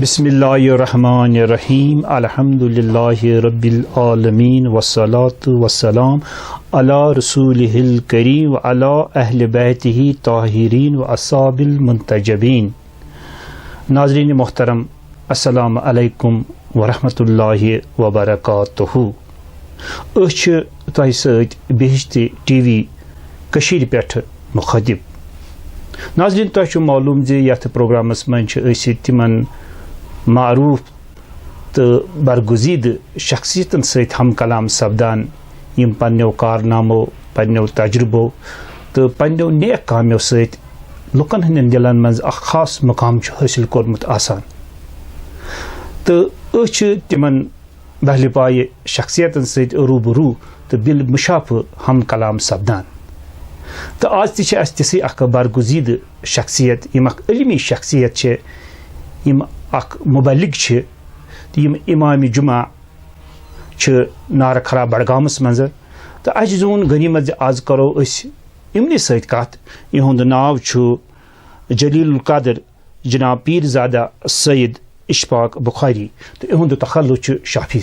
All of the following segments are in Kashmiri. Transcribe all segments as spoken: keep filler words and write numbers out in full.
بسم اللہ الرحمن الرحیم، الحمد للہ رب العالمین، والصلاة والسلام علی رسولہ الکریم وعلی اہل بیتہ طاہرین واصحاب المنتجبین۔ ناظرین محترم، السلام علیکم ورحمۃ اللہ وبرکاتہ۔ أسۍ چھِ تۄہہِ سۭتۍ بہشتی ٹی وی کٔشیٖرِ پٮ۪ٹھ مُخٲطِب۔ ناظرین، تۄہہِ چھُ معلوٗم زِ یَتھ پروگرامَس منٛز چھِ أسۍ تِمَن معروٗف تہٕ برگزیدٕ شخصیتن سۭتۍ ہم کلام سپدان، یِم پننیو کارنامو، پننیو تجربو تہٕ پننیو نیک کامیو سۭتۍ لُکن ہٕنٛدٮ۪ن دِلن منٛز اکھ خاص مقام چھُ حٲصِل کوٚرمُت آسان۔ تہٕ أسۍ چھِ تِمن بہلہِ پایہِ شخصیتن سۭتۍ روٗبروٗ تہٕ بِل مُشافہٕ ہم کلام سپدان۔ تہٕ آز تہِ چھِ اَسہِ تِژھٕے اکھ برگزیدٕ شخصیت، یِم اکھ علمی شخصیت چھِ، یِم اکھ مبلغ چھِ، تہٕ یِم امام جمعہ چھِ نارٕ کھرا بڈگامس منٛز۔ تہٕ اَسہِ زیوٗن غنیمت زِ آز کرو أسۍ یِمنٕے سۭتۍ کتھ۔ یِہُنٛد ناو چھُ جلیل القدر جناب پیٖر زادہ سید اشفاق بخاری، تہٕ یِہُنٛد تخلص چھُ شافعی۔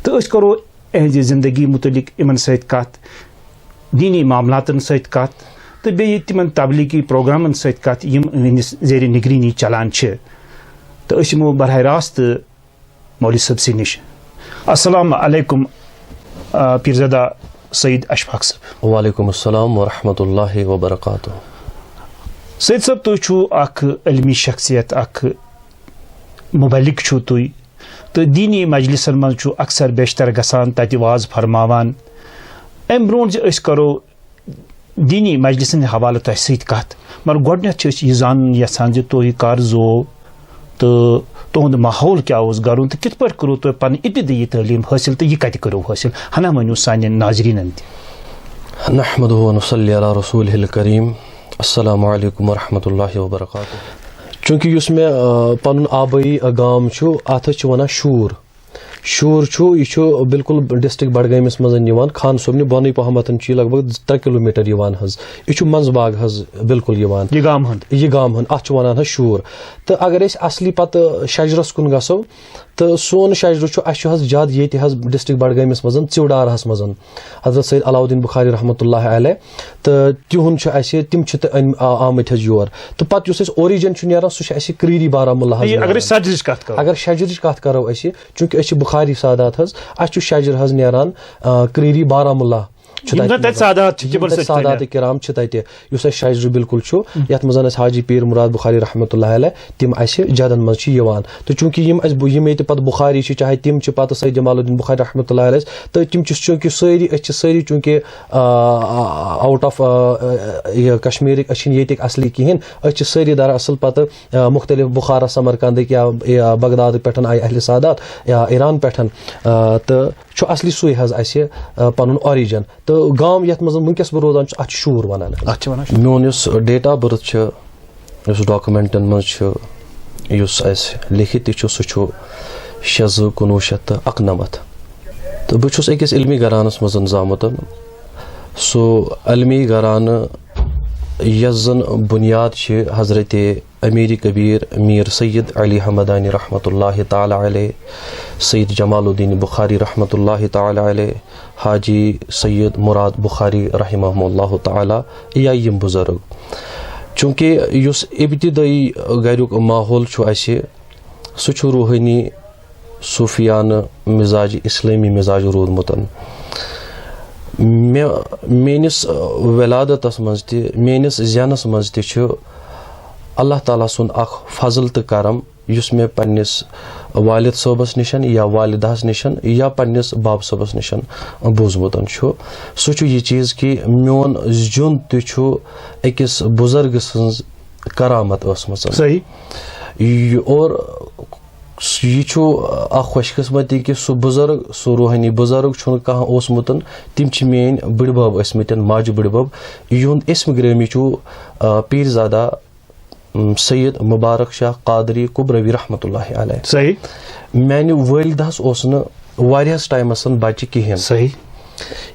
تہٕ أسۍ کرو یِہنٛزِ زندگی متعلق یِمن سۭتۍ کتھ، دینی معاملاتن سۭتۍ کتھ، تہٕ بیٚیہِ تِمن تبلیغی پروگرامن سۭتۍ کتھ، یِم یِہنٛدِس زیر نگرٲنی چلان چھِ۔ تہٕ أسۍ یِمو براہ راست مولوی صٲبسٕے نِش۔ السلام علیکم، آ، پیٖرزادہ سید اشفاق صٲب۔ وعلیکم السلام ورحمۃ اللہ وبرکاتہ۔ سید صٲب، تُہۍ چھِو اکھ علمی شخصیت، اکھ مبلغ چھِو تُہۍ، تہٕ دینی مجلسن منٛز چھِو اکثر بیشتر گژھان، تتہِ واز فرماوان۔ امہِ برونٛٹھ زِ أسۍ کرو دینی مجلسن ہٕنٛدِ حوالہٕ تۄہہِ سۭتۍ کتھ، مگر گۄڈٕنیتھ چھِ أسۍ یہِ زانُن یژھان زِ تُہۍ کر زوو تہٕ تُہُنٛد ماحول کیٛاہ اوس گرُن تہٕ کِتھ پٲٹھۍ کٔرٕو تۄہہِ پنٕنۍ ابتدٲیی تعلیٖم حٲصِل تہٕ یہِ کتہِ کٔرٕو حٲصِل؟ ہنا ؤنِو سانٮ۪ن ناظریٖنن تہِ۔ نحمده ونصلي على رسوله الكريم۔ السلام علیکم ورحمۃ اللہ وبرکاتہ۔ چونکہ یُس مےٚ، آ، پنُن آبٲیی، آ، گام چھُ، اتھ حظ چھِ ونان شوٗر۔ شوٗر چھُ، یہِ چھُ بالکل ڈسٹرکٹ بڈگٲمِس منٛز یِوان، خان صٲبنہِ بۄنٕے پہمتھ چھُ یہِ لگ بگ ترٛےٚ کلوٗ میٖٹر یِوان حظ۔ یہِ چھُ منٛز باغ حظ، بالکل یِوان۔ یہِ گام ہُنٛد۔ یہِ گام ہُنٛد، اَتھ چھُ وَنان حظ شوٗر۔ تہٕ اگر أسۍ اصلی پتہٕ شجرس کُن گژھو، تہٕ سون شجرٕ چھُ، اَسہِ چھُ حظ زیادٕ ییٚتہِ حظ ڈسٹرکٹ بڈگٲمِس منٛز ژِوڈارہس منٛز حضرت سید علاؤالدین بخاری رحمتہ اللہ علیہ، تہٕ تِہُنٛد چھُ اَسہِ، تِم چھِ تہٕ أنۍ-، آ-، آمٕتۍ حظ یور۔ تہٕ پتہٕ یُس اَسہِ اوریجن چھُ نیران، سُہ چھُ اَسہِ کرٛیٖری بارہمولہ حظ یہِ اگر نیران۔ أسۍ شجرٕچ کتھ کرو۔ اگر شجرٕچ کتھ کرو أسۍ، چونکہ أسۍ چھِ بخاری سادات حظ، اَسہِ چھُ شجر حظ نیران، آ، کرٛیٖری بارہمولہ چھُ یِم تَتہِ زَن تَتہِ نیران۔ سادات چھِ، یِم تِمن تَتہِ سۭتۍ سادات تہِ کرام چھِ تَتہِ، یُس اَسہِ شجر بالکل چھُ، یَتھ منٛز حظ حاجی پیٖر مُراد بُخاری رحمتہ اللہ علیہ، تِم اَسہِ جدن منٛز چھِ یِوان۔ تہٕ چوٗنٛکہِ یِم اَسہِ بہٕ، یِم ییٚتہِ پَتہٕ بُخاری چھِ، چاہے تِم چھِ پَتہٕ سید جمال الدین بُخاری رحمتہ اللہ علیہ، تہٕ تِم چھِ چوٗنٛکہِ سٲری، أسۍ چھِ سٲری چوٗنٛکہِ، آ، آ، out of، آ، آ، یہِ کشمیٖرٕکۍ، أسۍ چھِنہٕ ییٚتِکۍ اصلی کِہیٖنۍ، أسۍ چھِ سٲری دراصل پَتہٕ، آ، مُختلف بُخارا، سمرقندٕکۍ یا، یا بغدادٕکۍ پٮ۪ٹھ آے اہلِ سادات یا ایران پٮ۪ٹھ، آ، تہٕ چھُ اصلی سُے حظ اَسہِ، آ، پَنُن origin۔ تہٕ گام یَتھ منٛز وٕنکیٚس بہٕ روزان چھُس، اَتھ چھُ شوٗر وَنان حظ۔ اَتھ چھِ وَنان شوٗر۔ میون یُس date of birth چھُ، یُس documentن منٛز چھُ، یُس اَسہِ لیکھِتھ تہِ چھُ، سُہ چھُ شےٚ زٕ کُنوُہ شیٚتھ تہٕ اَکنَمَتھ۔ تہٕ بہٕ چھُس أکِس علمی گھرانَس منٛز زامُت۔ سُہ علمی گھرانہٕ، یَس زَن بُنیاد چھِ حضرت امیر کبیر میر سید علی حمدانی رحمتہ اللہ تعالی علیہ، سید جمال الدین بخاری رحمتہ اللہ تعالی علیہ، حاجی سید مراد بخاری رحمہ اللہ تعالی، یا یِم بزرگ۔ چونکہ یُس ابتدٲیی گریُک ماحول چھُ اَسہِ، سُہ چھُ روحٲنی صوفیانہٕ مزاج، اسلٲمی مزاج روٗدمُت۔ مےٚ، میٲنِس ولادتس منٛز تہِ، میٲنِس زینس منٛز تہِ چھُ اللہ تعالیٰ سُنٛد اکھ فضل تہٕ کرم، یُس مےٚ پننِس والد صٲبس نِش یا والدہس نِش یا پننِس باب صٲبس نِش بوٗزمُت چھُ۔ سُہ چھُ یہِ چیٖز کہِ میون زیُن تہِ چھُ أکِس بُزرگہٕ سٕنٛز کرامت ٲسمٕژ۔ صحیح۔ یہِ، اور یہِ چھُ اکھ خۄش قسمتی کہِ سُہ بُزرگ، سُہ روحٲنی بُزرگ چھُنہٕ کانٛہہ اوسمُت۔ تِم چھِ میٲنۍ بٕڈبب ٲسمٕتۍ، ماجہِ بٕڈبب، یِہُنٛد اسم گرامی چھُ، آ، پیٖرزادہ، م، سید مبارک شاہ قادری کبروی رحمتہ اللہ علیہ۔ صحیح۔ میانہِ والدہس اوس نہٕ واریاہس ٹایمس بچہِ کِہیٖنۍ۔ صحیح۔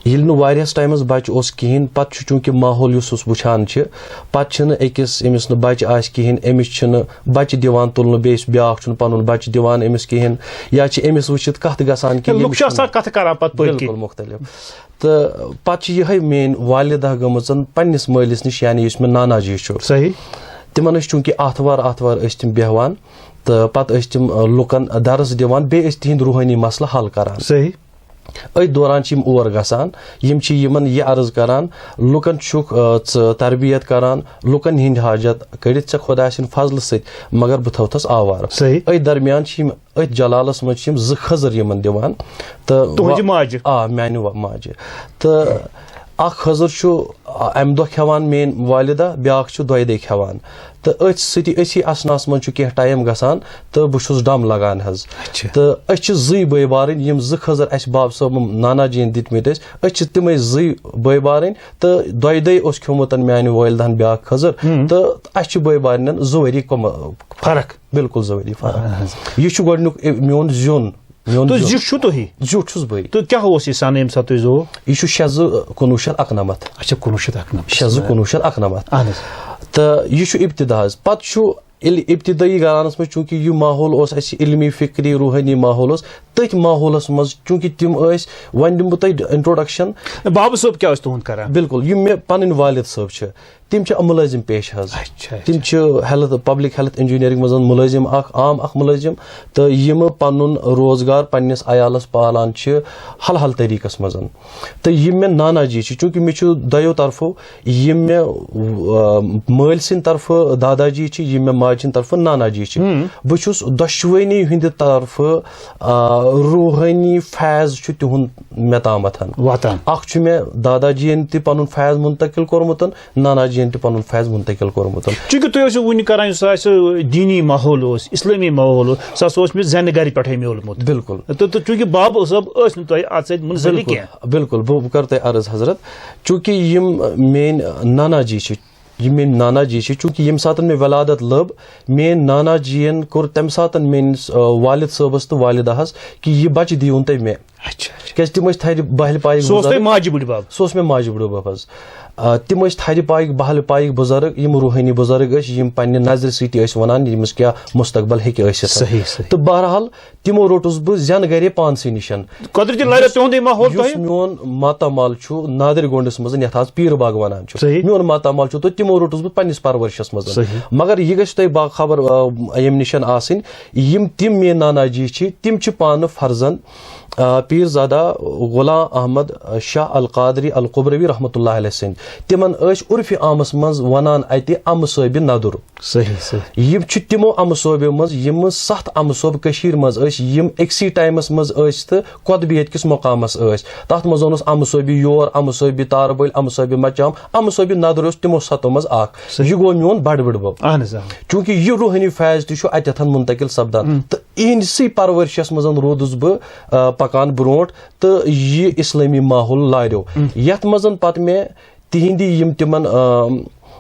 ییٚلہِ نہٕ واریاہَس ٹایمَس بَچہٕ اوس کِہیٖنۍ، پَتہٕ چھُ چوٗنٛکہِ ماحول یُس اوس وٕچھان چھِ، پَتہٕ چھِنہٕ أکِس، أمِس نہٕ بَچہٕ آسہِ کِہیٖنۍ، أمِس چھِنہٕ بَچہٕ دِوان تُلنہٕ، بیٚیِس بیٛاکھ چھُنہٕ پَنُن بَچہٕ دِوان أمِس کِہیٖنۍ، یا چھِ أمِس وٕچھِتھ کَتھ گژھان کِہیٖنۍ، لُکھ چھِ ییٚمِس آسان نہٕ۔ کَتھٕ کَران پَتہٕ پٔتۍ کِنۍ۔ بِلکُل مُختلف۔ تہٕ پَتہٕ چھِ یِہوٚے میٛٲنۍ والِدہ گٔمٕژ پنٛنِس مٲلِس نِش، یعنی یُس مےٚ نانا جی چھُ۔ صحیح۔ تِمَن ٲسۍ چوٗنٛکہِ آتھوار آتھوار ٲسۍ تِم بیٚہوان، تہٕ پَتہٕ ٲسۍ تِم، آ، لُکَن درس دِوان، بیٚیہِ ٲسۍ تِہِنٛدۍ روحٲنی مسلہٕ حل کَران۔ صحیح۔ أتھۍ دوران چھِ یِم اور گژھان، یِم چھِ یِمَن یہِ عرض کَران، لُکَن چھُکھ، آ، ژٕ تربیت کَران، لُکَن ہِنٛدۍ حاجت کٔڑِتھ ژےٚ خۄداے سٕنٛدِ فضلہٕ سۭتۍ، مگر بہٕ تھٲوتھَس آوارٕ۔ صحیح۔ أتھۍ درمیان چھِ یِم، أتھۍ جلالَس منٛز چھِ یِم زٕ خٔزٕر یِمَن دِوان۔ تہٕ تُہٕنٛزِ وا-، ماجہِ؟ آ، میٛانہِ وا-، ماجہِ۔ تہٕ اَکھ خٔزٕر چھُ، آ، اَمہِ دۄہ کھٮ۪وان میٛٲنۍ والِدہ، بیٛاکھ چھُ دۄیہِ دۄہہِ کھٮ۪وان۔ تہٕ أتھۍ سۭتی، أتھی اثناہَس منٛز چھُ کینٛہہ ٹایم گژھان تہٕ بہٕ چھُس ڈَم لَگان حظ۔ اچھا۔ تہٕ أسۍ چھِ زٕے بٲے بارٕنۍ، یِم زٕ خٔزٕر اَسہِ بابہٕ صٲبَن نانا جی یَن دِتمٕتۍ ٲسۍ، أسۍ چھِ تِمَے زٕے بٲے بارٕنۍ۔ تہٕ دۄیہِ دۄہہِ اوس کھیوٚمُت میٛانہِ والِدہَن بیٛاکھ خٔزٕر۔ ہُم۔ تہٕ اَسہِ چھِ بٲے بارنٮ۪ن زٕ ؤری کم-، فرق۔ بِلکُل زٕ ؤری فرق۔ اہن حظ۔ یہِ چھُ گۄڈٕنیُک، اے، میون زیُن، میون تہٕ زیُن۔ زیُٹھ چھُو تُہی؟ زیُٹھ چھُس بٕے۔ تہٕ کیٛاہ اوس یہِ سَنہٕ ییٚمہِ ساتہٕ تُہۍ زُو؟ یہِ چھُ شےٚ زٕ کُنوُہ شیٚتھ اَکنَمَتھ۔ اچھا، کُنوُہ شیٚتھ اَکنَمَتھ۔ شےٚ زٕ کُنوُہ شیٚتھ اَکنَمَتھ۔ اہن حظ۔ تہٕ یہِ چھُ ابتدا حظ۔ پَتہٕ چھُ ییٚلہِ ابتدٲیی گھرانَس منٛز چوٗنٛکہِ یہِ ماحول اوس اَسہِ علمی، فکری، روحٲنی ماحول اوس، تٔتھۍ ماحولَس منٛز چوٗنٛکہِ تِم ٲسۍ، وۄنۍ دِمہٕ بہٕ تۄہہِ introduction۔ بابہٕ صٲب کیٛاہ اوس تُہُنٛد کران؟ بِلکُل، یِم مےٚ پَنٕنۍ والِد صٲب چھِ، تِم چھِ مُلٲزِم پیشہٕ حظ۔ اچھا، اچھا۔ تِم چھِ health، public health engineering منٛز مُلٲزِم اَکھ، عام اَکھ مُلٲزِم، تہٕ یِم پَنُن روزگار پنٛنِس عیالَس پالان چھِ حل حل طریٖقَس منٛز۔ تہٕ یِم مےٚ نانا جی چھِ، چوٗنٛکہِ مےٚ چھُ دۄیو طرفو، یِم مےٚ، آ، مٲلۍ سٕنٛدِ طرفہٕ دادا جی چھِ، یِم مےٚ ماجہِ ہٕنٛدِ طرفہٕ نانا جی چھِ، ہُم۔ بہٕ چھُس دۄشوٕنی ہٕنٛدِ طرفہٕ، آ، روحٲنی فیض چھُ تِہُنٛد مےٚ تامَتھ۔ واتان۔ اَکھ چھُ مےٚ دادا جی یَن تہِ پَنُن فیض منتقل کوٚرمُت، نانا جی یَن تہِ پَنُن فیض منتقل کوٚرمُت۔ چوٗنٛکہِ تُہۍ ٲسِو وُنہِ کران، یُس اَسہِ دیٖنی ماحول اوس، اِسلٲمی ماحول اوس، سُہ ہسا اوس مےٚ زٮ۪نہٕ گرِ پٮ۪ٹھَے میوٗلمُت۔ بِلکُل۔ تہٕ، تہٕ چوٗنٛکہِ بابہٕ صٲب ٲسۍ نہٕ تۄہہِ اَتھ سۭتۍ مُنسلِک بِلکُل، کینٛہہ۔ بِلکُل۔ بہٕ، بہٕ کَرٕ تۄہہِ عرض حضرت، چوٗنٛکہِ یِم میٛٲنۍ نانا جی چھِ، یِم میٛٲنۍ نانا جی چھِ، چوٗنٛکہِ ییٚمہِ ساتہٕ مےٚ ولادت لٔب، میٛٲنۍ نانا جی یَن کوٚر تَمہِ ساتہٕ میٛٲنِس، آ، والد صٲبَس تہٕ والدہَس کہِ یہِ بَچہٕ دِیِوُن تُہۍ مےٚ۔ اچھا، اچھا۔ کیٛازِ تِم ٲسۍ تھرِ بہلہِ پایِکۍ سُہ اوس تۄہہِ بُزرٕگ۔ ماجہِ بٕڈِ بَب؟ سُہ اوس مےٚ ماجہِ بٕڈِ بَب حظ۔ آ، تِم ٲسۍ تھرِ پایِکۍ، بہلہِ پایِکۍ بُزرٕگ، یِم روحٲنی بُزرٕگ ٲسۍ، یِم پنٛنہِ نظرِ سۭتۍ ٲسۍ وَنان، ییٚمِس کیٛاہ مُستقبل ہیٚکہِ ٲسِتھ۔ صحیح، صحیح۔ تہٕ بہرحال، تِمو روٚٹُس بہٕ زٮ۪نہٕ گرے پانسٕے نِش۔ قۄدرٔتی لَرِ یُس، تُہُنٛدُے ماحول یُس تۄہہِ؟ میون ماتامال چھُ نادِر گونڈِس منٛز، یَتھ آز پیٖر باغ وَنان چھُ۔ صحیح۔ میون ماتامال چھُ، تہٕ تِمو روٚٹُس بہٕ پنٛنِس پرؤرشَس منٛز۔ صحیح۔ مگر یہِ گژھِ تۄہہِ باخبر، آ، ییٚمہِ نِش آسٕنۍ، یِم تِم میٲنۍ نانا جی چھِ، تِم چھِ پانہٕ فرزند، آ، پیٖر زادہ غلام احمد شاہ القادری القبروی رحمتہ اللہ علیہ سٕنٛدۍ۔ تِمن ٲسۍ عرفِ عامس منٛز ونان اتہِ امہٕ صٲبِ ندُر۔ صحیح، صحیح۔ یِم چھِ تِمو امہٕ صٲبیو منٛز، یِم ستھ امہٕ صٲب کٔشیٖرِ منٛز ٲسۍ، یِم أکسٕے ٹایمس منٛز ٲسۍ تہٕ قطبیت کِس مقامس ٲسۍ۔ تتھ منٛز اوس امہٕ صٲبِ یور، امہٕ صٲبِ تاربٔلۍ، امہٕ صٲبِ مچام، امہٕ صٲبِ ندُر اوس تِمو ستو منٛز اکھ۔ صحیح۔ یہِ گوٚو میون بڑٕ بٕڈِ بب۔ اہن حظ، آ۔ چوٗنٛکہِ یہِ روحٲنی فیض تہِ چھُ اتٮ۪تھ منتقل سپدان۔ ہم۔ تہٕ اِہِنٛدسٕے پرؤرشس منٛز روٗدُس بہٕ، آ، پکان برونٛٹھ، تہٕ یہِ اسلٲمی ماحول لاریو۔ ہم۔ یتھ منٛز پتہٕ مےٚ تِہِنٛدِ یِم تِمن، آ،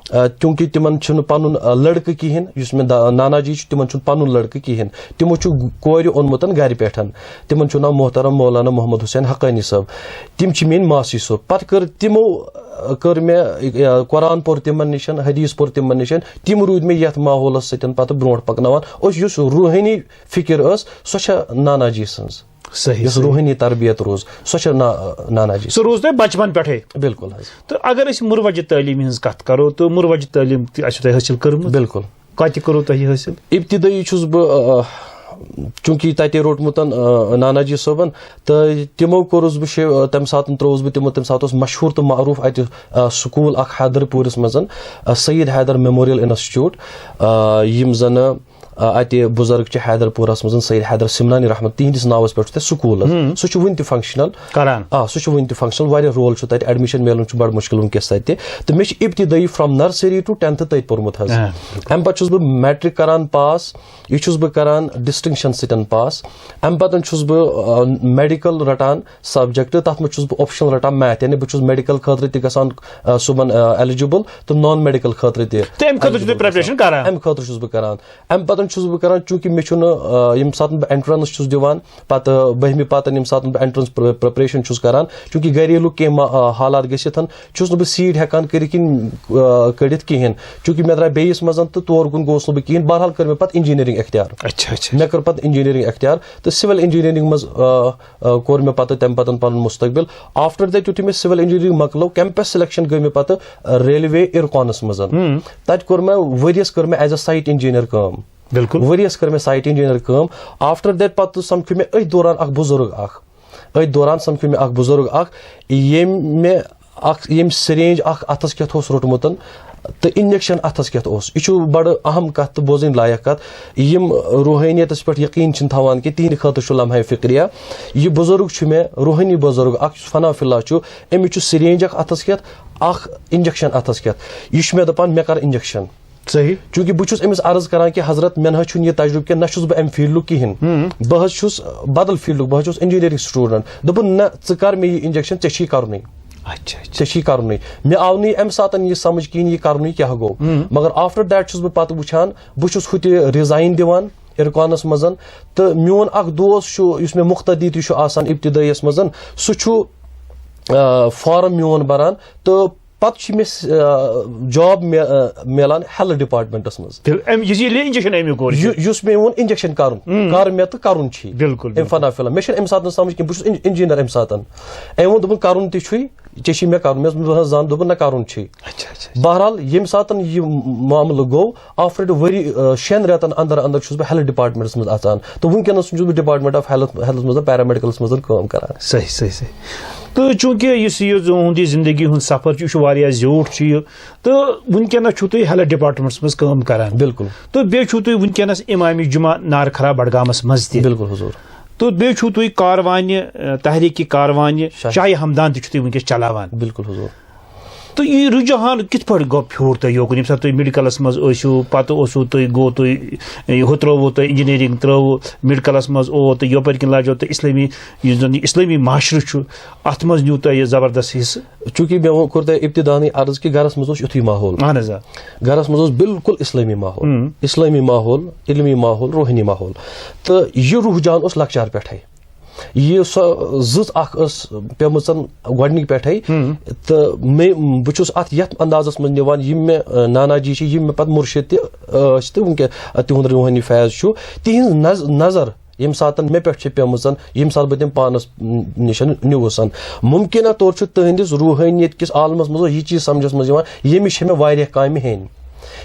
آ، چوٗنٛکہِ تِمن چھُنہٕ پنُن، آ، لڑکہٕ کِہیٖنۍ، یُس مےٚ دا-، نانا جی چھُ، تِمن چھُنہٕ پنُن لڑکہٕ کِہیٖنۍ۔ تِمو چھُ کورِ اوٚنمُت گرِ پٮ۪ٹھ۔ تِمن چھُ ناو محترم مولانا محمد حسین حقانی صٲب۔ تِم چھِ میٲنۍ ماسی صٲب۔ پتہٕ کٔر تِمو، آ، کٔر مےٚ، آ، قرآن پوٚر تِمن نِش، حدیث پوٚر تِمن نِش۔ تِم روٗدۍ مےٚ یتھ ماحولس سۭتۍ پتہٕ برونٛٹھ پکناوان۔ أسۍ یُس روحٲنی فکر ٲس، سۄ چھےٚ نانا جی سٕنٛز۔ صحیح، یۄس صحیح۔ روحٲنی تربیت روٗز، سۄ چھےٚ نا-، نانا جی۔ سۄ روٗز تۄہہِ بچپن پٮ۪ٹھَے۔ بِلکُل حظ۔ تہٕ اگر أسۍ مُروَجہِ تعلیٖم ہٕنٛز کَتھ کَرو، تہٕ مُروَجہِ تعلیٖم تہِ آسِو تۄہہِ حٲصِل کٔرمٕژ؟ بِلکُل۔ کَتہِ کٔرٕو تۄہہِ یہِ حٲصِل؟ ابتدٲیی چھُس بہٕ، آ، چوٗنٛکہِ تَتے روٚٹمُت، آ، نانا جی صٲبَن، تہٕ تِمو کوٚرُس بہٕ شے-، آ، تَمہِ ساتہٕ ترٛووُس بہٕ تِمو، تَمہِ ساتہٕ اوس مشہوٗر تہٕ معروٗف اَتہِ، آ، سکوٗل اَکھ حیدر پوٗرِس منٛز، آ، سعید حیدر میموریل انسٹیٹیوٹ، آ، یِم زَنہٕ آ، اَتہِ بُزرگ چھِ حیدر پوٗرَس منٛز سید حیدر سِمنانی رحمت، تِہِنٛدِس ناوَس پٮ۪ٹھ چھُ تَتہِ سکوٗل حظ۔ ہُم۔ سُہ چھُ وُنہِ تہِ functional۔ کران۔ آ، سُہ چھُ وُنہِ تہِ functional، واریاہ رول چھُ تَتہِ، admission میلُن چھُ بَڑٕ مُشکِل وٕنکیٚس تَتہِ۔ تہٕ مےٚ چھُ ابتدٲیی from nursery to tenth تٔتھۍ پوٚرمُت حظ۔ آ، بِلکُل۔ اَمہِ پَتہٕ چھُس بہٕ میٹرک کران پاس، یہِ چھُس بہٕ کران distinction سۭتۍ پاس۔ اَمہِ پَتہٕ چھُس بہٕ، آ، medical رَٹان subject، تَتھ منٛز چھُس بہٕ optional رَٹان math، یعنی بہٕ چھُس medical خٲطرٕ تہِ گژھان، آ، صُبحن، آ، eligible تہٕ non medical خٲطرٕ تہِ۔ تہٕ اَمہِ خٲطرٕ چھُو تُہۍ eligible preparation گژھان۔ کران؟ اَمہِ خٲطرٕ چھُس بہٕ کران۔ اَمہِ پَتہٕ چھُس بہٕ کران، چوٗنٛکہِ مےٚ چھُنہٕ، آ، ییٚمہِ ساتہٕ بہٕ entrance چھُس دِوان، پتہٕ بٔہمہِ پتہٕ ییٚمہِ ساتہٕ بہٕ entrance pre-، preparation چھُس کران، چوٗنٛکہِ گریلوٗ کینٛہہ ما-، آ، حالات گٔژھِتھ چھُس نہٕ بہٕ seat ہٮ۪کان کٔرِتھ کِنۍ، آ، کٔڑِتھ کِہیٖنۍ، چوٗنٛکہِ مےٚ درٛاے بیٚیِس منٛز تہٕ تور کُن گوٚوُس نہٕ بہٕ کِہیٖنۍ۔ بہرحال کٔر مےٚ پتہٕ engineering اختیار۔ اچھا اچھا مےٚ کٔر پتہٕ engineering اختیار تہٕ civil engineering منٛز، آ، آ، کوٚر مےٚ پتہٕ تمہِ پتہٕ پنُن مستقبل۔ After that یُتھُے مےٚ civil engineering مۄکلٲو، campus selection گٔے مےٚ پتہٕ، آ، railway Ircon منٛز۔ تتہِ کوٚر مےٚ ؤریس کٔر مےٚ as a site engineer کٲم۔ بِلکُل۔ ؤریس کٔر مےٚ site engineer کٲم۔ After that پتہٕ سمکھیو مےٚ أتھۍ دوران اکھ بُزرگ اکھ، أتھۍ دوران سمکھیو مےٚ اکھ بُزرگ اکھ، ییٚمۍ مےٚ اکھ، ییٚمۍ syringe اکھ اتھس کٮ۪تھ اوس روٚٹمُت تہٕ injection اتھس کٮ۪تھ اوس۔ یہِ چھُ بڑٕ اہم کتھ تہٕ بوزٕنۍ لایق کتھ۔ یِم روحٲنیتس پٮ۪ٹھ یقین چھِنہٕ تھاوان کینٛہہ، تِہنٛدِ خٲطرٕ چھُ لمحہ فکریہ۔ یہِ بُزرگ چھُ مےٚ، روحٲنی بُزرگ اکھ یُس فنا فی اللہ چھُ، أمِس چھُ syringe اکھ اتھس کٮ۪تھ، اکھ injection اتھس کٮ۪تھ۔ یہِ چھُ مےٚ دپان، مےٚ کر injection۔ صحیح۔ چونکہ بہٕ چھُس أمِس عرض کران کہِ حضرت، مےٚ نہ حظ چھُنہٕ یہِ تجربہٕ کینٛہہ، نہ چھُس بہٕ امہِ فیٖلڈُک کِہینۍ۔ بہٕ حظ چھُس بدل فیٖلڈُک، بہٕ حظ چھُس engineering student۔ دوٚپُن، نہ، ژٕ کر مےٚ یہِ injection، ژےٚ چھی کرُنٕے۔ اچھا اچھا۔ ژےٚ چھی کرُنٕے۔ مےٚ آو نہٕ یہِ امہِ ساتہٕ یہِ سمجھ کِہینۍ، یہِ کرُنٕے کیٛاہ گوٚو۔ مگر after that چھُس بہٕ پتہٕ وٕچھان، بہٕ چھُس ہُتہِ resign دِوان Ircon منٛز، تہٕ میون اکھ دوست چھُ، یُس مےٚ مقتدی تہِ چھُ آسان ابتدٲییس منٛز، سُہ چھُ، آ، form میون بران تہٕ پتہٕ چھِ مےٚ س-، آ، job مے-، آ، میلان health department منٛز۔ تیٚلہِ أمۍ، یُس یہِ injection أمۍ کوٚر چھُ۔ یُ-، یُس مےٚ ووٚن injection کرُن، کر مےٚ تہٕ کرُن چھُے۔ بِلکُل، أمۍ فنا فی اللہ، مےٚ چھُنہٕ اَمہِ ساتہٕ نہٕ سمجھ کینٛہہ، بہٕ چھُس اِن-، engineer اَمہِ ساتہٕ۔ أمۍ ووٚن، دوٚپُن، کرُن تہِ چھُے، ژےٚ چھُے مےٚ کرُن۔ مےٚ اوس، بہٕ حظ زانہٕ، دوٚپُن، نہ، کرُن چھُے۔ اچھا اچھا۔ بہرحال، ییٚمہِ ساتہٕ یہِ معاملہٕ گوٚو، after ؤری، آ، شٮ۪ن رٮ۪تن اندر اندر چھُس بہٕ health department منٛز اژان، تہٕ وٕنکیٚنس چھُس بہٕ department of health، health منٛز، paramedical منٛز کٲم کران۔ صحیح صحیح صحیح۔ تہٕ چوٗنٛکہِ یُس یہِ تُہُنٛد یہِ زندگی ہُنٛد سفر چھُ، یہِ چھُ واریاہ زیوٗٹھ چھُ یہِ، تہٕ وٕنکیٚنس چھُو تُہۍ health department منٛز کٲم کران۔ بِلکُل۔ تہٕ بیٚیہِ چھُو تُہۍ وٕنکیٚنس امام جمعہ نارخرا بڈگامس منٛز تہِ۔ بِلکُل حضور۔ تہٕ بیٚیہِ چھُو تُہۍ کاروانہِ، آ، تحریٖک کاروانہِ شاہ۔ شاہ ہمدان تہِ چھُو تُہۍ وٕنکیٚس چلاوان۔ بِلکُل حضور۔ تہٕ یہِ رُجحان کِتھ پٲٹھۍ گوٚو پھیوٗر تۄہہِ یوکُن؟ ییٚمہِ ساتہٕ تُہۍ medicalس منٛز ٲسِو، پتہٕ اوسوٕ تُہۍ، گوٚو تُہۍ، یہِ ہُترٲووٕ تۄہہِ، engineering ترٲوٕ، medicalس منٛز اوت، تہٕ یپٲرۍ کِنۍ لاجیو تۄہہِ اسلٲمی، یُس زن یہِ اسلٲمی معاشرٕ چھُ، اتھ منٛز نیوٗ تۄہہِ یہِ زبردست حصہٕ۔ چوٗنٛکہِ مےٚ ووٚن، کوٚر تۄہہِ ابتداہنٕے عرض کہِ گرس منٛز اوس یُتھُے ماحول۔ اہن حظ، آ۔ گرس منٛز اوس بِلکُل اسلٲمی ماحول۔ اسلٲمی ماحول، علمی ماحول، روحٲنی ماحول۔ تہٕ یہِ رُجحان اوس لۄکچار پٮ۪ٹھے۔ یہِ سۄ زٕژ اکھ ٲس پیمٕژ گۄڈنِکۍ پٮ۪ٹھے۔ تہٕ مےٚ، بہٕ چھُس اتھ یتھ اندازس منٛز نِوان، یِم مےٚ، آ، نانا جی چھِ، یِم مےٚ پتہٕ مُرشِد تہِ ٲسۍ تہٕ وٕنکیٚن تِہُنٛد روحٲنی فیض چھُ، تِہنٛز نظ-، نظر ییٚمہِ ساتہٕ مےٚ پٮ۪ٹھ چھِ پیمٕژ، ییٚمہِ ساتہٕ بہٕ تِم پانس نِش نیوٗس۔ ممکنہ طور چھُ تٕہنٛدِس روحٲنیت کِس عالمس منٛز یہِ چیٖز سمجھس منٛز یِوان، ییٚمِچ چھےٚ مےٚ واریاہ کامہِ ہیٚنۍ۔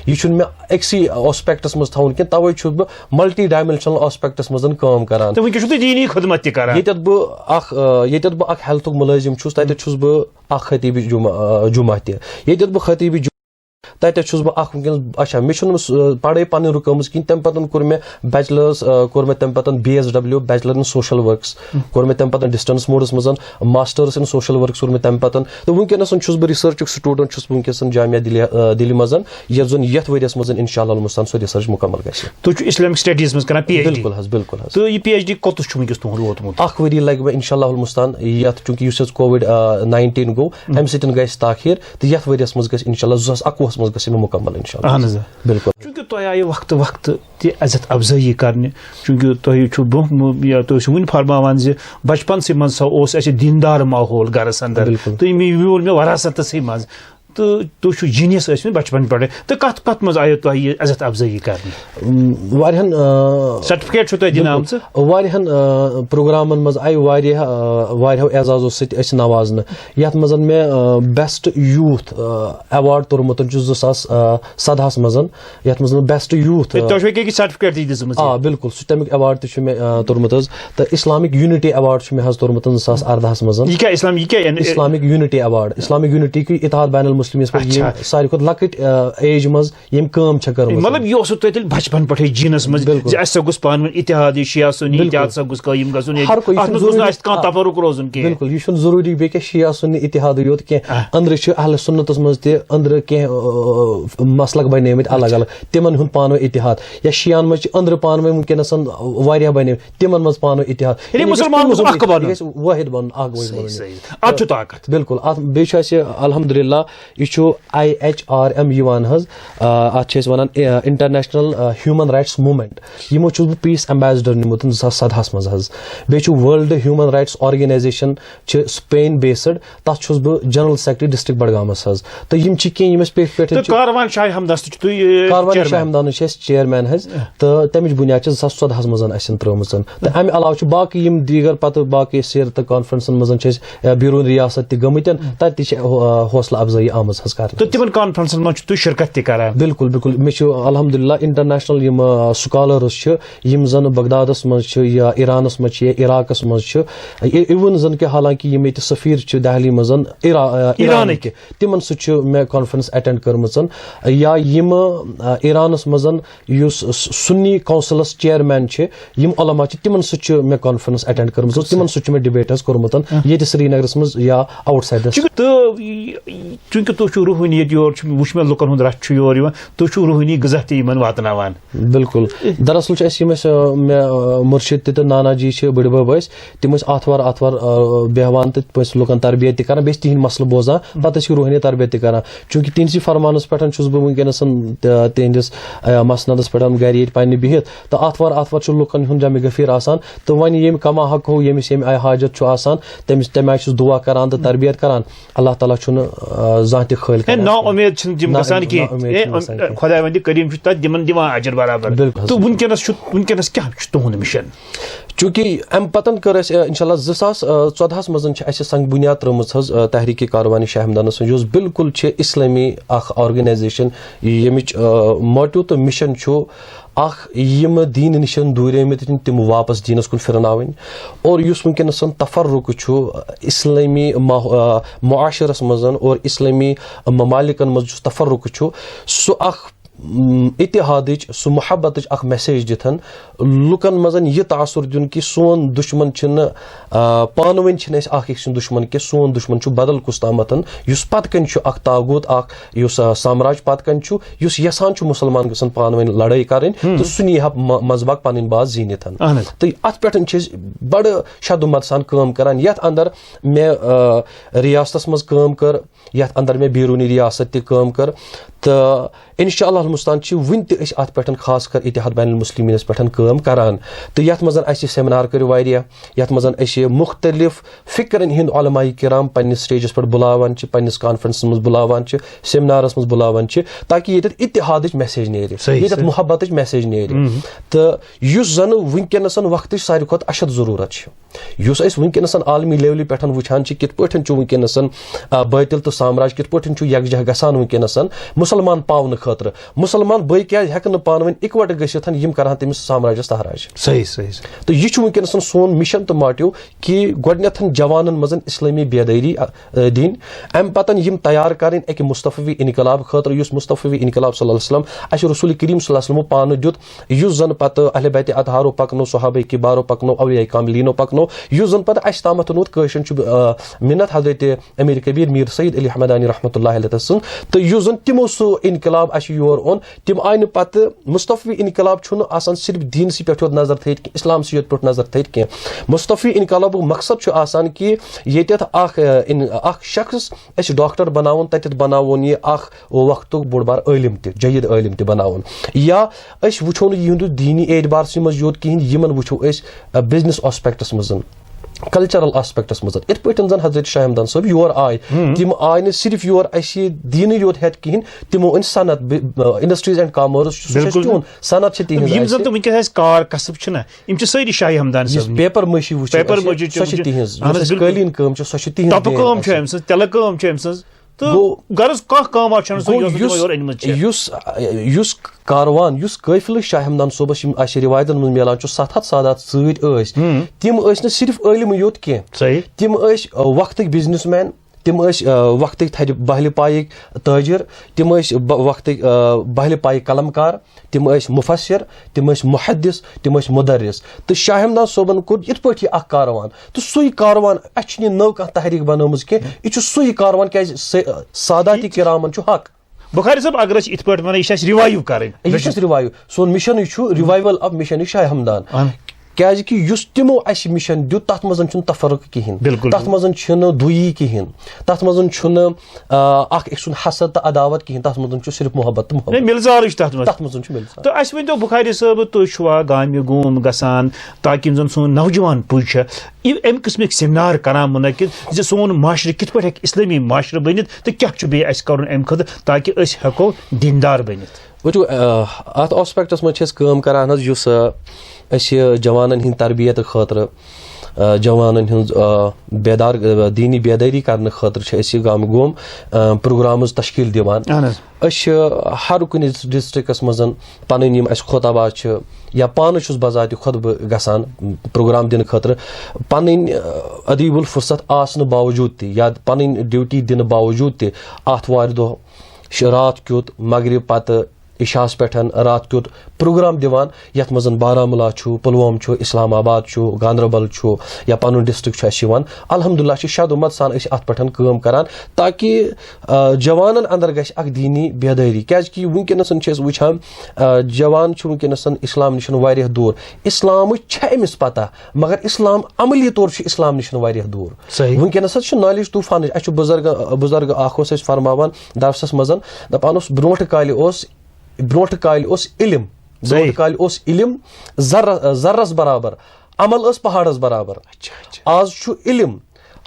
یہِ چھُنہٕ مےٚ أکسٕے aspectس منٛز تھاوُن کینٛہہ، توے چھُس بہٕ multi dimensional aspectس منٛز کٲم کران۔ تہٕ وٕنکیٚس چھُو تُہۍ دیٖنی خدمت تہِ کران۔ ییٚتٮ۪تھ بہٕ اکھ، آ، ییٚتٮ۪تھ بہٕ اکھ healthُک مُلٲزِم چھُس، تتٮ۪تھ چھُس بہٕ اکھ خطیٖبِ جمعہ، آ، جمعہ تہِ۔ ییٚتٮ۪تھ بہٕ خطیٖبِ جمعہ، تتٮ۪تھ چھُس بہٕ اکھ وٕنکیٚنس، اچھا، مےٚ چھُنہٕ سُہ، آ، پڑٲے پنٕنۍ رُکٲومٕژ کِہینۍ۔ تمہِ پتہٕ کوٚر مےٚ bachelorس، آ، کوٚر مےٚ تمہِ پتہٕ B S W، bachelor in social works، کوٚر مےٚ تمہِ پتہٕ distance modeس منٛز، masters in social works کوٚر مےٚ تمہِ پتہٕ۔ تہٕ وٕنکیٚنس چھُس بہٕ researchُک student چھُس بہٕ وٕنکیٚس جامعہ دِلی، آ، دِلی منٛز، یتھ ؤریس منٛز انشاء اللہ المستعان سۄ research مکمل گژھِ۔ تُہۍ چھِو Islamic studies منٛز کران P H D؟ بِلکُل حظ، بِلکُل حظ۔ تہٕ یہِ P H D کوٚتَس چھُ وٕنکیٚس تُہُنٛد ووتمُت؟ اکھ ؤری لگہِ مےٚ انشاء اللہ المستعان، یتھ چوٗنکہِ یُس یتھ COVID، آ، nineteen گوٚو، امہِ سۭتۍ گژھِ تاخیر، تہٕ یتھ ؤریس منٛز گژھِ انشاء اللہ، زٕ ساس اکوُہس منٛز گژھِ مےٚ مکمل انشاء اللہ۔ اہن حظ۔ بِلکُل۔ چوٗنٛکہِ تۄہہِ آیہِ وقتہٕ وقتہٕ تہِ عزت افزٲیی کرنہٕ، چوٗنٛکہِ تۄہہِ چھُو برونٛہہ مُ-، یا تُہۍ ٲسِو وُنہِ فرماوان زِ بچپنسٕے منٛز سا اوس اَسہِ دیٖندار ماحول گرس اندر۔ بِلکُل۔ تہٕ یہِ مےٚ، یہِ میوٗل مےٚ وراثتسٕے منٛز۔ تہٕ تُہۍ چھِو genius ٲسمٕتۍ بچپن پٮ۪ٹھے۔ تہٕ کتھ، کتھ منٛز آیو تۄہہِ یہِ عزت افزٲیی کرنہٕ؟ ام، واریاہن، آ، certificate چھُو تۄہہِ دِنہٕ بِلکُل۔ آمژٕ؟ واریاہن، آ، پروگرامن منٛز آیہِ واریاہ، آ، واریاہو اعزازو سۭتۍ أسۍ نوازنہٕ، یتھ منٛز مےٚ، آ، best youth، آ، award توٚرمُت چھُ زٕ ساس سدہس منٛز، یتھ منٛز best youth، تۄہہِ چھُو أکیٛاہ أکیٛاہ certificate تہِ دِژمٕژ؟ آ، بِلکُل، سُہ تمیُک award تہِ چھُ مےٚ، آ، توٚرمُت حظ۔ تہٕ Islamic Unity Award چھُ مےٚ حظ توٚرمُت زٕ ساس اردہس منٛز۔ یہِ کیٛاہ Islam، یہِ کیٛاہ یعنی؟ Islamic Unity Award، Islamic Unity کہِ اتحاد بین المسلمس پٮ۪ٹھ یِم اچھا۔ ساروی کھۄتہٕ لۄکٕٹۍ، آ، age منٛز یِم کٲم چھےٚ کٔرمٕژ۔ مطلب، یہِ اوسوٕ تۄہہِ تیٚلہِ بچپن پٮ۪ٹھے genes منٛز بِلکُل۔ زِ اَسہِ سا گوٚژھ پانہٕ ؤنۍ اتحاد، یہِ شیعہ سُنی بِلکُل۔ اتحاد سا گوٚژھ قٲیِم گژھُن، یہِ ہر کُنہِ اَتھ منٛز گوٚژھ نہٕ اَسہِ کانٛہہ آ، تفرق روزُن کینٛہہ۔ بِلکُل، یہِ چھُنہٕ ضروٗری بیٚیہِ کینٛہہ شیعہ سُنی اتحادٕے یوت کینٛہہ۔ آ۔ أنٛدرٕ چھِ اہل سُنتس منٛز تہِ أنٛدرٕ کینٛہہ، آ، مسلک بنیمٕتۍ الگ الگ، تِمن ہُنٛد پانہٕ ؤنۍ اتحاد۔ یا شیعن منٛز چھِ أنٛدرٕ پانہٕ ؤنۍ وٕنکیٚنس وۄنۍ واریاہ بنے، تِمن منٛز پانہٕ ؤنۍ اتحاد۔ یعنی یہِ گژھِ مُسلمان کُنُے گوٚژھ اکھ زوٚن، بنُن۔ یہِ گژھِ وٲحد بنُن، اکھ گوٚژھ صحیح، بنُن۔ صحیح۔ اتھ چھُ طاقت۔ بِلکُل، اتھ بیٚیہِ چھُ اَسہِ الحمدللہ یہِ چھُ آی ایچ آر ایم یِوان حظ، آ، اَتھ چھِ أسۍ وَنان، آ، International Human Rights Movement۔ یِمو چھُس بہٕ پیٖس ایمبیسڈر نیوٗمُت زٕ ساس سَدہَس منٛز حظ۔ بیٚیہِ چھُ ورلڈ ہیوٗمن رائٹس آرگنائزیشن چھِ سپین بیسڈ، تَتھ چھُس بہٕ جنرل سیکرٹری ڈسٹرکٹ بڈگامس حظ۔ تہٕ یِم چھِ کینٛہہ یِم اَسہِ پیٚٹھۍ پٮ۪ٹھٕ تہٕ چھِ۔ کاروان شاہ ہمدانس تہِ چھُ تُہۍ، اے، کاروان شاہ چیئرمین۔ ہمدانس چھِ أسۍ چیئرمین حظ، تہٕ تَمِچ بُنیاد چھِ زٕ ساس ژۄدہَس منٛز اَسہِ ترٲومٕژ۔ تہٕ اَمہِ علاوٕ چھُ باقٕے یِم دیٖگر پَتہٕ باقٕے سیٖرتہٕ کانفرنسن منٛز چھِ أسۍ، یا بیروٗن ریاست تہِ گٔمٕتۍ، تَتہِ تہِ چھِ، آ، حوصلہٕ افزٲیی آمٕژ حظ کرنہٕ۔ تہٕ تِمن کانفرنسن منٛز چھُ تُہۍ شرکت تہِ کران؟ بِلکُل، بِلکُل۔ مےٚ چھُ الحمدللہ انٹرنیشنل یِم، آ، سکالرز چھِ، یِم زن بغدادس منٛز چھِ یا ایرانس منٛز چھِ یا عراقس منٛز چھِ، اِوٕن زن کہِ حالانکہِ یِم ییٚتہِ سفیر چھِ دہلی منٛز، ایرا-، آ، ایرانٕکۍ۔ ایرانٕکۍ، تِمن سۭتۍ چھِ مےٚ کانفرنس اٹینڈ کٔرمٕژ۔ یا یِم، آ، ایرانس منٛز یُس س-، سُنی کونسلس چیئرمین چھِ، یِم علماء چھِ، تِمن سۭتۍ چھِ مےٚ کانفرنس اٹینڈ کٔرمٕژ، تِمن سۭتۍ چھُ مےٚ ڈبیٹ حظ کوٚرمُت، ییٚتہِ سرینگرس منٛز یا آؤٹ سائڈس۔ چونکہ تہٕ چونکہ تُہۍ چھِو روحٲنیت، یور چھُ، وٕچھ مےٚ لُکن ہُنٛد رش چھُ یور یِوان، تُہۍ چھِو روحٲنی غذا تہِ یِمن واتناوان۔ بِلکُل۔ دراصل چھِ اَسہِ یِم اَسہِ، آ، مےٚ، آ، مُرشِد تہِ تہٕ نانا جی چھِ بٕڈِ بَب ٲسۍ، تِم ٲسۍ آتھوار آتھوار، آ، بیٚہوان تہٕ تِم ٲسۍ لُکن تربیت تہِ کران، بیٚیہِ ٲسۍ تِہِنٛدۍ مسلہٕ بوزان، پتہٕ ٲسۍ یہِ روحٲنی تربیت تہِ کران۔ چوٗنٛکہِ تِہنٛدسٕے فرمانس پٮ۪ٹھ چھُس بہٕ وٕنکیٚنس، آ، تِہنٛدِس، آ، مسندس پٮ۪ٹھ گرِ ییٚتہِ پننہِ بِہِتھ۔ تہٕ آتھوار آتھوار چھُ لُکن ہُنٛد جمع غفیر آسان، تہٕ وۄنۍ ییٚمہِ کما حق ہو، ییٚمِس ییٚمہِ آیہِ حاجت چھُ آسان، تٔمِس، تَمہِ آیہِ چھُس دُعا کران تہٕ تربیت کران۔ اللہ تعالیٰ چھُنہٕ، آ، زانٛہہ تہِ خٲلۍ ہے، کران۔ نا اُمید چھِنہٕ تِم نا، گژھان نا کینٛہہ۔ اُمید ہے، چھِنہٕ اُم-، گژھان کینٛہہ۔ خۄداوندِ کریٖم چھُ تَتھ تِمن دِوان اجر برابر۔ بِلکُل حظ۔ تہٕ وٕنکیٚنَس چھُ، وٕنکیٚنَس کیٛاہ چھُ تُہُنٛد مِشن؟ چوٗنٛکہِ اَمہِ پَتَن کٔر اَسہِ، آ، اِنشاء اللہ، زٕ ساس ژۄدہَس منٛز چھِ اَسہِ سنگ بُنیاد ترٲومٕژ حظ، آ، تحریٖک کاروان شاہ ہمدانَس، یۄس بِلکُل چھِ اِسلٲمی اَکھ آرگنایزیشن، ییٚمِچ، آ، موٹو تہٕ مِشن چھُ اَکھ، یِم دیٖنہٕ نِش دوٗریمٕتۍ چھِ، تِم واپس دیٖنَس کُن پھِرناوٕنۍ۔ اور یُس وٕنکیٚنَس تفرقہٕ چھُ اِسلٲمی ماح-، آ، معاشرَس منٛز اور اِسلٲمی ممالکَن منٛز یُس تفرقہٕ چھُ، سُہ اَکھ م، اتحادٕچ، سُہ محبتٕچ اکھ میسیج دِتھ لُکن منٛز یہِ تاثر دیُن کہِ سون دُشمن چھُنہٕ، آ، پانہٕ ؤنۍ چھِنہٕ أسۍ اکھ أکۍ سُنٛد دُشمن کینٛہہ، سون دُشمن چھُ بدل کُس تامتھ، یُس پتہٕ کنہِ چھُ اکھ طاغوت، اکھ یُس، آ، سامراج پتہٕ کنہِ چھُ، یُس یژھان چھُ مُسلمان گژھن پانہٕ ؤنۍ لڑٲے کرٕنۍ، تہٕ سُہ نی ہا م-، منٛزباگ پنٕنۍ باز زیٖنِتھ۔ اہن حظ۔ تہٕ اتھ پٮ۪ٹھ چھِ أسۍ بڑٕ شد و مت سان کٲم کران۔ یتھ اندر مےٚ، آ، ریاستس منٛز کٲم کٔر، یتھ اندر مےٚ بیرونی ریاست تہِ کٲم کٔر، تہٕ انشاء اللہ المستعان چھِ وُنہِ تہِ أسۍ اتھ پٮ۪ٹھ خاص کر اتحاد بین المسلمینس پٮ۪ٹھ کٲم کران۔ تہٕ یتھ منٛز اسہِ سیمینار کٔرۍ واریاہ، یتھ منٛز أسۍ مختلف فکرن ہٕنٛدۍ علماء کرام پننس سٹیجس پٮ۪ٹھ بُلاوان چھِ، پننس کانفرنسس منٛز بُلاوان چھِ، سیمینارس منٛز بُلاوان چھِ، تاکہ ییٚتٮ۪تھ اتحادٕچ میسیج نیرِ، صحیح، ییٚتٮ۪تھ صحیح۔ محبتٕچ میسیج نیرِ۔ مہم۔ تہٕ یُس زن وٕنکیٚنس وقتٕچ ساروی کھۄتہٕ اشد ضروٗرت چھِ، یُس أسۍ وٕنکیٚنَس عالمی لیولہِ پٮ۪ٹھ وٕچھان چھِ، کِتھ پٲٹھۍ چھُ وٕنکیٚنَس، آ، بٲطِل تہٕ سامراج کِتھ پٲٹھۍ چھُ یکجاہ گژھان وٕنکیٚنَس مُسلمان پاونہٕ خٲطرٕ۔ مُسلمان بٲے کیازِ ہٮ۪کَن نہٕ پانہٕ ؤنۍ اِکوَٹہٕ گٔژھِتھ، یِم کَرٕہَن تٔمِس سامراجَس تحراج۔ صحیح، صحیح، صحیح۔ تہٕ یہِ چھُ وٕنکیٚنَس سون مِشن تہٕ موٹیو کہِ گۄڈٕنٮ۪تھ جوانَن منٛز اِسلٲمی بیدٲری، آ، دِنۍ، اَمہِ پَتَن یِم تیار کَرٕنۍ اَکہِ مُصطفوی انقلاب خٲطرٕ، یُس مُصطفوی انقلاب صلی اللہ علیہ وسلم اَسہِ رسول کریم صلی اللہ علیہ وسلمو پانہٕ دیُت، یُس زن پتہٕ اہل بیت اطہارو پکنو، صحابہ کبارو پکنو، اولیاء کاملینو پکنو، یُس زن پتہٕ اسہِ تامتھ ووت۔ کٲشرٮ۪ن چھُ، آ، منت حضرت امیر کبیر میر سید علی حمدانی رحمۃ اللہ علیہ سُنٛد، تہٕ یُس زن تِمو سُہ انقلاب اسہِ یور اوٚن، تِم آیہِ نہٕ پتہٕ۔ مصطفی انقلاب چھُنہٕ آسان صرف دیٖنسٕے پٮ۪ٹھ یوت نظر تھٲیِتھ، اسلامسٕے یوت پٮ۪ٹھ نظر تھٲیِتھ کینٛہہ۔ مصطفی انقلابُک مقصد چھُ آسان کہِ ییٚتٮ۪تھ اکھ، آ، ان-، اکھ شخص أسۍ ڈاکٹر بناوون، تتٮ۪تھ بناوون یہِ اکھ وقتُک بوٚڑ بار عٲلِم تہِ، جید عٲلِم تہِ بناوُن۔ یا أسۍ وٕچھو نہٕ یِہُنٛد دیٖنی اعتبارسٕے منٛز یوت کِہیٖنۍ، یِمن وٕچھو أسۍ، آ، بزنس آسپیکٹس منٛز، کلچرل آسپیکٹس منٛز۔ یِتھ پٲٹھۍ زن حضرت شاہ ہمدان صٲب یور آے، تِم آے نہٕ صرف یور اَسہِ دیٖنٕے یوت ہٮ۪تھ کِہیٖنۍ، تِمو أنۍ صنعت، ب-، آ، Industries and Commerce چھُ، سُہ چھُ اَسہِ بِلکُل۔ تِہُنٛد، صنعت چھِ تِہِنٛز یِم زن اَسہِ۔ تِم وٕنکیٚس اَسہِ کار کسب چھِنہ، یِم چھِ سٲری شاہ ہمدان یُس صٲبنٕے۔ Paper mache وٕچھِو paper اَسہِ، mache سۄ چھِ چھِ تِہِنٛز۔ اہن یُس حظ، اَسہِ بِلکُل۔ قٲلیٖن کٲم چھِ، سۄ چھِ تِہِنٛز تَپہٕ دین کٲم چھِ اَسہِ۔ أمۍ سٕنٛز، تِلہٕ کٲم چھِ أمۍ سٕنٛز۔ تہٕ گوٚو، غرض کانٛہہ کٲم آسہِ چھَنہٕ سۄ گوٚو یۄس نہٕ یُس، تِمو یورٕ أنمٕژ چھِ۔ یُس، یُس کاروان، یُس قٲفلہٕ شاہ ہمدان صٲبس یِم اَسہِ رِوایتن منٛز میلان چھُ، ستھ ہتھ سادات سۭتۍ ٲسۍ، ہُم۔ تِم ٲسۍ نہٕ صرف عٲلمٕے یوت کینٛہہ۔ صحیح۔ تِم ٲسۍ، آ، وقتٕکۍ businessman، تِم ٲسۍ، آ، وقتٕکۍ تھدِ بہلہِ پایِکۍ تٲجِر، تِم ٲسۍ ب-، وقتٕکۍ، آ، بہلہِ پایِکۍ قلم کار، تِم ٲسۍ مُفسِر، تِم ٲسۍ مُحدِث، تِم ٲسۍ مُدرِس۔ تہٕ شاہ ہمدان صٲبن کوٚر یِتھ پٲٹھۍ یہِ اکھ کاروان۔ تہٕ سُے کاروان، اَسہِ چھُنہٕ یہِ نٔو کانٛہہ تحریٖک بنٲومٕژ کینٛہہ، یہِ چھُ سُے کاروان، کیازِ سٲ-، ساداتی یہِ تہِ کرامن چھُ حق۔ بخاری صٲب، اگر أسۍ یِتھ پٲٹھۍ وَنو، یہِ چھُ اَسہِ revive کَرٕنۍ۔ یہِ چھُ اَسہِ revive۔ سون مِشنٕے چھُ revival of mission Shah Hamdan. اہن۔ کیازِ کہِ یُس تِمو اَسہِ مِشن دیُت، تَتھ منٛز چھُنہٕ تفرق کِہینۍ۔ بِلکُل۔ تَتھ منٛز چھُنہٕ دُیی کِہینۍ۔ تَتھ منٛز چھُنہٕ آ، اکھ أکۍ سُنٛد حسد تہٕ عداوت کِہینۍ۔ تَتھ منٛز چھُ صرف محبت تہٕ ہے، محبت۔ مِلزارٕے چھُ تَتھ منٛز۔ تَتھ منٛز چھُ مِلزار۔ تہٕ اَسہِ ؤنۍ تو بُخاری صٲب، تُہۍ چھُوا گامہِ گوم گژھان تاکہِ یِم زَن سون نوجوان پُے چھِ، یہِ اَمہِ قٕسمٕکۍ سیمینار کران منعقد زِ سون معاشرٕ کِتھ پٲٹھۍ ہیٚکہِ اِسلٲمی معاشرٕ بٔنِتھ تہٕ کیٛاہ چھُ بیٚیہِ اَسہِ کَرُن اَمہِ خٲطرٕ تاکہِ أسۍ ہٮ۪کو دیٖندار بٔنِتھ؟ وٕچھِو، آ، اَتھ آسپیکٹس منٛز چھِ أسۍ کٲم کران حظ، یُس، آ، أسۍ جوانن ہٕنٛدِ تربیت خٲطرٕ، آ، جوانن ہٕنٛز، آ، بیدار، آ، دیٖنی بیدٲری کرنہٕ خٲطرٕ چھِ أسۍ یہِ گامہٕ گوم، آ، پروگرامز تشکیل دِوان۔ اہن حظ۔ أسۍ چھِ ہر کُنہِ ڈسٹرکٹس منٛز پنٕنۍ یِم اَسہِ خطبہ چھِ، یا پانہٕ چھُس بذاتِ خۄد بہٕ گژھان پروگرام دِنہٕ خٲطرٕ، پنٕنۍ، آ، ادیب الفرصت آسنہٕ باوجوٗد تہِ یا پنٕنۍ ڈیوٹی دِنہٕ باوجوٗد تہِ آتھوارِ دۄہ چھِ راتھ کیُتھ مغرب پتہٕ عشاہس پٮ۪ٹھ راتھ کیُتھ پروگرام دِوان، یتھ منٛز بارہمولہ چھُ، پلوۄم چھُ، اسلام آباد چھُ، گاندربل چھُ، یا پنُن ڈسٹرکٹ چھُ اَسہِ یِوان۔ الحمدللہ چھِ شد و مت سان أسۍ اتھ پٮ۪ٹھ کٲم کران تاکہِ، آ، جوانن اندر گژھِ اکھ دیٖنی بیدٲری، کیازِ کہِ وٕنکیٚنس چھِ أسۍ وٕچھان، آ، جوان چھُ وٕنکیٚنس اسلام نِش واریاہ دوٗر۔ اسلامٕچ چھےٚ أمِس پتہ، مگر اسلام عملی طور چھُ اسلام نِش واریاہ دوٗر۔ صحیح۔ وٕنکیٚنس حظ چھُ نالیج طوفانٕچ۔ اَسہِ چھُ بُزرگ، بُزرگ اکھ اوس اَسہِ فرماوان درسس منٛز، دپان اوس، برونٛٹھ کالہِ اوس، برونٛٹھ کالہِ اوس علم، صحیح۔ برونٛٹھ کالہِ اوس علم زر-، زرس برابر، عمل ٲس پہاڑس برابر۔ اچھا، اچھا۔ آز چھُ علم،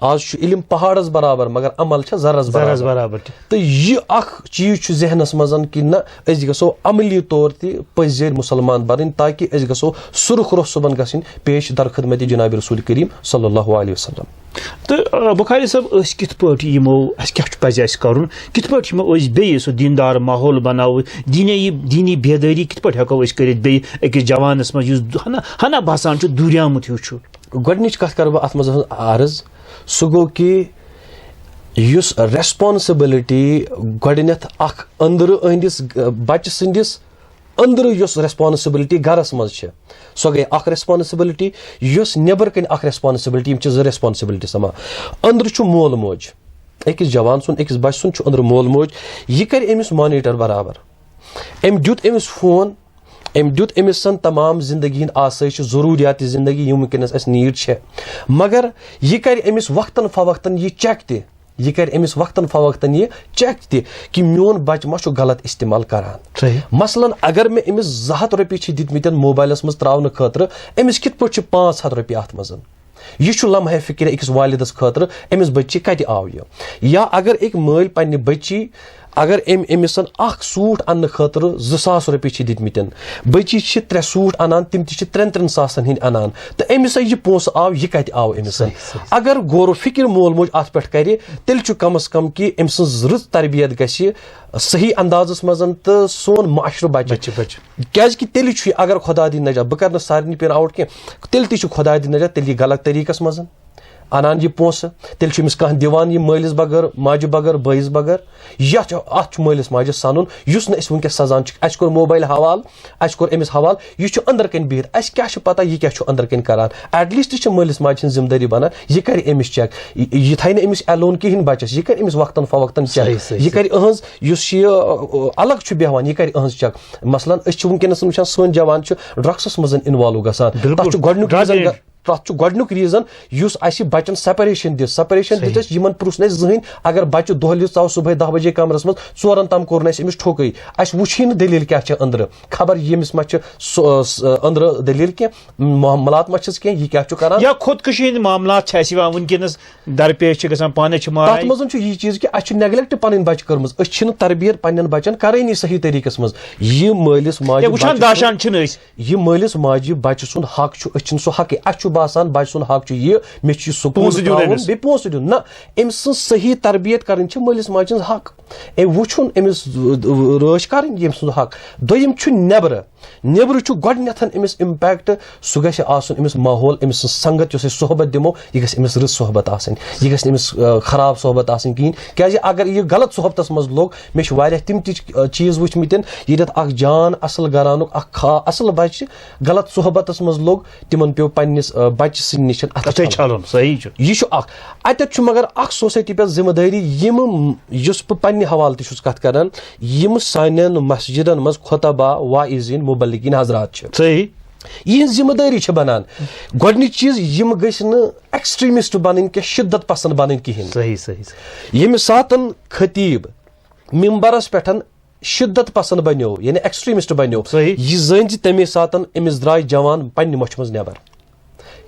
آز چھُ علم پہاڑس برابر، مگر عمل چھےٚ زرس زرس برابر۔ برابر تہِ۔ تہٕ یہِ اکھ چیٖز چھُ ذہنس منٛز کہِ نہ، أسۍ گژھو عملی طور تہِ پٔزۍ زیرۍ مُسلمان بنٕنۍ، تاکہِ أسۍ گژھو سُرخ روٚس صُبحن گژھٕنۍ پیش در خدمت جناب رسول کریم صلی اللہ علیہ وسلم۔ تہٕ، آ، بخاری صٲب، أسۍ کِتھ پٲٹھۍ یِمو، اَسہِ کیٛاہ چھُ پَزِ اَسہِ کَرُن؟ کِتھ پٲٹھۍ یِمو أسۍ بیٚیہِ سُہ دیٖندار ماحول بَناوو؟ دیٖنی، دیٖنی بیدٲری کِتھ پٲٹھۍ ہٮ۪کو أسۍ کٔرِتھ بیٚیہِ أکِس جوانَس منٛز، یُس ہنا، ہنا باسان چھُ دوٗریٛامُت ہیوٗ چھُ؟ گۄڈٕنِچ کَتھ کَرٕ بہٕ اَتھ منٛز عرض، سُہ گوٚو کہِ یُس ریسپانسبلٹی گۄڈٕنٮ۪تھ اَکھ أنٛدرٕ أہٕنٛدِس بَچہٕ سٕنٛدِس أنٛدرٕ یۄس ریسپانسبلٹی گرس منٛز چھِ، سۄ گٔے اکھ ریسپانسبلٹی۔ یۄس نٮ۪بر کَنہِ اکھ ریسپانسبلٹی، یِم چھِ زٕ ریسپانسبلٹی سمان۔ أنٛدرٕ چھُ مول موج، أکِس جوان سُنٛد، أکِس بچہٕ سُنٛد چھُ أنٛدرٕ مول موج۔ یہِ کرِ أمِس مانیٹر برابر۔ أمۍ دیُت أمِس فون، أمۍ دیُت أمِس سن تمام زندگی ہٕنٛدۍ آسٲیِش، ضروٗریات زندگی، یِم وٕنکیٚنس اَسہِ نیٖڈ چھےٚ۔ مگر یہِ کرِ أمِس وقتن فوقتن یہِ چیک تہِ، یہِ کرِ أمِس وقتاً فوقتاً یہِ چیک تہِ کہِ میون بچہٕ ما چھُ غلط استعمال کران۔ صحیح۔ مثلاً اگر مےٚ أمِس زٕ ہتھ رۄپیہِ چھِ دِتمٕتٮ۪ن موبایلَس منٛز ترٛاونہٕ خٲطرٕ، أمِس کِتھ پٲٹھۍ چھِ پانٛژھ ہتھ رۄپیہِ اَتھ منٛز؟ یہِ چھُ لمحہ فکر أکِس والدَس خٲطرٕ، أمِس بچی کتہِ آو یہِ؟ یا اگر أکۍ مٲلۍ پننہِ بچی، اگر أمۍ أمِس اکھ سوٗٹ اننہٕ خٲطرٕ زٕ ساس رۄپیہِ چھِ دِتمٕتٮ۪ن، بچی چھِ ترٛےٚ سوٗٹ انان، تِم تہِ چھِ ترٛٮ۪ن ترٛٮ۪ن ساسن ہٕنٛدۍ انان، تہٕ أمِس یہِ پونٛسہٕ آو، یہِ کتہِ آو أمِس؟ صحیح، صحیح۔ اگر غور و فکر مول موج اتھ پٮ۪ٹھ کرِ، تیٚلہِ چھُ کم از کم کہِ أمۍ سٕنٛز رٕژ تربیت گژھِ صحیح اندازس منٛز تہٕ سون معاشرٕ بچہِ۔ بچہِ، بچہِ۔ کیازِ کہِ تیٚلہِ چھُ یہِ، اگر خۄدا دِنۍ نجات، بہٕ کرٕ نہٕ سارنٕے پین آوُٹ کینٛہہ، تیٚلہِ تہِ چھُ خۄدا دِنۍ نجات، تیٚلہِ یہِ غلط طریٖقس منٛز انان یہِ پونٛسہٕ، تیٚلہِ چھُ أمِس کانٛہہ دِوان یہِ مٲلِس بغٲر، ماجہِ بغٲر، بٲیِس بغٲر۔ یتھ چھُ، اتھ چھُ مٲلِس ماجہِ سنُن، یُس نہٕ أسۍ وٕنکیٚس سزان چھِ۔ اسہِ کوٚر موبایل حوالہٕ، اسہِ کوٚر أمِس حوالہٕ، یہِ چھُ أنٛدرٕ کنۍ بِہِتھ، اسہِ کیٛاہ چھُ پتہ یہِ کیٛاہ چھُ أنٛدرٕ کنۍ کران۔ ایٹ لیسٹ چھِ مٲلِس ماجہِ ہٕنٛز ذمہٕ دٲری بنان، یہِ کرِ أمِس چیک، یہِ، یہِ تھایہِ نہٕ أمِس ایلون کِہینۍ بچس، یہِ کرِ أمِس وقتاً فوقتاً چیک، صحیح، صحیح، یہِ کرِ أہٕنٛز یُس یہِ، ٲ، الگ چھُ بیٚہوان، یہِ کرِ أہٕنٛز چیک۔ مثلاً أسۍ چھِ وٕنکیٚنس وٕچھان سٲنۍ جوان چھِ ڈرگسس منٛز انوالو گژھان۔ بِلکُل۔ تتھ چھُ گۄڈٕنیُک ڈرگ ریزن، ایڈکٹ۔ تتھ چھُ گۄڈٕنیُک ریزن یُس اسہِ بچن سیپریشن دِژ، سیپریشن صحیح۔ دِژ اسہِ یِمن پرُژھ نہٕ اسہِ زٕہٕنۍ۔ اگر بچہِ دۄہلہِ ژاو صبحٲے دہ بجے کمرس منٛز، ژورن تام کوٚر نہٕ اسہِ أمِس ٹھوکٕے۔ اسہِ وُچھٕے نہٕ دٔلیٖل کیٛاہ چھےٚ أنٛدرٕ، خبر ییٚمِس ما چھِ سُہ، ٲس، أنٛدرٕ دٔلیٖل کینٛہہ، معاملات ما چھِس کینٛہہ، یہِ کیٛاہ چھُ کران۔ یا خودکشی ہٕنٛدۍ معاملات چھِ اسہِ یِوان وٕنکیٚنس درپیش، چھِ گژھان، پانس چھِ ماران۔ تتھ منٛز چھُ یہِ چیٖز کہِ اسہِ چھِ نیگلیکٹ پنٕنۍ بچہِ کٔرمٕژ، أسۍ چھِنہٕ تربیت پننٮ۪ن بچن کرٲنی صحیح طریٖقس منٛز۔ یہِ مٲلِس ماجہِ یا وٕچھان بچہِ سُنٛد، داشان چھِنہٕ أسۍ۔ یہِ مٲلِس ماجہِ بچہِ سُنٛد حق چھُ، أسۍ چھِنہٕ سُہ حقٕے۔ اسہِ چھُ باسان بچہِ سُنٛد حق چھُ یہِ، مےٚ چھُ یہِ سکوٗل پونٛسہٕ دیُن ترٛاوُن، أمِس۔ بیٚیہِ پونٛسہٕ دیُن۔ نہ، أمۍ سٕنٛز صحیح تربیت کرٕنۍ چھِ مٲلِس ماجہِ ہٕنٛز حق۔ أمۍ وٕچھُن أمِس رٲچھ کرٕنۍ ییٚمۍ سُنٛد حق۔ دوٚیِم چھُ نٮ۪برٕ، نٮ۪برٕ چھُ گۄڈٕنٮ۪تھ أمِس امپیکٹ، سُہ گژھِ آسُن أمِس ماحول، أمِس سٕنٛز سنگت یۄس أسۍ صحبت دِمو، یہِ گژھِ أمِس رٕژ صحبت آسٕنۍ، یہِ گژھِ نہٕ أمِس، آ، خراب صحبت آسٕنۍ کِہیٖنۍ۔ کیازِ اگر یہِ غلط صحبتس منٛز لوٚگ، مےٚ چھِ واریاہ تِم تہِ، آ، چیٖز وٕچھمٕتٮ۪ن، ییٚتٮ۪تھ اکھ جان اصل گرانُک اکھ خا-، اصل بچہِ غلط صحبتس منٛز لوٚگ، تِمن پیوٚو پننِس، آ، بچہِ سٕنٛدِ نِش اتھٕ اَتھَے چھلُن۔ چھلُن، صحیح چھُ۔ یہِ چھُ اکھ۔ اتٮ۪تھ چھُ مگر اکھ سوسایٹی پٮ۪ٹھ ذمہٕ دٲری، یِم، یُس بہٕ پننہِ حوالہٕ تہِ چھُس کتھ کران، یِم سانٮ۪ن مسجدن منٛز خطبہ، واعظین، مبلغین حضرات چھِ۔ صحیح۔ یِہنٛز ذمہٕ دٲری چھِ بنان۔ گۄڈٕنِچ چیٖز، یِم گٔژھۍ نہٕ ایکسٹریمسٹ بنٕنۍ کینٛہہ، شدت پسند بنٕنۍ کِہینۍ۔ صحیح صحیح صحیح۔ ییٚمہِ ساتن خطیب ممبرس پٮ۪ٹھ شدت پسند بنیو، یعنی ایکسٹریمسٹ بنیو، صحیح۔ یہِ زٲنۍ زِ تمے ساتن أمِس درٛاے جوان پننہِ مۄچھِ منٛز نٮ۪بر۔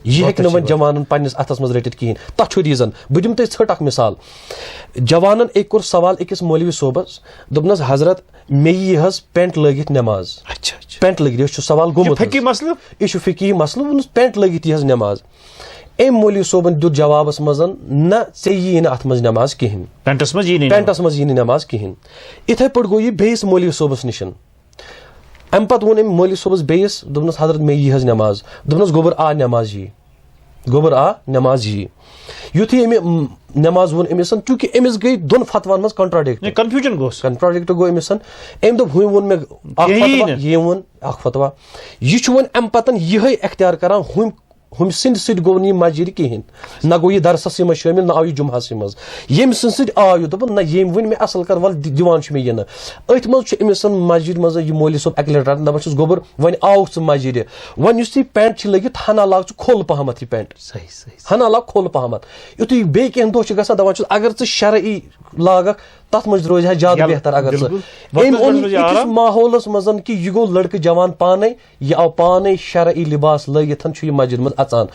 یہِ ہیٚکہِ نہٕ وۄنۍ جوانن پننِس اتھس منٛز رٔٹِتھ کِہینۍ۔ تتھ چھُ ریزن۔ بہٕ دِمہٕ تۄہہِ ژھٔٹ اکھ مثال۔ جوانن أکۍ کوٚر سوال أکِس مولوی صٲبس، دوٚپنس، "حضرت، مےٚ یی حظ پینٹ لٲگِتھ نٮ۪ماز۔" اچھا اچھا۔ پینٹ لٲگِتھ، یہِ چھُ سوال گوٚمُت فقی حظ۔ مسلہٕ؟ یہِ چھُ فقی مسلہٕ، ووٚنُس، "پینٹ لٲگِتھ یی حظ نٮ۪ماز۔" أمۍ مولوی صٲبن دیُت جوابس منٛز، "نہ، ژےٚ یی نہٕ اتھ منٛز نٮ۪ماز کِہینۍ۔" پینٹس منٛز یی نہٕ پینٹس منٛز یی نہٕ نٮ۪ماز کِہینۍ۔ اِتھے پٲٹھۍ گوٚو یہِ بیٚیِس مولوی صٲبس نِشن۔ امہِ پتہٕ ووٚن أمۍ مولوی صٲبس بیٚیِس، دوٚپنس، "حضرت، مےٚ یی حظ نٮ۪ماز۔" دوٚپنس، "گوٚبُر آ، نٮ۪ماز یی۔ گوٚبُر آ، نٮ۪ماز یی۔" یُتھُے أمۍ، م، نٮ۪ماز ووٚن أمِس، چونکہ أمِس گٔے دۄن فتوہن منٛز کنٹراڈکٹ۔ کنفیوجن گوٚوس۔ کنٹراڈکٹ گوٚو أمِس۔ أمۍ دوٚپ، "ہُمۍ ووٚن مےٚ اکھ یی فتوا، نہٕ۔ یہِ ووٚن اکھ فتوا۔" یہِ چھُ وۄنۍ امہِ پتن یِہے اختیار کران، ہُمۍ ہُمۍ سٕنٛدِ سۭتۍ گوٚو نہٕ یہِ مسجد کِہینۍ، نہ گوٚو یہِ درسسٕے منٛز شٲمِل، نہ آو یہِ جمعہسٕے منٛز۔ ییٚمہِ سٕنٛدِ سۭتۍ آو یہِ، دوٚپُن، "نہ، ییٚمۍ ؤنۍ مےٚ اصل کر، ول، دِ-، دِوان چھُ مےٚ یہِ نہٕ۔" أتھۍ منٛز چھُ أمِس مسجد منٛز یہِ مولوی صٲب اکہِ لٹہِ رٹان، دپان چھُس، "گوٚبُر، وۄنۍ آوُکھ ژٕ مسجدِ، وۄنۍ یُس ژٕ یہِ پینٹ چھِ لٲگِتھ، ہنا لاگ ژٕ کھوٚل پہمتھ یہِ پینٹ۔" صحیح صحیح۔ ہنا لاگ کھوٚل پہمتھ۔ یُتھُے بیٚیہِ کینٛہہ دۄہ چھِ گژھان، دپان چھُس، اگر ژٕ شرعی لاگکھ، تتھ منٛز روزِ ہا زیادٕ یَلہٕ، بہتر۔ اگر ژٕ بِلکُل۔ أمۍ وقتَس اوٚن پٮ۪ٹھ روزِ یہِ أکِس آرام۔ ماحولس منٛز کہِ یہِ گوٚو لڑکہٕ جوان پانے، یہِ آو پانے شرعی لباس لٲگِتھ چھُ یہِ مسجد منٛز اژان۔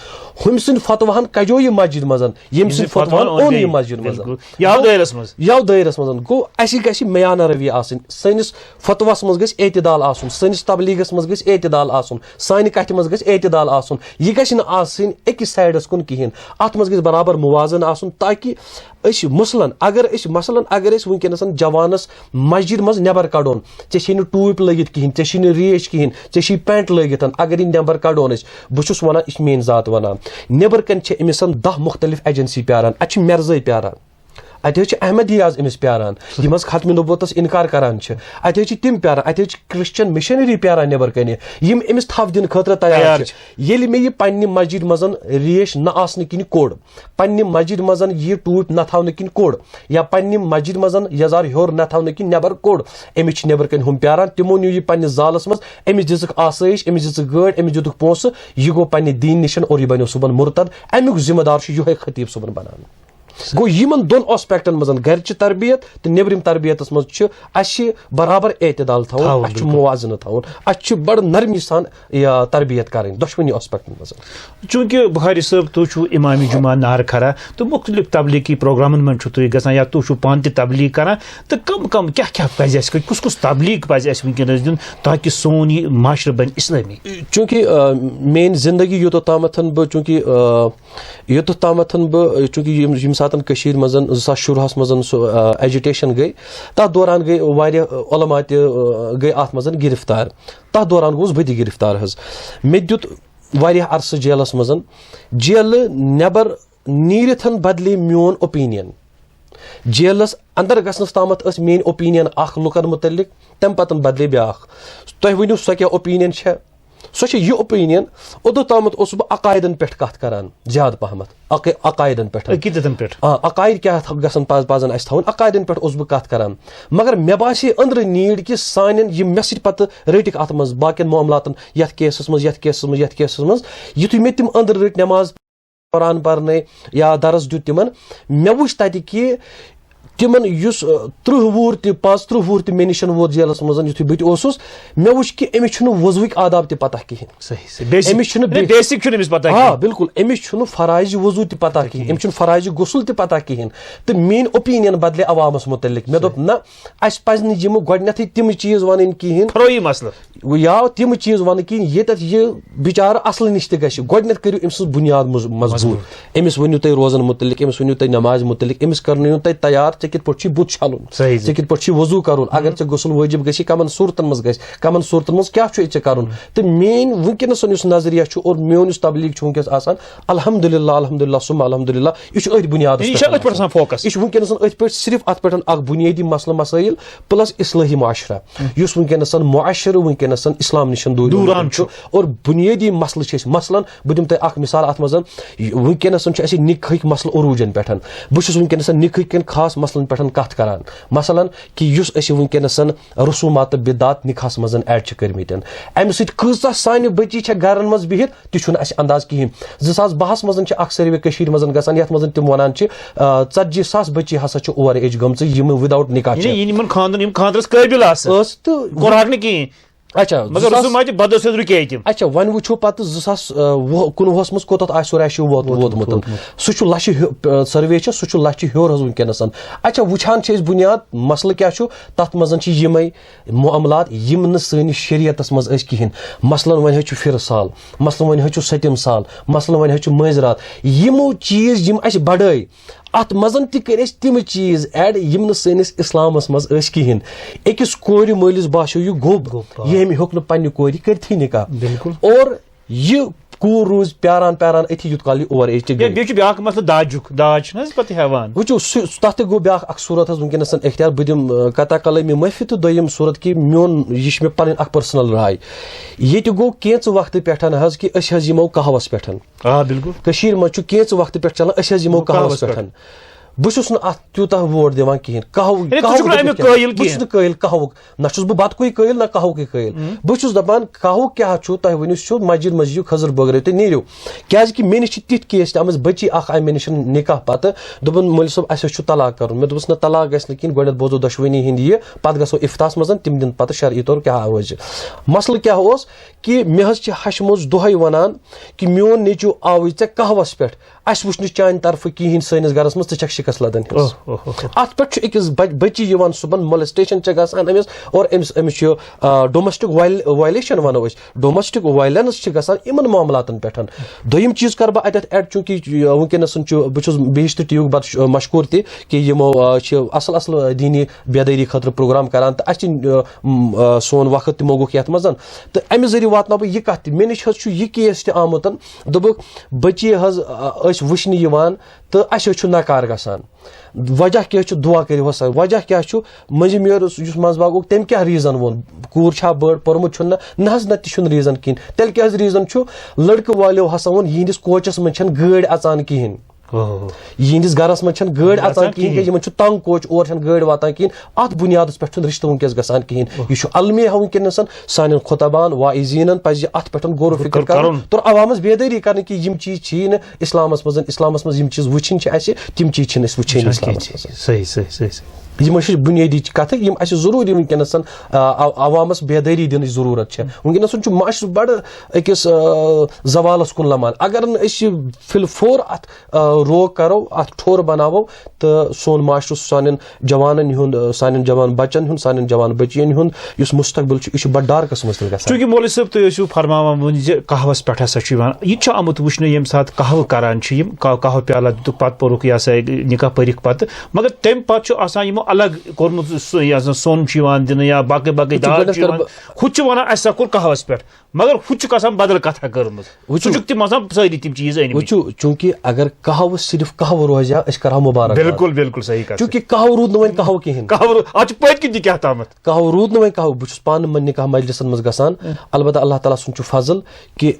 ہُمۍ سٕنٛدِ فتوہن کجو یہِ مسجد منٛز، ییٚمۍ سٕنٛدِ فتوہن اوٚن یہِ مسجد منٛز۔ بِلکُل۔ یہِ آو دٲیرس منٛز۔ یہِ آو دٲیرس منٛز۔ گوٚو، اسی گژھِ میانہ روی آسٕنۍ، سٲنِس فتوس منٛز گژھِ اعتدال آسُن، سٲنِس تبلیغس منٛز گژھِ اعتدال آسُن، سانہِ کتھِ منٛز گژھِ اعتدال آسُن۔ یہِ گژھِ نہٕ آسٕنۍ أکِس سایڈس کُن کِہینۍ۔ اتھ منٛز گژھِ برابر موازن آسُن، تاکہِ أسۍ مثلاً اگر أسۍ، مثلاً اگر أسۍ وٕنکیٚنَس جوانَس مسجد منٛز نٮ۪بر کڑون، ژےٚ چھے نہٕ ٹوٗپۍ لٲگِتھ کِہینۍ، ژےٚ چھے نہٕ ریش کِہینۍ، ژےٚ چھے پینٹ لٲگِتھ، اگر یہِ نٮ۪بر کڑون أسۍ، بہٕ چھُس وَنان، یہِ چھِ میٲنۍ ذات وَنان، نٮ۪بر کَنہِ چھِ أمِس دَہ مُختٔلِف ایجنسی پیاران، اَتہِ چھِ مرزٲے پیاران، اَتہِ حظ چھِ احمدیاز أمِس پیاران، یِم حظ ختمِ نبوتس اِنکار کران چھِ، اَتہِ حظ چھِ تِم پیاران، اَتہِ حظ چھِ کرسچن مشنری پیاران نٮ۪بر کَنہِ، یِم أمِس تھپھ دِنہٕ خٲطرٕ تیار تیار چھِ۔ چھِ۔ ییٚلہِ مےٚ یہِ پننہِ مسجد منٛز ریش نہ آسنہٕ کِنۍ کوٚڑ، پننہِ مسجد منٛز یہِ ٹوٗپۍ نہ تھاونہٕ کِنۍ کوٚڑ، یا پننہِ مسجد منٛز یزار ہیوٚر نہ تھاونہٕ کِنۍ نٮ۪بر کوٚڑ، أمِس چھِ نٮ۪بر کَنہِ ہُم پیاران، تِمو نیوٗ یہِ پننِس زالس منٛز، أمِس دِژٕکھ آسٲیِش، أمِس دِژٕکھ گٲڑۍ، أمِس دِتُکھ پونٛسہٕ، یہِ گوٚو پننہِ دیٖن نِشن اور یہِ بنیو صُبحن مرتد۔ امیُک ذمہٕ دار چھُ یۄہے خطیب صٲبُن بنان۔ گوٚو، یِمن دۄن آسپیکٹن منٛز، گرِچہِ تربیت تہٕ نیبرِم تربیتس منٛز چھُ اسہِ برابر اعتدال تھاوُن، تھاوُن، اسہِ چھُ بِلکُل۔ موازنہٕ تھاوُن، اسہِ چھُ بڑٕ نرمی سان یا تربیت کرٕنۍ دۄشوٕنی آسپیکٹن منٛز۔ چونکہ بخاری صٲب، تُہۍ چھِو امام جمعہ نار کھرا تہٕ مختلف تبلیغی پروگرامن منٛز چھِو تُہۍ گژھان یا تُہۍ چھِو پانہٕ تہِ تبلیغ کران، تہٕ کم کم کیٛاہ کیٛاہ پزِ اسہِ، کُس کُس تبلیغ پزِ اسہِ وٕنکیٚنس دیُن تاکہ سون یہِ معاشرٕ بنہِ اسلٲمی؟ چونکہ، آ، میٲنۍ زندگی یوٚتتھ تامتھ بہٕ، چونکہ، آ، یوٚتتھ تامتھ بہٕ، چونکہ یِم، ییٚمہِ ساتن کٔشیٖرِ منٛز زٕ ساس شُرہس منٛز سُہ، آ، ایجیٹیشن گٔے، تتھ دوران گٔے واریاہ علماء تہِ، آ، گٔے اتھ منٛز گرفتار۔ تتھ دوران گوٚوُس بہٕ تہِ گرفتار حظ۔ مےٚ دیُت واریاہ عرصہٕ جیلس منٛز۔ جیلہٕ نٮ۪بر نیٖرِتھ بدلے میون اوپینین۔ جیلس اندر گژھنس تامتھ ٲس میٲنۍ اوپینین اکھ لُکن متعلق، تمہِ پتہٕ بدلے بیاکھ۔ تۄہہِ ؤنِو، سۄ کیٛاہ اوپینین چھےٚ؟ سۄ چھےٚ یہِ اوپینین، اوٚدُ تامتھ اوسُس بہٕ عقایدن پٮ۪ٹھ کتھ کران زیادٕ پہمتھ، عق-، عقایدن پٮ۪ٹھ۔ عقیدتن پٮ۪ٹھ۔ آ، عقاید کیٛاہ تھا-، گژھن پز-، پزن اسہِ تھاوٕنۍ، عقایدن پٮ۪ٹھ اوسُس بہٕ کتھ کران۔ مگر مےٚ باسے أنٛدرٕ نیٖڈ کہِ سانٮ۪ن یِم مےٚ سۭتۍ پتہٕ رٔٹِکھ اتھ منٛز باقین معاملاتن، یتھ کیسس منٛز، یتھ کیسس منٛز، یتھ کیسس منٛز، یُتھُے مےٚ تِم أنٛدرٕ رٔٹۍ، نٮ۪ماز قرآن پرنٲے یا درس دیُت تِمن، مےٚ وُچھ تتہِ کہِ تِمن یُس، آ، ترٕٛہ وُہُر تہِ، پانٛژھ ترٕٛہ وُہُر تہِ مےٚ نِش ووت جیلس منٛز، یُتھُے بہٕ تہِ اوسُس، مےٚ وُچھ کہِ أمِس چھُنہٕ وضوٗہٕکۍ آداب تہِ پتہ کِہینۍ۔ صحیح صحیح۔ بیسک أمِس چھُنہٕ نہ، بے- بیسک چھُنہٕ أمِس پتہ آ، کِہینۍ۔ بِلکُل، أمِس چھُنہٕ فرائض وضوٗ تہِ پتہ کِہینۍ، أمِس چھُنہٕ فرائض غسل تہِ پتہ کِہینۍ۔ تہٕ میٲنۍ اوپینین بدلے عوامس متعلق۔ مےٚ دوٚپ، نہ، اسہِ پزِ نہٕ یِم گۄڈٕنیتھٕے تِم چیٖز ونٕنۍ کِہینۍ۔ فروعی مسلہٕ۔ یا تِم چیٖز ونہٕ کِہینۍ، ییٚتٮ۪تھ یہِ بِچارٕ اصلہٕ نِش تہِ گژھِ۔ گۄڈٕنیتھ کٔرِو أمۍ سٕنٛز بُنیاد مض-، مضبوٗط۔ أمِس ؤنِو تُہۍ روزن متعلق، أمِس ؤنِو تُہۍ نمازِ متعلق، أمِس کرنٲیِو تُہۍ تیار، ژےٚ کِتھ پٲٹھۍ چھُے بُتھ چھلُن، صحیح، صحیح۔ ژےٚ کِتھ پٲٹھۍ چھُے وضوٗ کرُن، اگر ژےٚ غسل وٲجِب گژھی، کمن صوٗرتن منٛز گژھِ، کمن صوٗرتن منٛز کیٛاہ چھُے ژےٚ کرُن۔ تہٕ میٲنۍ وٕنکیٚنس یُس نظریہ چھُ اور میون یُس تبلیغ چھُ وٕنکیٚس آسان، الحمدللہ، الحمدلہ، ثم الحمدللہ، یہِ چھُ أتھۍ بُنیادس یہِ پٮ۪ٹھ چھُ أتھۍ پٮ۪ٹھ آسان۔ آسان فوکس۔ یہِ چھُ وٕنکیٚنس أتھۍ پٮ۪ٹھ صرف اتھ پٮ۪ٹھ اکھ بُنیٲدی مسلہٕ مسٲیل پلس اصلاحی معاشرہ، یُس وٕنکیٚنس معاشرٕ وٕنکیٚنس اسلام نِش دوٗر دوٗران روزان چھُ۔ اور بُنیٲدی مسلہٕ چھِ أسۍ، مثلاً، بہٕ دِمہٕ تۄہہِ اکھ مثال اتھ منٛز، وٕنکیٚنس چھِ اَسہِ نِکاحٕکۍ مسلہٕ عروٗجن پٮ۪ٹھ۔ بہٕ چھُس وٕنکیٚنس نِکاحٕکۍ کٮ۪ن خاص مسلن پٮ۪ٹھ کَتھ کَران، مثلاً کہِ یُس أسۍ وٕنکیٚنَس رسومات تہٕ بدعات نِکاحَس منٛز ایڈ چھِ کٔرمٕتۍ، اَمہِ سۭتۍ کۭژاہ سانہِ بٔچی چھےٚ گَرَن منٛز بِہِتھ، تہِ چھُنہٕ اَسہِ انداز کِہیٖنۍ۔ زٕ ساس بَہَس منٛز چھِ اَکھ سٔروے کٔشیٖرِ منٛز گژھان، یَتھ منٛز تِم وَنان چھِ، آ، ژَتجی ساس بٔچی ہسا چھِ اوٚوَر ایج گٔمژٕ، یِم without نِکاح چھِ۔ یعنی یِم یِمن خاندرن، یِم خاندرس قٲبِل آسہٕ، ٲس تہٕ کوٚرہاکھ نہٕ کِہیٖنۍ۔ اچھا، مگر زٕ ساس رسوٗمات بدو سۭتۍ رُکے تِم۔ اچھا، وۄنۍ وٕچھو پتہٕ زٕ ساس، آ، وُہ، کُنوُہَس منٛز کوٚتَتھ آسہِ سورُے آسہِ ووت-، ووتمُت، ووتمُت۔ ووتمُت۔ سُہ چھُ لَچھِ ہیو-، آ، سٔروے چھِ، سُہ چھُ لَچھِ ہیوٚر حظ وٕنکیٚنَس۔ اچھا، وٕچھان چھِ أسۍ بُنیاد، مسلہٕ کیٛاہ چھُ؟ تَتھ منٛز چھِ یِمَے معاملات، یِم نہٕ سٲنِس شریعتَس منٛز ٲسۍ کِہیٖنۍ۔ مثلاً وۄنۍ حظ چھُ فِرٕ سال، مثلاً وۄنۍ حظ چھُ سٔتِم سال، مثلاً وۄنۍ حظ چھُ مٲنٛزِ راتھ۔ یِمو چیٖز یِم اَسہِ بَڑٲے، اَتھ منٛز تہِ کٔرۍ اَسہِ تِم چیٖز ایڈ، یِم نہٕ سٲنِس اِسلامَس منٛز ٲسۍ کِہیٖنۍ۔ أکِس کورِ مٲلِس باسیو یہِ گوٚب، گوٚب، آ۔ ییٚمۍ ہیوٚک نہٕ پنٛنہِ کورِ کٔرتھٕے نِکاح۔ بِلکُل۔ اور یہِ کوٗر روٗز پیاران پیاران أتھی یوٗت کال یہِ اوٚوَر ایج تہِ یا گٔے۔ بیٚیہِ چھُ بیٛاکھ مسلہٕ داجُک، داج چھُنہٕ حظ پَتہٕ ہٮ۪وان؟ وٕچھِو، سُہ، تَتھ تہِ گوٚو بیٛاکھ اَکھ صوٗرت حظ وٕنکیٚنَس اختیار۔ بہٕ دِمہٕ، آ، قطع کلٲمی معٲفی، تہٕ دوٚیِم صوٗرت کہِ میون، یہِ چھِ مےٚ پَنٕنۍ اَکھ پٔرسٕنَل راے۔ ییٚتہِ گوٚو کینٛژٕ وقتہٕ پٮ۪ٹھ حظ کہِ أسۍ حظ یِمو قہوَس پٮ۪ٹھ۔ آ، بِلکُل۔ کٔشیٖرِ منٛز چھُ کینٛژٕ وقتہٕ پٮ۪ٹھ چلان، أسۍ حظ یِمو قہوَس قہوَس پٮ۪ٹھ۔ پٮ۪ٹھ۔ بہٕ چھُس نہٕ اَتھ تیوٗتاہ ووٹ دِوان کِہیٖنۍ۔ قہوٕ، یعنی ژٕ قہوٕ چھُکھ نہٕ کِتھ اَمیُک پٲٹھۍ؟ قٲیِل بہٕ چھُس کِہیٖنۍ۔ نہٕ قٲیِل قہوُک۔ نہ چھُس بہٕ بَتہٕ کُے قٲیِل، نہ قہوٕ کُے قٲیِل۔ ہُم۔ بہٕ چھُس دَپان، قہوٕ کیٛاہ چھُ؟ تۄہہِ ؤنِو، سُہ چھُ مسجد منٛز یِیِو، خٔزٕر بٲگرٲیِو تہٕ نیٖرِو۔ کیٛازِکہِ مےٚ نِش چھِ تِتھۍ کیس تہِ آمٕتۍ، بٔچی اَکھ آیہِ مےٚ نِش نِکاح پَتہٕ، دوٚپُن، "مولوی صٲب، اَسہِ حظ چھُ طلاق کَرُن۔" مےٚ دوٚپُس، "نہ، طلاق گژھِ نہٕ کِہیٖنۍ، گۄڈٕنٮ۪تھ بوزو دۄشوٕنی ہِنٛدۍ یہِ، پَتہٕ گژھو اِفتاہَس منٛز، تِم دِن پَتہٕ شرعی طور کیٛاہ وَجہ۔" مسلہٕ کیٛاہ اوس؟ کہِ مےٚ حظ چھِ ہَشہِ منٛز دۄہَے وَنان کہِ میون نیٚچوٗ آوٕے ژےٚ قہوَس پٮ۪ٹھ، اَسہِ وٕچھ نہٕ چانہِ طرفہٕ کِہیٖنۍ سٲنِس گَرَس منٛز، ژٕ چھَکھ شِکَس لَدان حِصہٕ۔ اوہ، اوہ، اوہ، اوہ۔ اَتھ پٮ۪ٹھ چھُ أکِس بَچ-، بٔچی یِوان صُبحن molestation چھےٚ گژھان أمِس، اور أمِس، أمِس چھُ، آ، domestic viol-، violation وَنو أسۍ، domestic violence چھِ گژھان یِمَن معاملاتَن پٮ۪ٹھ۔ دوٚیِم چیٖز کَرٕ بہٕ اَتٮ۪تھ add، چوٗنٛکہِ، آ، وٕنکیٚنَس چھُ، بہٕ چھُس بِہِشتہٕ ٹی وی یُک بَتہٕ مشکوٗر تہِ کہِ یِمو، آ، چھِ اَصٕل اَصٕل دیٖنی بیدٲری خٲطرٕ پروگرام کَران، تہٕ اَسہِ چھِ، آ، م-، آ، سون وقت تہِ موٚگُکھ یَتھ منٛز۔ تہٕ اَمہِ ذٔریعہٕ واتناو بہٕ یہِ کَتھ تہِ، مےٚ نِش حظ چھُ یہِ کیس تہِ آمُت، دوٚپُکھ، بٔچی حظ، آ، ٲسۍ وٕچھنہِ یِوان تہٕ اَسہِ حظ چھُ نکار گژھان۔ وجہ کیٛاہ چھُ؟ دُعا کٔرِو حظ سا۔ وجہ کیٛاہ چھُ؟ مٔنٛزِم یور یُس منٛز باگ اوس، تٔمۍ کیٛاہ reason ووٚن؟ کوٗر چھا بٔڑ، پوٚرمُت چھُنہٕ نہ؟ نہ حظ، نہ، تہِ چھُنہٕ reason کِہیٖنۍ۔ تیٚلہِ کیٛاہ حظ reason چھُ؟ لٔڑکہٕ والیو ہسا ووٚن، یِہِنٛدِس کوچَس منٛز چھَنہٕ گٲڑۍ اَژان کِہیٖنۍ۔ اوہ۔ یِہِنٛدِس گَرَس منٛز چھَنہٕ گٲڑۍ اَژان اَژان کِہیٖنۍ، کِہیٖنۍ۔ کیٛازِ یِمَن چھُ تنٛگ کوچ، اور چھَنہٕ گٲڑۍ واتان کِہیٖنۍ۔ اَتھ بُنیادَس پٮ۪ٹھ چھُنہٕ رِشتہٕ وٕنکیٚس گژھان کِہیٖنۍ۔ اوہ۔ یہِ چھُ المیہ وٕنکیٚنَس، سانٮ۪ن خطباہَن، واعظیٖنَن پَزِ یہِ اَتھ پٮ۪ٹھ غور و فِکر کَرُن۔ کَرُن۔ تہٕ عوامَس بیدٲری کَرٕنۍ کہِ یِم چیٖز چھِی نہٕ اِسلامَس منٛز، اِسلامَس منٛز یِم چیٖز وٕچھِنۍ چھِ اَسہِ، تِم چیٖز چھِنہٕ أسۍ وٕچھٲنی اِسلامَس منٛز۔ صحیح، صحیح، صحیح، صحیح۔ یِم چھِ بُنیٲدی کَتھٕ، یِم اَسہِ ضروٗری وٕنکیٚنَس، آ، آ، عوامَس بیدٲری دِنٕچ ضروٗرت چھےٚ۔ وٕنکیٚنَس چھُ معاشرٕ بَڑٕ أکِس، آ، زوالَس کُن لَمان۔ اگر نہٕ أسۍ یہِ فِل فور اَتھ، آ، روک کَرو، اَتھ ٹھوٚر بَناوو، تہٕ سون معاشرٕ، سانٮ۪ن جوانَن ہُنٛد، آ، سانٮ۪ن جوان بَچَن ہُنٛد، سانٮ۪ن جوان بٔچِیَن ہُنٛد یُس مُستقبِل چھُ، یہِ چھُ بَڑٕ darkس منٛز تیٚلہِ گژھان۔ چوٗنٛکہِ مولوی صٲب، تُہۍ ٲسِو فرماوان وۄنۍ زِ قہوَس پٮ۪ٹھ ہسا چھُ یِوان، یہِ تہِ چھُ آمُت وٕچھنہٕ، ییٚمہِ ساتہٕ قہوٕ کران چھِ یِم، قہ-، قہوٕ پیالہ دیُتُکھ، پَتہٕ پوٚرُکھ یہِ ہسا یہِ نِکاح پٔرِکھ پَتہٕ، مگر تَمہِ پَتہٕ چھُ آسان یِمو الگ کوٚرمُت سُہ، یہِ ہسا سۄن چھُ یِوان دِنہٕ یا باقٕے باقٕے وٕچھِو، داج گۄڈٕنٮ۪تھ چھُ کَرٕ یِوان، بہٕ ہُہ تہِ چھُ وَنان اَسہِ ہسا کوٚر قہوَس پٮ۪ٹھ، مگر ہُہ تہِ چھُکھ آسان بدل کَتھا کٔرمٕژ، ہُہ وٕچھِو۔ چھُکھ تِم آسان سٲری تِم چیٖز أنۍ مٕتۍ۔ وٕچھِو، چوٗنٛکہِ اگر قہوٕ صرف قہوٕ روزِ ہا، أسۍ کَرہو مُبارک باد۔ بِلکُل، بِلکُل صحیح کَتھ۔ چوٗنٛکہِ قہوٕ روٗد نہٕ وۄنۍ قہوٕ کِہیٖنۍ۔ قہوٕ روٗد، اَتھ چھُ پٔتۍ کِنۍ تہِ کینٛہہ تامَتھ۔ قہوٕ روٗد نہٕ وۄنۍ قہوٕ۔ بہٕ چھُس پانہٕ یِمَن نِکاح مجلسَن منٛز گژھان۔ اۭں۔ البتہ اللہ تعالیٰ سُنٛد چھُ فضل کہِ،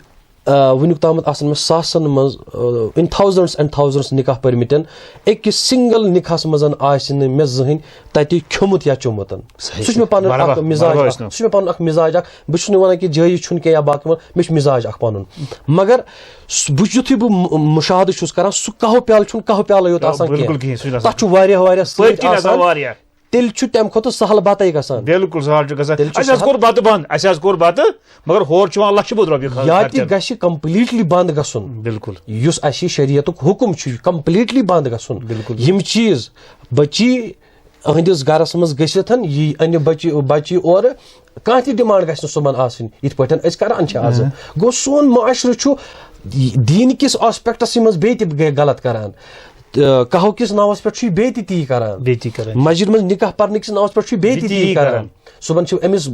آ، وٕنیُک تامَتھ آسَن مےٚ ساسَن منٛز، آ، in thousands and thousands نِکاح پٔرمٕتٮ۪ن۔ أکِس single نِکاحَس منٛز آسہِ نہٕ مےٚ زٕہٕنۍ تَتہِ کھیوٚمُت یا چوٚمُت۔ صحیح، سُہ چھُ مےٚ پَنُن مرحبا، اَکھ مِزاج مرحبا اَکھ، ٲسۍ نو۔ سُہ چھُ مےٚ پَنُن اَکھ مِزاج اَکھ۔ بہٕ چھُس نہٕ وَنان کہِ جٲیِز چھُنہٕ کینٛہہ یا باقٕے وَنان، مےٚ چھُ مِزاج اَکھ پَنُن۔ مگر سُہ، بہٕ یُتھُے بہٕ مُ-، مُشاہدٕ چھُس کَران، سُہ قہوٕ پیالہٕ چھُنہٕ قہوٕ پیالَے یوت آ، آسان بِلکُل کینٛہہ۔ کِہیٖنۍ، سُہ چھُنہٕ آسان۔ تَتھ چھُ واریاہ، واریاہ سۭتۍ پٔتۍ کِنۍ آسان آسان۔ واریاہ۔ تیٚلہِ چھُ تَمہِ کھۄتہٕ سہل بَتَے گژھان۔ بِلکُل سہل چھُ گژھان۔ تیٚلہِ چھُ اَسہِ حظ سہل۔ کوٚر بَتہٕ بنٛد، اَسہِ حظ کوٚر بَتہٕ، مگر ہورٕ چھُ یِوان لَچھِ بوٚد رۄپیہِ خرچ یا تہِ کَرنہٕ۔ گژھِ completely بنٛد گژھُن۔ بِلکُل۔ یُس اَسہِ شریعتُک حُکُم چھُ، completely بنٛد گژھُن۔ بِلکُل۔ یِم چیٖز بٔچی أہٕنٛدِس گَرَس منٛز گٔژھِتھ یی اَنہِ بَچی، بَچی اورٕ، کانٛہہ تہِ demand گژھِ نہٕ صُبحن آسٕنۍ، یِتھ پٲٹھۍ أسۍ کَران چھِ آزٕ۔ اۭں۔ گوٚو، سون معاشرٕ چھُ دیٖن کِس aspectس منٛز بیٚیہِ تہِ غ-، غلط کَران۔ تہٕ قہوٕ کِس ناوَس پٮ۪ٹھ چھُ یہِ بیٚیہِ تہِ تی کَران۔ بیٚیہِ تی کَران۔ مسجد منٛز نِکاح پَرنہٕ کِس ناوَس پٮ۪ٹھ چھُ یہِ بیٚیہِ تہِ بیٚیہِ تی تی کَران۔ کَران۔ صُبحن چھِ أمِس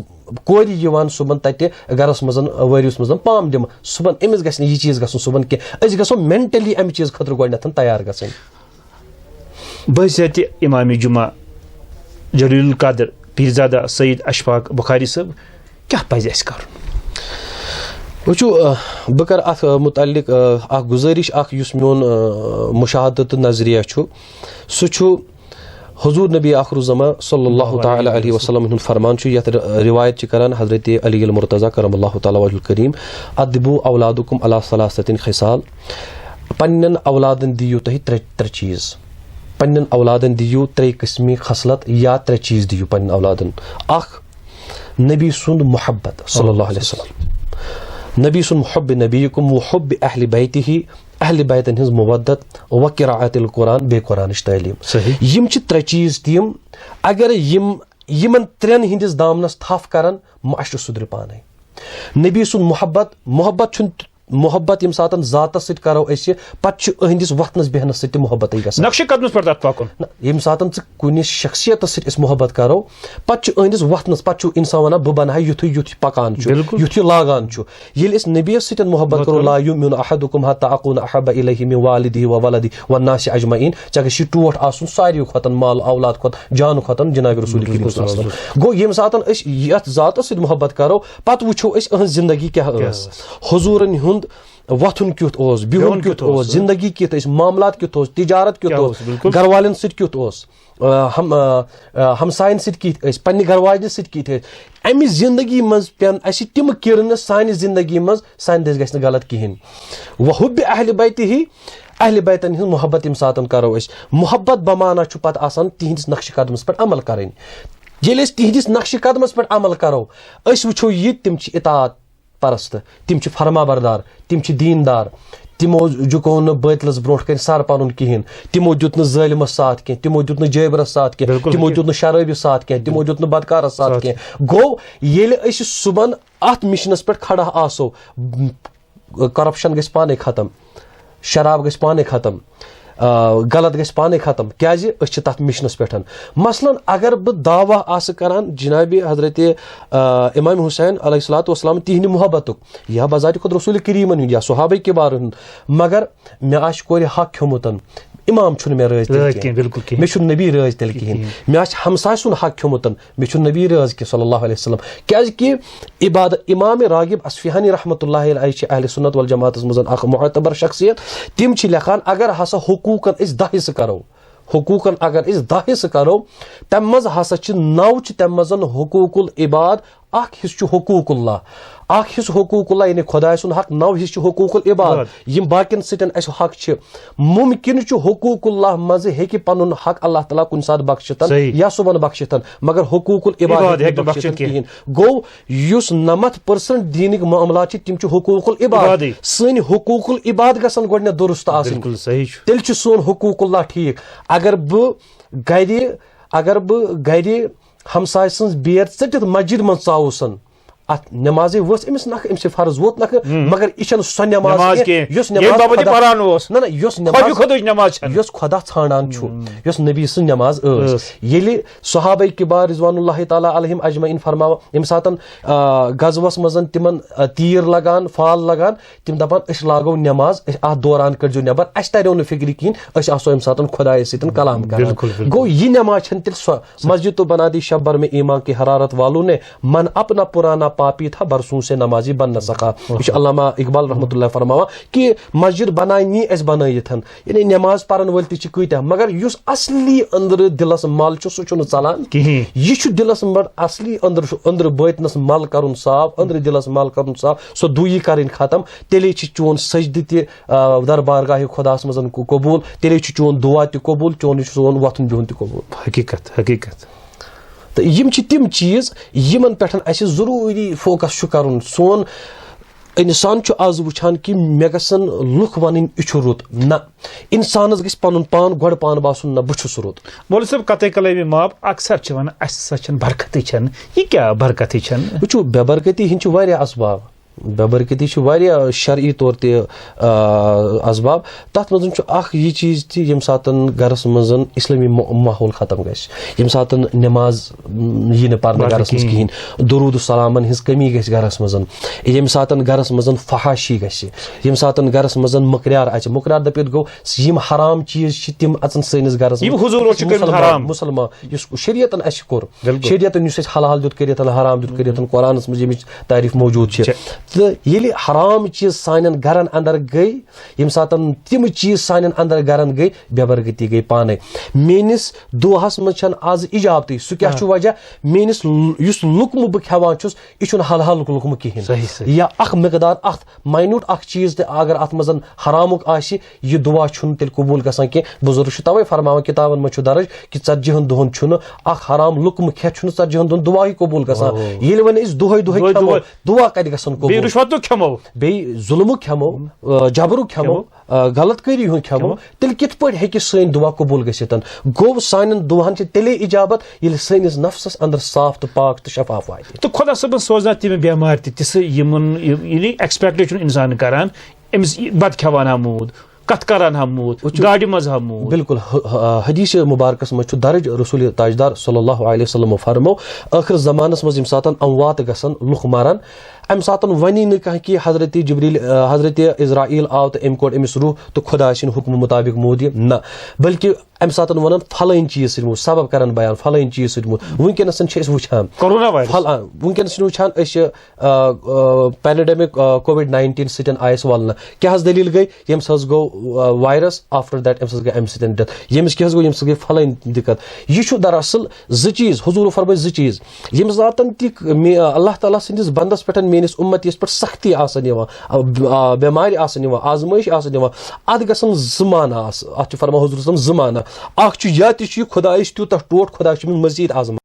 کورِ یِوان صُبحن تَتہِ گَرَس منٛز ؤریَس منٛز پام دِمہٕ۔ صُبحن أمِس گژھِ نہٕ یہِ چیٖز گژھُن صُبحن کینٛہہ۔ أسۍ گژھو mentally اَمہِ چیٖز خٲطرٕ گۄڈٕنٮ۪تھ تیار گژھٕنۍ۔ بحیثیت امام جمعہ جلیل القدر پیرزادہ سید اشفاق بخاری صٲب کیٛاہ پزِ اسہِ کرُن؟ وٕچھِو، آ، بہٕ کرٕ اتھ، آ، متعلق، آ، اکھ گزٲرِش اکھ، یُس میون، آ، مشاہدٕ تہٕ نظریہ چھُ، سُہ چھُ، حضور نبی آخر الزمان صلی اللہ تعالی علیہ وسلم ہُنٛد فرمان چھُ، یَتھ ر-، روایت چھِ کران حضرت علی المرتضی کرم اللہ تعالی وجہ الکریم، "ادبوا اولادکم علی ثلاثۃ خصال"، پننٮ۪ن اولادن دِیِو تُہۍ ترٛےٚ، ترٛےٚ چیٖز، پننٮ۪ن اولادن دِیِو ترٛےٚ قٕسمہِ خصلت یا ترٛےٚ چیٖز دِیِو پننٮ۪ن اولادن۔ اکھ، نبی سُنٛد محبت صلی اللہ علیہ وسلم، نبی سُنٛد حب نبیکم و حب اہل بیتہ، اہل بیتن ہٕنٛز مودت و قراءت القرآن، بیٚیہِ قرآنٕچ تعلیٖم۔ صحیح۔ یِم چھِ ترٛےٚ چیٖز تِم، اگر یِم، یِمن ترٛٮ۪ن ہٕنٛدِس دامنس تھپھ کرن، معاشرٕ سُدرِ پانے۔ نبی سُنٛد محبت، محبت چھُنہٕ، محبت ییٚمہِ ساتن ذاتس سۭتۍ کرو أسۍ، پتہٕ چھُ أہنٛدِس وۄتھنس بیہنس سۭتۍ تہِ محبتٕے گژھان۔ نقشہِ قدمس پٮ۪ٹھ تتھ پکُن۔ نہ، ییٚمہِ ساتن ژٕ کُنہِ شخصیتس سۭتۍ أسۍ محبت کرو، پتہٕ چھُ أہنٛدِس وۄتھنس، پتہٕ چھُ انسان ونان، "بہٕ بنہٕ ہا یُتھُے، یُتھ یہِ پکان چھُ، بِلکُل۔ یُتھ یہِ لاگان چھُ۔" ییٚلہِ أسۍ نبیَس سۭتۍ محبت کرو، محبت کرو۔ "لا یؤمن احدکم حتی اکون احب الیہ من والدہ و ولدہ والناس اجمعین"، ژےٚ گژھی ٹوٹھ آسُن ساروی کھۄتن، مال اولاد کھۄتن، جان کھۄتن جناب رسول کریم صلی اللہ علیہ وسلم۔ گوٚو ییٚمہِ ساتن أسۍ یتھ ذاتس سۭتۍ محبت کرو، پتہٕ وٕچھو أسۍ أہنٛز زندگی کیٛاہ کیٛاہ ٲس۔ ٲس؟ حضورن ہُنٛد وۄتھُن کیُتھ اوس، بِہُن بِہُن کیُتھ کیُتھ اوس، اوس؟ زندگی کِتھ ٲس، معاملات کیُتھ اوس، تجارت کیُتھ کیٛاہ اوس، اوس؟ بِلکُل۔ گرٕ والٮ۪ن سۭتۍ کیُتھ اوس؟ آ، ہم-، آ، آ، ہمساین سۭتۍ کِتھ ٲسۍ، پننہِ گرٕ واجنہِ سۭتۍ کِتھ ٲسۍ؟ امہِ زندگی منٛز پٮ۪ن اسہِ تِم کرنہٕ سانہِ زندگی منٛز، سانہِ دٔسۍ گژھِ نہٕ غلط کِہینۍ۔ وحب اہل بیتہ، اہل بیتن ہٕنٛز محبت ییٚمہِ ساتن کرو أسۍ، محبت بمانا چھُ پتہٕ آسان تِہنٛدِس نقشہِ قدمس پٮ۪ٹھ عمل کرٕنۍ۔ ییٚلہِ أسۍ تِہنٛدِس نقشہِ قدمس پٮ۪ٹھ عمل کرو، أسۍ وٕچھو یہِ، تِم چھِ اطاعت پرست، تِم چھِ فرما بردار، تِم چھِ دیندار۔ تِمو جُکو نہٕ بٲطلس برونٛٹھ کنہِ سر پنُن کِہینۍ، تِمو دیُت نہٕ ظٲلمس ساتھ کینٛہہ، تِمو دیُت نہٕ جٲبرس ساتھ کینٛہہ، بِلکُل تِمو حقیٖقت۔ دیُت نہٕ شرٲبِس ساتھ کینٛہہ، تِمو دیُت نہٕ بدکارس ساتھ ساتھ۔ کینٛہہ۔ گوٚو، ییٚلہِ أسۍ صُبحن اتھ مشنس پٮ۪ٹھ کھڑا آسو، کرپشن گژھِ پانے ختم، شراب گژھِ پانے ختم، آ، غلط گژھِ پانے ختم۔ کیازِ؟ أسۍ چھِ تتھ مشنس پٮ۪ٹھ۔ مثلاً، اگر بہٕ دعویٰ آسہٕ کران جناب حضرت، آ، امام حسین علیہ الصلوۃ والسلام تِہنٛدِ محبتُک، یا بذات خود رسول کریمن ہُنٛد، یا صحابہ کبارن ہُنٛد، مگر مےٚ آسہِ کورِ حق کھیوٚمُت، امام چھُنہٕ مےٚ رٲضۍ تیٚلہِ رٲضۍ کینٛہہ۔ کینٛہہ، بِلکُل کینٛہہ۔ مےٚ چھُنہٕ نبی رٲضۍ تیٚلہِ کِہیٖنۍ۔ کِہیٖنۍ۔ مےٚ آسہِ ہمسایہِ سُنٛد حق کھیوٚمُت، مےٚ چھُنہٕ نبی رٲضۍ کینٛہہ صلی اللہ علیہ وسلم۔ کیازِ کہِ عباد-، امام راغب اصفہانی رحمۃ اللہ علیہ چھِ اہل سنت والجماعتس منٛز اکھ معتبر شخصیت۔ تِم چھِ لیکھان، اگر ہسا حقوٗقن أسۍ دَہ حصہٕ کرو، حقوٗقن اگر أسۍ دَہ حصہٕ کرو، تَمہِ منٛز ہسا چھِ نَو چھِ تَمہِ منٛز حقوٗق العباد، اکھ حصہٕ چھُ حقوٗق اللہ، اکھ حصہٕ حقوٗق اللہ یعنی خۄداے سُنٛد حق، نَو حصہٕ چھِ حقوٗق العباد۔ عباد۔ یِم باقین سۭتۍ اَسہِ حق چھِ، ممکن چھُ حقوٗق اللہ منٛز ہیٚکہِ پنُن حق اللہ تعالیٰ کُنہِ ساتہٕ بخشِتھ صحیح۔ یا صُبحن بخشِتھ، مگر حقوٗق العباد عباد ہیٚکہِ نہٕ ہیٚکہِ نہٕ بخشِتھ بخشِتھ کِہیٖنۍ۔ کِہیٖنۍ۔ گوٚو، یُس نَمَتھ percent دیٖنٕکۍ معاملات چھِ، تِم چھِ حقوٗق العباد۔ عبادٕے۔ سٲنۍ حقوٗق العباد گژھن گۄڈٕنٮ۪تھ درست آسٕنۍ۔ بِلکُل صحیح چھُ۔ تیٚلہِ چھُ سون حقوٗق اللہ ٹھیٖک۔ اگر بہٕ گرِ، اگر بہٕ گرِ ہمسایہِ سٕنٛز بیر ژٔٹِتھ مسجد منٛز ژاوُسن، اتھ نمازے ؤژھ أمِس نکھٕ، أمِس چھِ فرض ووت نکھٕ، ہم۔ مگر یہِ چھَنہٕ سۄ نماز نماز کینٛہہ، کینٛہہ۔ یۄس ییٚمہِ نماز باپتھ یہِ خۄدا پران اوس۔ نہ، نہ، یۄس نماز خۄجہِ خۄ-، خۄدٕچ نماز چھَنہٕ۔ یۄس خۄدا ژھانڈان چھُ، ہم۔ یۄس نبی سٕنٛز نماز ٲس۔ ٲس۔ ییٚلہِ صحابہ کبار رضوان اللہ تعالیٰ علیہم اجمعین فرماوان، ییٚمہِ ساتَن، آ، غزوس منٛز تِمن، آ، تیٖر لگان، فال لگان، تِم دپان، "أسۍ لاگو نٮ۪ماز، أسۍ اتھ دوران کٔڑزیو نٮ۪بر، اسہِ تریو نہٕ فکرِ کِہینۍ، أسۍ آسو امہِ ساتن خۄدایس سۭتۍ کلام کران۔" بِلکُل، بِلکُل۔ گوٚو، یہِ نٮ۪ماز چھنہٕ تیٚلہِ سۄ مسجد تو بنا دی شب بھر میں ایمان کی حرارت والوں نے، من اپنا پرانا پاپی تھا برسوں سے نمازی بن نہ سکا۔ یہِ چھُ علامہ اقبال رحمۃ اللہ فرماوان کہِ مسجد بناے نی اسہِ بنٲیِتھ، یعنی نٮ۪ماز پرن وٲلۍ تہِ چھِ کۭتیاہ، مگر یُس اصلی أنٛدرٕ دِلس مل چھُ، سُہ چھُنہٕ ژلان کِہیٖنۍ۔ یہِ چھُ دِلس منٛز اصلی أنٛدرٕ، أنٛدرٕ بٲطنس مل کرُن صاف، أنٛدرٕ دِلس مل کرُن صاف، سۄ دوٗیی کرٕنۍ ختم۔ تیٚلے چھِ چون سجدٕ تہِ، آ، دربارگاہِ خۄداہس منٛز قبوٗل، تیٚلے چھُ چون دُعا تہِ قبوٗل، چون یہِ چھُ سون وۄتھُن بِہُن تہِ قبوٗل۔ حقیٖقت، حقیٖقت۔ تہٕ یِم چھِ تِم چیٖز، یِمن پٮ۪ٹھ اَسہِ ضروٗری focus چھُ کرُن۔ سون انسان چھُ آز وٕچھان کہِ مےٚ گژھن لُکھ وَنٕنۍ، "یہِ چھُ رُت"۔ نہ، انسانس گژھِ پنُن پان گۄڈٕ پان باسُن، "نہ، بہٕ چھُس رُت"۔ مولوی صٲب، قطعے کلامِ معاف، اکثر چھِ ونان، "اسہِ سا چھنہٕ برکتٕے چھنہٕ"۔ یہِ کیٛاہ برکتٕے چھنہٕ؟ وٕچھِو، بے برکتی ہٕنٛدۍ چھِ واریاہ اسباب۔ بے برکتی چھِ واریاہ شرعی طور تہِ، آ، اسباب۔ تتھ منٛز چھُ اکھ یہِ چیٖز تہِ، ییٚمہِ ساتن گرس منٛز اسلٲمی مو-، ماحول ختم گژھِ، ییٚمہِ ساتن نماز، م، یی نہٕ پرنہٕ پرنہٕ گرس منٛز کِہیٖنۍ۔ کِہیٖنۍ، درود و سلامن ہٕنٛز کمی گژھِ گرس منٛز، ییٚمہِ ساتن گرس منٛز فحاشی گژھِ، ییٚمہِ ساتن گرس منٛز مکریار اژِ، مکریار دٔپِتھ گوٚو، یِم حرام چیٖز چھِ، تِم اژن سٲنِس گرس یِم منٛز۔ حضوٗرو چھِ کٔرمٕتۍ مُسلمان، حرام۔ مُسلمان، یُس شریعتن اَسہِ کوٚر، بِلکُل۔ شریعتن یُس اَسہِ حلال دیُت کٔرِتھ، حرام دیُت کٔرِتھ، قرآنس منٛز ییٚمِچ تعریف موجود چھِ۔ چھِ۔ تہٕ ییٚلہِ حرام چیٖز سانٮ۪ن گرن اندر گٔے، ییٚمہِ ساتن تِم چیٖز سانٮ۪ن اندر گرن گٔے، بے برکتی گٔے پانے۔ میٲنِس دُعاہس منٛز چھنہٕ از اجابتٕے۔ سُہ کیٛاہ چھُ وجہ؟ میٲنِس ل-، یُس لُقمہٕ بہٕ کھٮ۪وان چھُس، یہِ چھُنہٕ حلحال لُقمہٕ کِہینۍ۔ صحیح، صحیح۔ یا اکھ مقدار، اکھ ماینیوٹ اکھ چیٖز تہِ اگر اتھ منٛز حرامُک آسہِ، یہِ دُعا چھُنہٕ تیٚلہِ قبوٗل گژھان کینٛہہ۔ بُزرگ چھُ توے فرماوان، کِتابن منٛز چھُ درج کہِ ژتجی ہن دۄہن چھُنہٕ اکھ حرام لُقمہٕ کھٮ۪تھ چھُنہٕ ژتجی ہن دۄہن دُعاہٕے قبوٗل گژھان۔ اوہ۔ ییٚلہِ وۄنۍ أسۍ دۄہے دۄہے دۄہے کھٮ۪مو، دۄہے۔ دُعا کتہِ گژھن بیٚیہِ قبوٗل؟ رُشوتُک کھٮ۪مو۔ بیٚیہِ ظُلمُک کھٮ۪مو، آ، جبرُک کھٮ۪مو، کھٮ۪مو۔ آ، غلط کٲری ہُنٛد کھٮ۪مو، کھٮ۪مو۔ تیٚلہِ کِتھ پٲٹھۍ ہیٚکہِ سٲنۍ دُعا قبوٗل گٔژھِتھ؟ گوٚو، سانٮ۪ن دُعاہن چھِ تیٚلے اِجابت، ییٚلہِ سٲنِس نفسس اندر صاف تہٕ پاک تہٕ شفاف واتہِ۔ تہٕ خۄدا صٲبن سوزان تِم بٮ۪مارِ تہِ، تِژھٕ یِمن یہِ-، یعنی ایکسپیکٹے چھُنہٕ انسان کران، أمِس یہِ بتہٕ کھٮ۪وان ہا موٗد، کتھ کران ہا موٗد، وٕچھِو، گاڑِ منٛز ہا موٗد۔ بالکل، ح-، ح-، حدیث مبارکس منٛز چھُ درج، رسول تاجدار صلی اللہ علیہ وسلم فرمو، ٲخر زمانس منٛز ییٚمہِ ساتن اموات گژھن، لُکھ مرن، امہِ ساتن ونی نہٕ کانٛہہ کہِ حضرت جبریل، آ، حضرت عزرائیل آو تہٕ أمۍ کوٚڑ أمِس روح تہٕ خۄداے سٕنٛدِ حُکمہٕ مُطابق موٗد یہِ۔ نہ، بلکہِ امہِ ساتن ونان فلٲنۍ چیٖز سۭتۍ موٗد، سبب کران بیان فلٲنۍ چیٖز سۭتۍ موٗد۔ وٕنکیٚنس چھِ أسۍ وٕچھان، کرونا وائرس۔ فل-، آ، وٕنکیٚنس چھِ وٕچھان أسۍ، آ، آ، پینڈیمک، آ، کووڈ ناینٹیٖن سۭتۍ آیس ولنہٕ۔ کیٛاہ حظ دٔلیٖل گٔے؟ ییٚمہِ سۭتۍ گوٚو، آ، وائرس، آفٹر دیٹ امہِ سۭتۍ گٔے امہِ سۭتۍ ڈیتھ۔ ییٚمِس کیٛاہ حظ گوٚو؟ ییٚمہِ سۭتۍ گٔے فلٲنۍ دِقت۔ یہِ چھُ دراصل زٕ چیٖز، حضوٗرو فرمٲے زٕ چیٖز۔ ییٚمہِ ساتن تہِ مے-، اللہ تعالیٰ سٕنٛدِس بندس پٮ۪ٹھ، میٲنِس اُمتیس پٮ۪ٹھ سختی آسان یِوان، آ، آ، بٮ۪مارِ آسان یِوان، آزمٲیش آسان یِوان، اتھ گژھن زٕ معنی آسہٕ۔ اتھ چھُ فرمان حضور صلی اللہ علیہ وسلم زٕ معنی۔ اکھ چھُ یا تہِ چھُ یہِ خدایس تیوٗتاہ ٹوٹھ، خدایس چھُ أمِس مزید آزمٲیش۔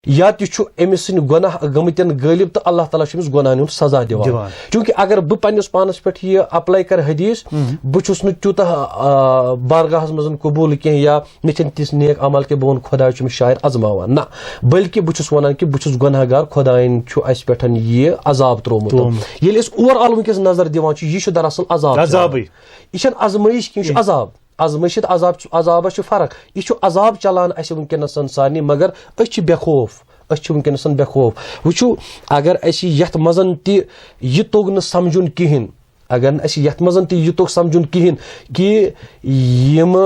یا تہِ چھُ أمِس سٕنٛدۍ گۄناہ گٔمٕتٮ۪ن غٲلب تہٕ اللہ تعالیٰ چھُ أمِس گۄناہن ہُنٛد سزا دِوان۔ دِوان۔ چونکہ اگر بہٕ پننِس پانس پٮ۪ٹھ یہِ اپلاے کرٕ حدیث، ہم۔ بہٕ چھُس نہٕ تیوٗتاہ، آ، بارگاہس منٛز قبول کینٛہہ یا مےٚ چھِنہٕ تِژھ نیک عمل کہِ بہٕ وَنہٕ خۄداے چھُ مےٚ شاید ازماوان، نہ، بلکہِ بہٕ چھُس وَنان کہِ بہٕ چھُس گۄناہ گار، خۄدایَن چھُ اَسہِ پٮ۪ٹھ یہِ عذاب ترٛوومُت۔ ترٛوومُت۔ ییٚلہِ أسۍ اوور آل وٕنکیٚس نظر دِوان چھِ، یہِ چھُ دراصل عذاب چلان۔ عذابٕے۔ یہِ چھَنہٕ ازمٲیِش کینٛہہ، یہِ چھُ عذاب۔ ازمٲیِش تہٕ عذاب چھُ، عذابَس چھُ فرق۔ یہِ چھُ عذاب چلان اَسہِ وٕنکیٚنَس سارنٕے، مگر أسۍ چھِ بے خوف۔ أسۍ چھِ وٕنکیٚنَس بے خوف۔ وٕچھِو، اگر اَسہِ یَتھ منٛز تہِ یہِ توٚگ نہٕ سَمجھُن کِہیٖنۍ، اگر نہٕ اَسہِ یَتھ منٛز تہِ یہِ توٚگ سَمجھُن کِہیٖنۍ کہِ یِم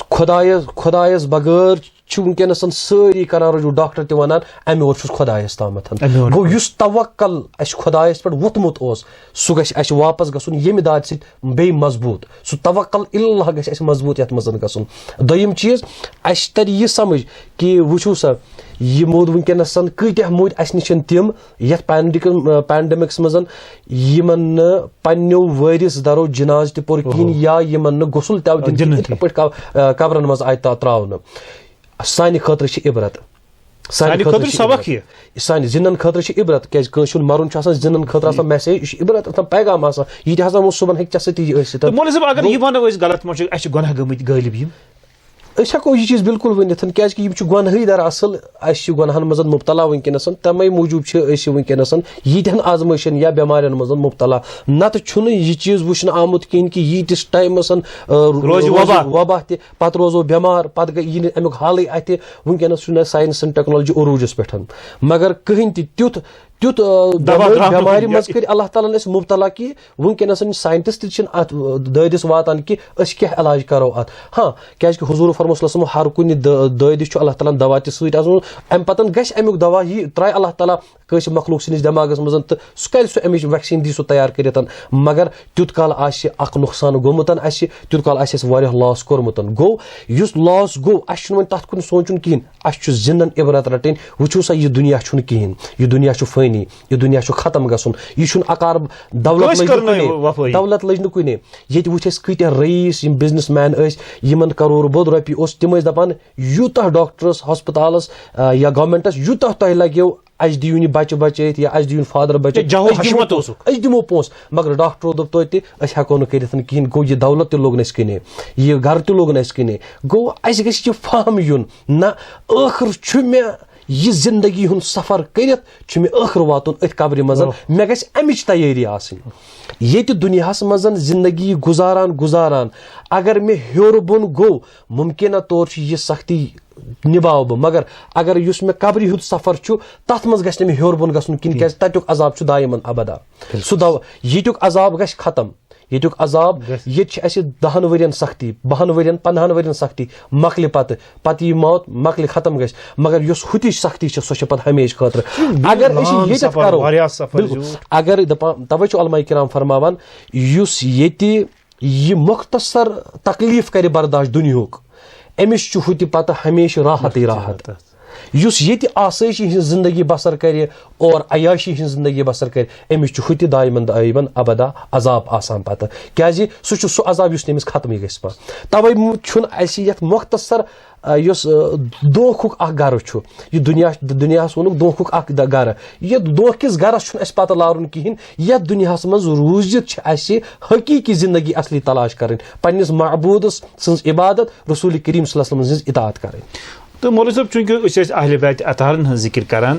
خۄدایَس، خۄدایَس بغٲر چھِ وٕنکیٚنَس سٲری کَران رجوع، ڈاکٹر تہِ وَنان، اَمہِ اور چھُس خۄدایَس تامَتھ۔ اَمہِ اور گوٚو، چھُس۔ یُس توکل اَسہِ خۄدایَس پٮ۪ٹھ ووٚتھمُت اوس، سُہ گژھِ اَسہِ واپَس گژھُن ییٚمہِ دادِ سۭتۍ بیٚیہِ مضبوٗط۔ سُہ توکل اللہ گژھِ اَسہِ مضبوٗط یَتھ منٛز گژھُن۔ دوٚیِم چیٖز، اَسہِ تَرِ یہِ سَمٕجھ کہِ وٕچھِو سا، یہِ موٗد وٕنکیٚنَس کۭتیٛاہ موٗدۍ اَسہِ نِش تِم، یَتھ پینڈِکَن، پینڈیمکس منٛز یِمن نہٕ پننیو وٲرِث درو جناز تہِ پوٚر کِہیٖنۍ اوہو۔ یا یِمن نہٕ غسل تہِ آو دِنہٕ کِہیٖنۍ، دِنہٕ یِتھے کینٛہہ۔ پٲٹھۍ کا-، آ، قبرن منٛز آیہِ تا-، تراونہٕ۔ سانہِ خٲطرٕ چھِ عبرت۔ سانہِ سانہِ خٲطرٕ خٲطرٕ چھِ سبق عبرت۔ یہِ۔ سانہِ زِندن خٲطرٕ چھِ عبرت، کیازِ کٲنٛسہِ ہُنٛد مرُن چھُ آسان، زِندن خٲطرٕ آسان میسیج، یہِ چھُ عبرت آسان، پیغام آسان۔ یہِ تہِ ہسا ووٚن صُبحن ہیٚکہِ ژےٚ سۭتۍ یہِ ٲسِتھ۔ تہٕ مولوی صٲب، اگر گوٚو یہِ ونو أسۍ غلط ما چھُ، اَسہِ چھِ گۄناہ گٔمٕتۍ غٲلب یِم؟ أسۍ ہٮ۪کو یہِ چیٖز بالکل ؤنِتھ، کیازِ کہِ یِم چھِ گۄنہٕے دراصل، اَسہِ چھِ گۄنہَن منٛز مُبتلا وٕنکیٚنَس، تَمے موٗجوٗب چھِ أسۍ وٕنکیٚنَس یِتھٮ۪ن آزمٲیشَن یا بٮ۪مارٮ۪ن منٛز مُبتلا۔ نَتہٕ چھُنہٕ یہِ چیٖز وٕچھنہٕ آمُت کِہیٖنۍ کہِ ییٖتِس ٹایمَس، آ، روزِ روزِ وبا۔ وبا تہِ، پَتہٕ روزو بٮ۪مار، پَتہٕ گٔے یہِ نہٕ اَمیُک حالٕے اَتھِ۔ وٕنکیٚنَس چھُنہٕ ساینَسَن ٹیکنالوجی عروٗجَس پٮ۪ٹھ، مگر کٕہٕنۍ تہِ تیُتھ، تیُتھ، آ، دوا بٮ۪مٲرۍ، درٛاو نہٕ بٮ۪مارِ کُنہِ منٛز جایہِ۔ کٔرۍ اللہ تعالیٰ ہَن أسۍ مُبتلا کہِ وٕنکیٚنَس چھِ ساینٹسٹ تہِ چھِنہٕ اَتھ دٲدِس واتان کہِ أسۍ کیٛاہ علاج کَرو اَتھ۔ ہاں، کیٛازِکہِ حضور فرموو صلی اللہ علیہ وسلم، ہر کُنہِ دٲ-، دٲدِس چھُ اللہ تعالیٰ ہَن دوا تہِ سۭتۍ آسان۔ اَمہِ پَتَن گژھِ اَمیُک دوا، یہِ ترٛایہِ اللہ تعالیٰ کٲنٛسہِ مخلوق سٕنٛدِس دٮ۪ماغَس منٛز تہٕ سُہ کَرِ سُہ اَمِچ ویکسیٖن دی سُہ تیار کٔرِتھ۔ مگر تیُتھ کال آسہِ اَکھ نۄقصان گوٚمُت اَسہِ، تیُتھ کال آسہِ اَسہِ واریاہ لاس کوٚرمُت۔ گوٚو، یُس لاس گوٚو، اَسہِ چھُنہٕ وۄنۍ تَتھ کُن سونٛچُن کِہیٖنۍ۔ اَسہِ چھُ زِندَن عبرت رَٹٕنۍ۔ وٕچھِو سا، یہِ دُنیا چھُنہٕ کِہیٖنۍ، یہِ دُنیا چھُ فٲنی، یہِ دُنیا چھُ ختم گژھُن، یہِ چھُنہٕ اَکار دولت کٲنٛسہِ لٔج نہٕ کٔر نہٕ کُنے، وفٲیی۔ دولت لٔج نہٕ کُنے۔ ییٚتہِ وٕچھ اَسہِ کۭتیٛاہ رئیس، یِم بزنس مین ٲسۍ، یِمن کرور بود رۄپیہِ اوس، تِم ٲسۍ دَپان، یوٗتاہ ڈاکٹرس، ہسپتالس، آ، یا گورمنٹس، یوٗتاہ تۄہہِ لگیو، اَسہِ دِیِن یہِ بچہِ بچٲیِتھ یا اَسہِ دِیِن فادر بچٲیِتھ، جاہو أسۍ دِمو حشمت پونٛسہٕ۔ اوسُکھ۔ أسۍ دِمو پونٛسہٕ۔ مگر ڈاکٹرو دوٚپ توتہِ، أسۍ ہٮ۪کو نہٕ کٔرِتھ کِہیٖنۍ۔ گوٚو، یہِ دولت تہِ لوٚگ نہٕ اَسہِ کُنے، یہِ گرٕ تہِ لوٚگ نہٕ اَسہِ کُنے۔ گوٚو، اَسہِ گژھِ یہِ فہم یُن، نہ، ٲخٕر چھُ مےٚ یہِ زندگی ہُنٛد سفر کٔرِتھ چھُ مےٚ ٲخٕر واتُن أتھۍ قبرِ منٛز۔ اوہ۔ مےٚ گژھِ اَمِچ تیٲری آسٕنۍ۔ ییٚتہِ دُنیاہَس منٛز زندگی گُزاران گُزاران اگر مےٚ ہیوٚر بۄن گوٚو، مُمکِنہ طور چھُ یہِ سختی نِباوٕ بہٕ، مگر اگر یُس مےٚ قبرِ ہُنٛد سفر چھُ، تَتھ منٛز گژھِ نہٕ مےٚ ہیوٚر بۄن گژھُن کِہیٖنۍ، کیٛازِ تَتیُک عذاب چھُ دایمَن ابدا۔ سُہ دَو-، ییٚتیُک عذاب گژھِ ختم، ییٚتیُک عذاب، گژھِ۔ ییٚتہِ چھِ اَسہِ دَہَن ؤرِین سختی، بَہَن ؤرِین، پنٛدہَن ؤرِین سختی، مۄکلہِ پَتہٕ، پَتہٕ یی موت، مۄکلہِ، ختم گژھِ، مگر یۄس ہُتِچ سختی چھِ، سۄ چھِ پَتہٕ ہمیشہِ خٲطرٕ۔ اگر أسۍ یہِ لام ییٚتٮ۪تھ سفر، کَرو، واریاہ سفر بِلکُل۔ زیوٗٹھ۔ اگر دَپان، تَوَے چھُ علماء کرام فرماوان، یُس ییٚتہِ یہِ مۄختصر تکلیٖف کَرِ برداش دُنیہُک، أمِس چھُ ہُتہِ پَتہٕ ہمیشہِ راحتٕے راحت۔ یُس ییٚتہِ آسٲیشی ہٕنٛز زندگی بسر کَرِ اور عیاشی ہٕنٛز زندگی بسر کَرِ، أمِس چھُ ہُتہِ دایمن دایمن ابدا عذاب آسان پَتہٕ، کیٛازِ سُہ چھُ سُہ عذاب یُس نہٕ أمِس ختمٕے گژھِ پَتہٕ۔ تَوَے م-، چھُنہٕ اَسہِ یَتھ مۄختصر، آ، یُس، آ، دھوکھُک اکھ گرٕ چھُ، یہِ دُنیا، دُنیاہَس ووٚنُکھ دھوکھُک اکھ د-، گرٕ۔ یہِ دھوکھِس گرس چھُنہٕ اَسہِ پَتہٕ لارُن کِہیٖنۍ۔ یَتھ دُنیاہَس منٛز روٗزِتھ چھِ اَسہِ حقیٖقی زندگی اصلی تلاش کَرٕنۍ، پنٛنِس معبوٗدس سٕنٛز عبادت، رسول کریم صلی اللہ علیہ وسلم سٕنٛز اطاعت کَرٕنۍ۔ تہٕ مولوی صٲب، چوٗنٛکہِ أسۍ ٲسۍ اہلِ بیت اطہارن ہٕنٛز ذِکِر کران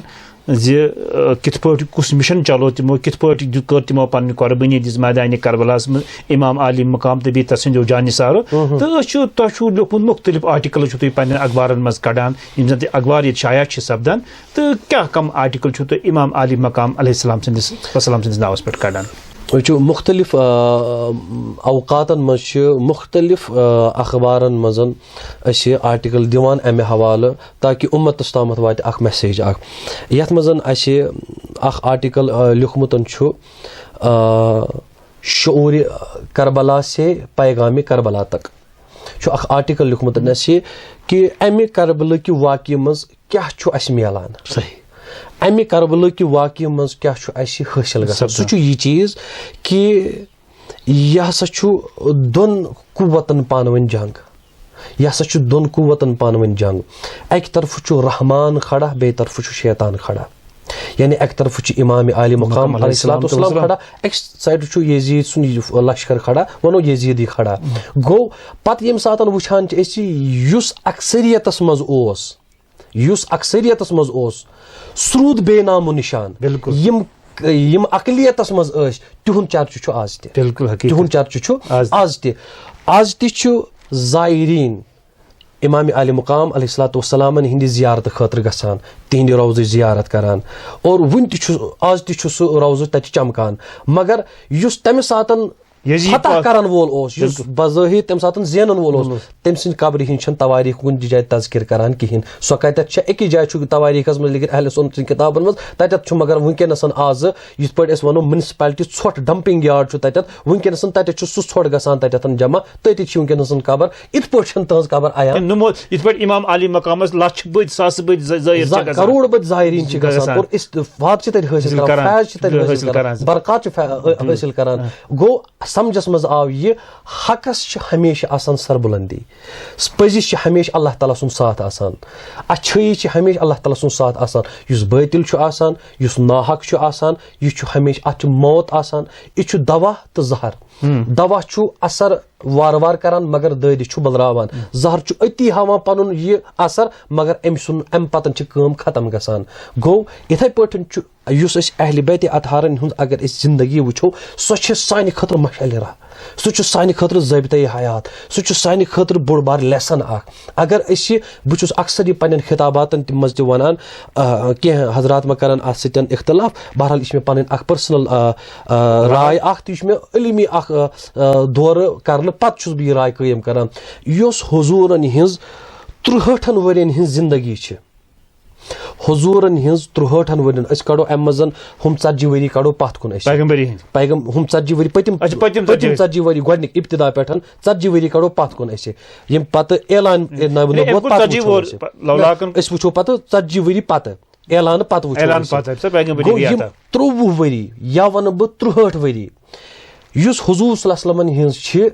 زِ، آ، کِتھ پٲٹھۍ کُس مِشن چلو تِمو، کِتھ پٲٹھۍ دیُت، کٔر تِمو پنٕنۍ قۄربٲنی دِژ میدانِ کربلاہس منٛز امام عالی مقام تہٕ بیٚیہِ تسٕنٛدیو جانثارو۔ تہٕ أسۍ چھِ، تۄہہِ چھُو لیوٗکھمُت، مُختٔلِف آرٹیکل چھِو تُہۍ پننٮ۪ن اخبارن منٛز کڑان، یِم زن تہِ اخبار ییٚتہِ شایع چھِ سپدان۔ تہٕ کیٛاہ کم آرٹیکل چھِو تُہۍ امام عالی مقام علیہ السلام سٕنٛدِس، وسلام سٕنٛدِس ناوس پٮ۪ٹھ کڑان؟ أسۍ چھِ مُختٔلِف، آ، اوقاتن منٛز چھِ مُختٔلِف، آ، اخبارن منٛز أسۍ آرٹیکل دِوان امہِ حوالہٕ، تاکہِ اُمتس تامتھ واتہِ اکھ میسیج اکھ۔ یتھ منٛز اسہِ اکھ آرٹیکل، آ، لیوٗکھمُت چھُ، آ، شعورِ کربلا سے پیغامِ کربلا تک چھُ اکھ آرٹیکل لیوٗکھمُت اسہِ، کہِ امہِ کربلہٕ کہِ واقعہٕ منٛز کیٛاہ چھُ اسہِ میلان؟ صحیح۔ امہِ کربلہٕ کہِ واقعہٕ منٛز کیٛاہ چھُ اسہِ حٲصِل گژھان؟ سپدان۔ سُہ چھُ یہِ چیٖز کہِ یہِ ہسا چھُ دۄن قوتن پانہٕ ؤنۍ جنگ۔ یہِ ہسا چھُ دۄن قوتن پانہٕ ؤنۍ جنگ۔ اکہِ طرفہٕ چھُ رحمان کھڑا، بیٚیہِ طرفہٕ چھُ شیطان کھڑا۔ یعنی اکہِ طرفہٕ چھُ امام عالی مقام مقام علیہ علیہ الصلوۃ السلام تہٕ والسلام صحیح۔ کھڑا، اکہِ سایڈٕ چھُ یزید سُنٛد یہِ لشکر کھڑا، ونو یزیدی کھڑا۔ گوٚو پتہٕ ییٚمہِ ساتہٕ وٕچھان چھِ أسۍ، یُس اکثریتس منٛز اوس، یُس اکثریتس منٛز اوس، سُہ روٗد بے نام و نشان۔ بِلکُل۔ یِم، یِم اقلیتس منٛز ٲسۍ، تِہُنٛد چرچہٕ چھُ آز تہِ۔ بِلکُل حقیٖقت۔ تِہُنٛد چرچہٕ چھُ آز تہِ۔ آز تہِ۔ آز تہِ چھُ زائرین امام عالی مقام علیہ الصلوۃ والسلامن ہٕنٛدِ زیارتہٕ خٲطرٕ گژھان، تِہنٛدِ روضٕچ زیارت کران، اور وُنہِ تہِ چھُ، آز تہِ چھُ سُہ روضہٕ تتہِ چمکان۔ مگر یُس تمہِ ساتن یزید فتح پا- کرن وول اوس، یُس بِلکُل۔ بظٲہر تَمہِ ساتہٕ زینن وول اوس، بِلکُل۔ تٔمۍ سٕنٛدِ قبرِ ہِنٛز چھَنہٕ توٲریٖخ کُنہِ تہِ جایہِ تذکر کران کِہیٖنۍ۔ سۄ کَتٮ۪تھ چھےٚ؟ أکِس جایہِ چھُ توٲریٖخَس منٛز لیکِتھ اہل سُنت سٕنٛدِ کِتابَن منٛز، تَتٮ۪تھ چھُ، مگر وٕنکیٚنَس آزٕ یِتھ پٲٹھۍ أسۍ وَنو، municipality ژھۄٹھ dumping yard چھُ تَتٮ۪تھ، وٕنکیٚنَس تَتٮ۪تھ چھُ سُہ ژھۄٹھ گژھان تَتٮ۪تھ جمع، تٔتی چھِ وٕنکیٚنَس قبر۔ یِتھ پٲٹھۍ چھَنہٕ تٕہٕنٛز قبر عیان۔ نمو-، یِتھ پٲٹھۍ امام علی مقامس لچھ بٔدۍ، ساسہٕ بٔدۍ زٲ-، زٲیِر چھِ زا-، گژھان۔ کروڑ بٔدۍ زائرین چھِ گژھان۔ گژھان۔ اور اس-، فاتح چھِ تَتہِ حٲصِل حٲصِل کران، کران۔ فیض چھِ تَتہِ حٲصِل حٲصِل کران، کران۔ برکات چھِ فے-، حٲصِل کران۔ گوٚو، سمجھس منٛز آو یہِ، حقس چھِ ہمیشہِ آسان سربلندی، پٔزِس چھِ ہمیشہِ اللہ تعالیٰ سُنٛد ساتھ آسان، اچھٲیی چھِ ہمیشہِ اللہ تعالیٰ سُنٛد ساتھ آسان۔ یُس بٲطِل چھُ آسان، یُس ناحق چھُ آسان، یہِ چھُ ہمیشہِ، اتھ چھُ موت آسان۔ یہِ چھُ دوا تہٕ زہر۔ دوا چھُ اثر وارٕ وارٕ کران، مگر دٲدِس چھُ بلراوان۔ زہر چھُ أتی ہاوان پنُن یہِ اثر، مگر أمۍ سُنٛد، امہِ پتن چھِ کٲم ختم گژھان۔ گوٚو، یِتھے پٲٹھۍ چھُ یُس أسۍ اہل بیت اطہارن ہُنٛد اگر أسۍ زندگی وٕچھو، سۄ چھِ سانہِ خٲطرٕ مشعل راہ، سُہ چھُ سانہِ خٲطرٕ ضٲبطہٕ حیات، سُہ چھُ سانہِ خٲطرٕ بوٚڑ بار lesson اکھ۔ اگر أسۍ، بہٕ چھُس اکثر یہِ پننٮ۪ن خطاباتن تہِ منٛز تہِ ونان، آ، کینٛہہ حضرات ما کرن اتھ سۭتۍ اختلاف، بہرحال یہِ چھِ مےٚ پنٕنۍ اکھ personal، آ، آ، راے اکھ، تہٕ یہِ چھُ مےٚ علمی اکھ، آ، آ، دورٕ کرنہٕ پتہٕ چھُس بہٕ یہِ راے قٲیِم کران۔ یۄس حضوٗرن ہٕنٛز ترٛہٲٹھن ؤرین ہٕنٛز زندگی چھِ، حضوٗرن ہٕنٛز ترٛہٲٹھن ؤرین، أسۍ کڑو امہِ منٛز ہُم ژتجی ؤری کڑو پتھ کُن أسۍ۔ پیغمبری ہٕنٛدۍ۔ پیغم-، ہُم ژتجی ؤری پٔتِم، اچھا، پٔتِم پٔتِم ژتجی۔ ژتجی ؤری گۄڈٕنِکۍ ابتدا پٮ۪ٹھ ژتجی ؤری کڑو پتھ کُن أسۍ۔ یِم پتہٕ اعلان، اے، نبوت، یعنی أمۍ کوٚر پتہٕ ژتجی وٕچھو وُہُر أسۍ۔ پہ-، لولا کن۔ أسۍ وٕچھو پتہٕ ژتجی ؤری پتہٕ، اعلان پتہٕ وٕچھو اعلان أسۍ۔ پتہٕ، سر، پیغمبری گوٚو، یِم گٔیہِ عطا۔ ترٛۆوُہ ؤری یا ونہٕ بہٕ ترٛہٲٹھ ؤری، یُس حضور صلی اللہ علیہ وسلمن ہٕنٛز چھِ،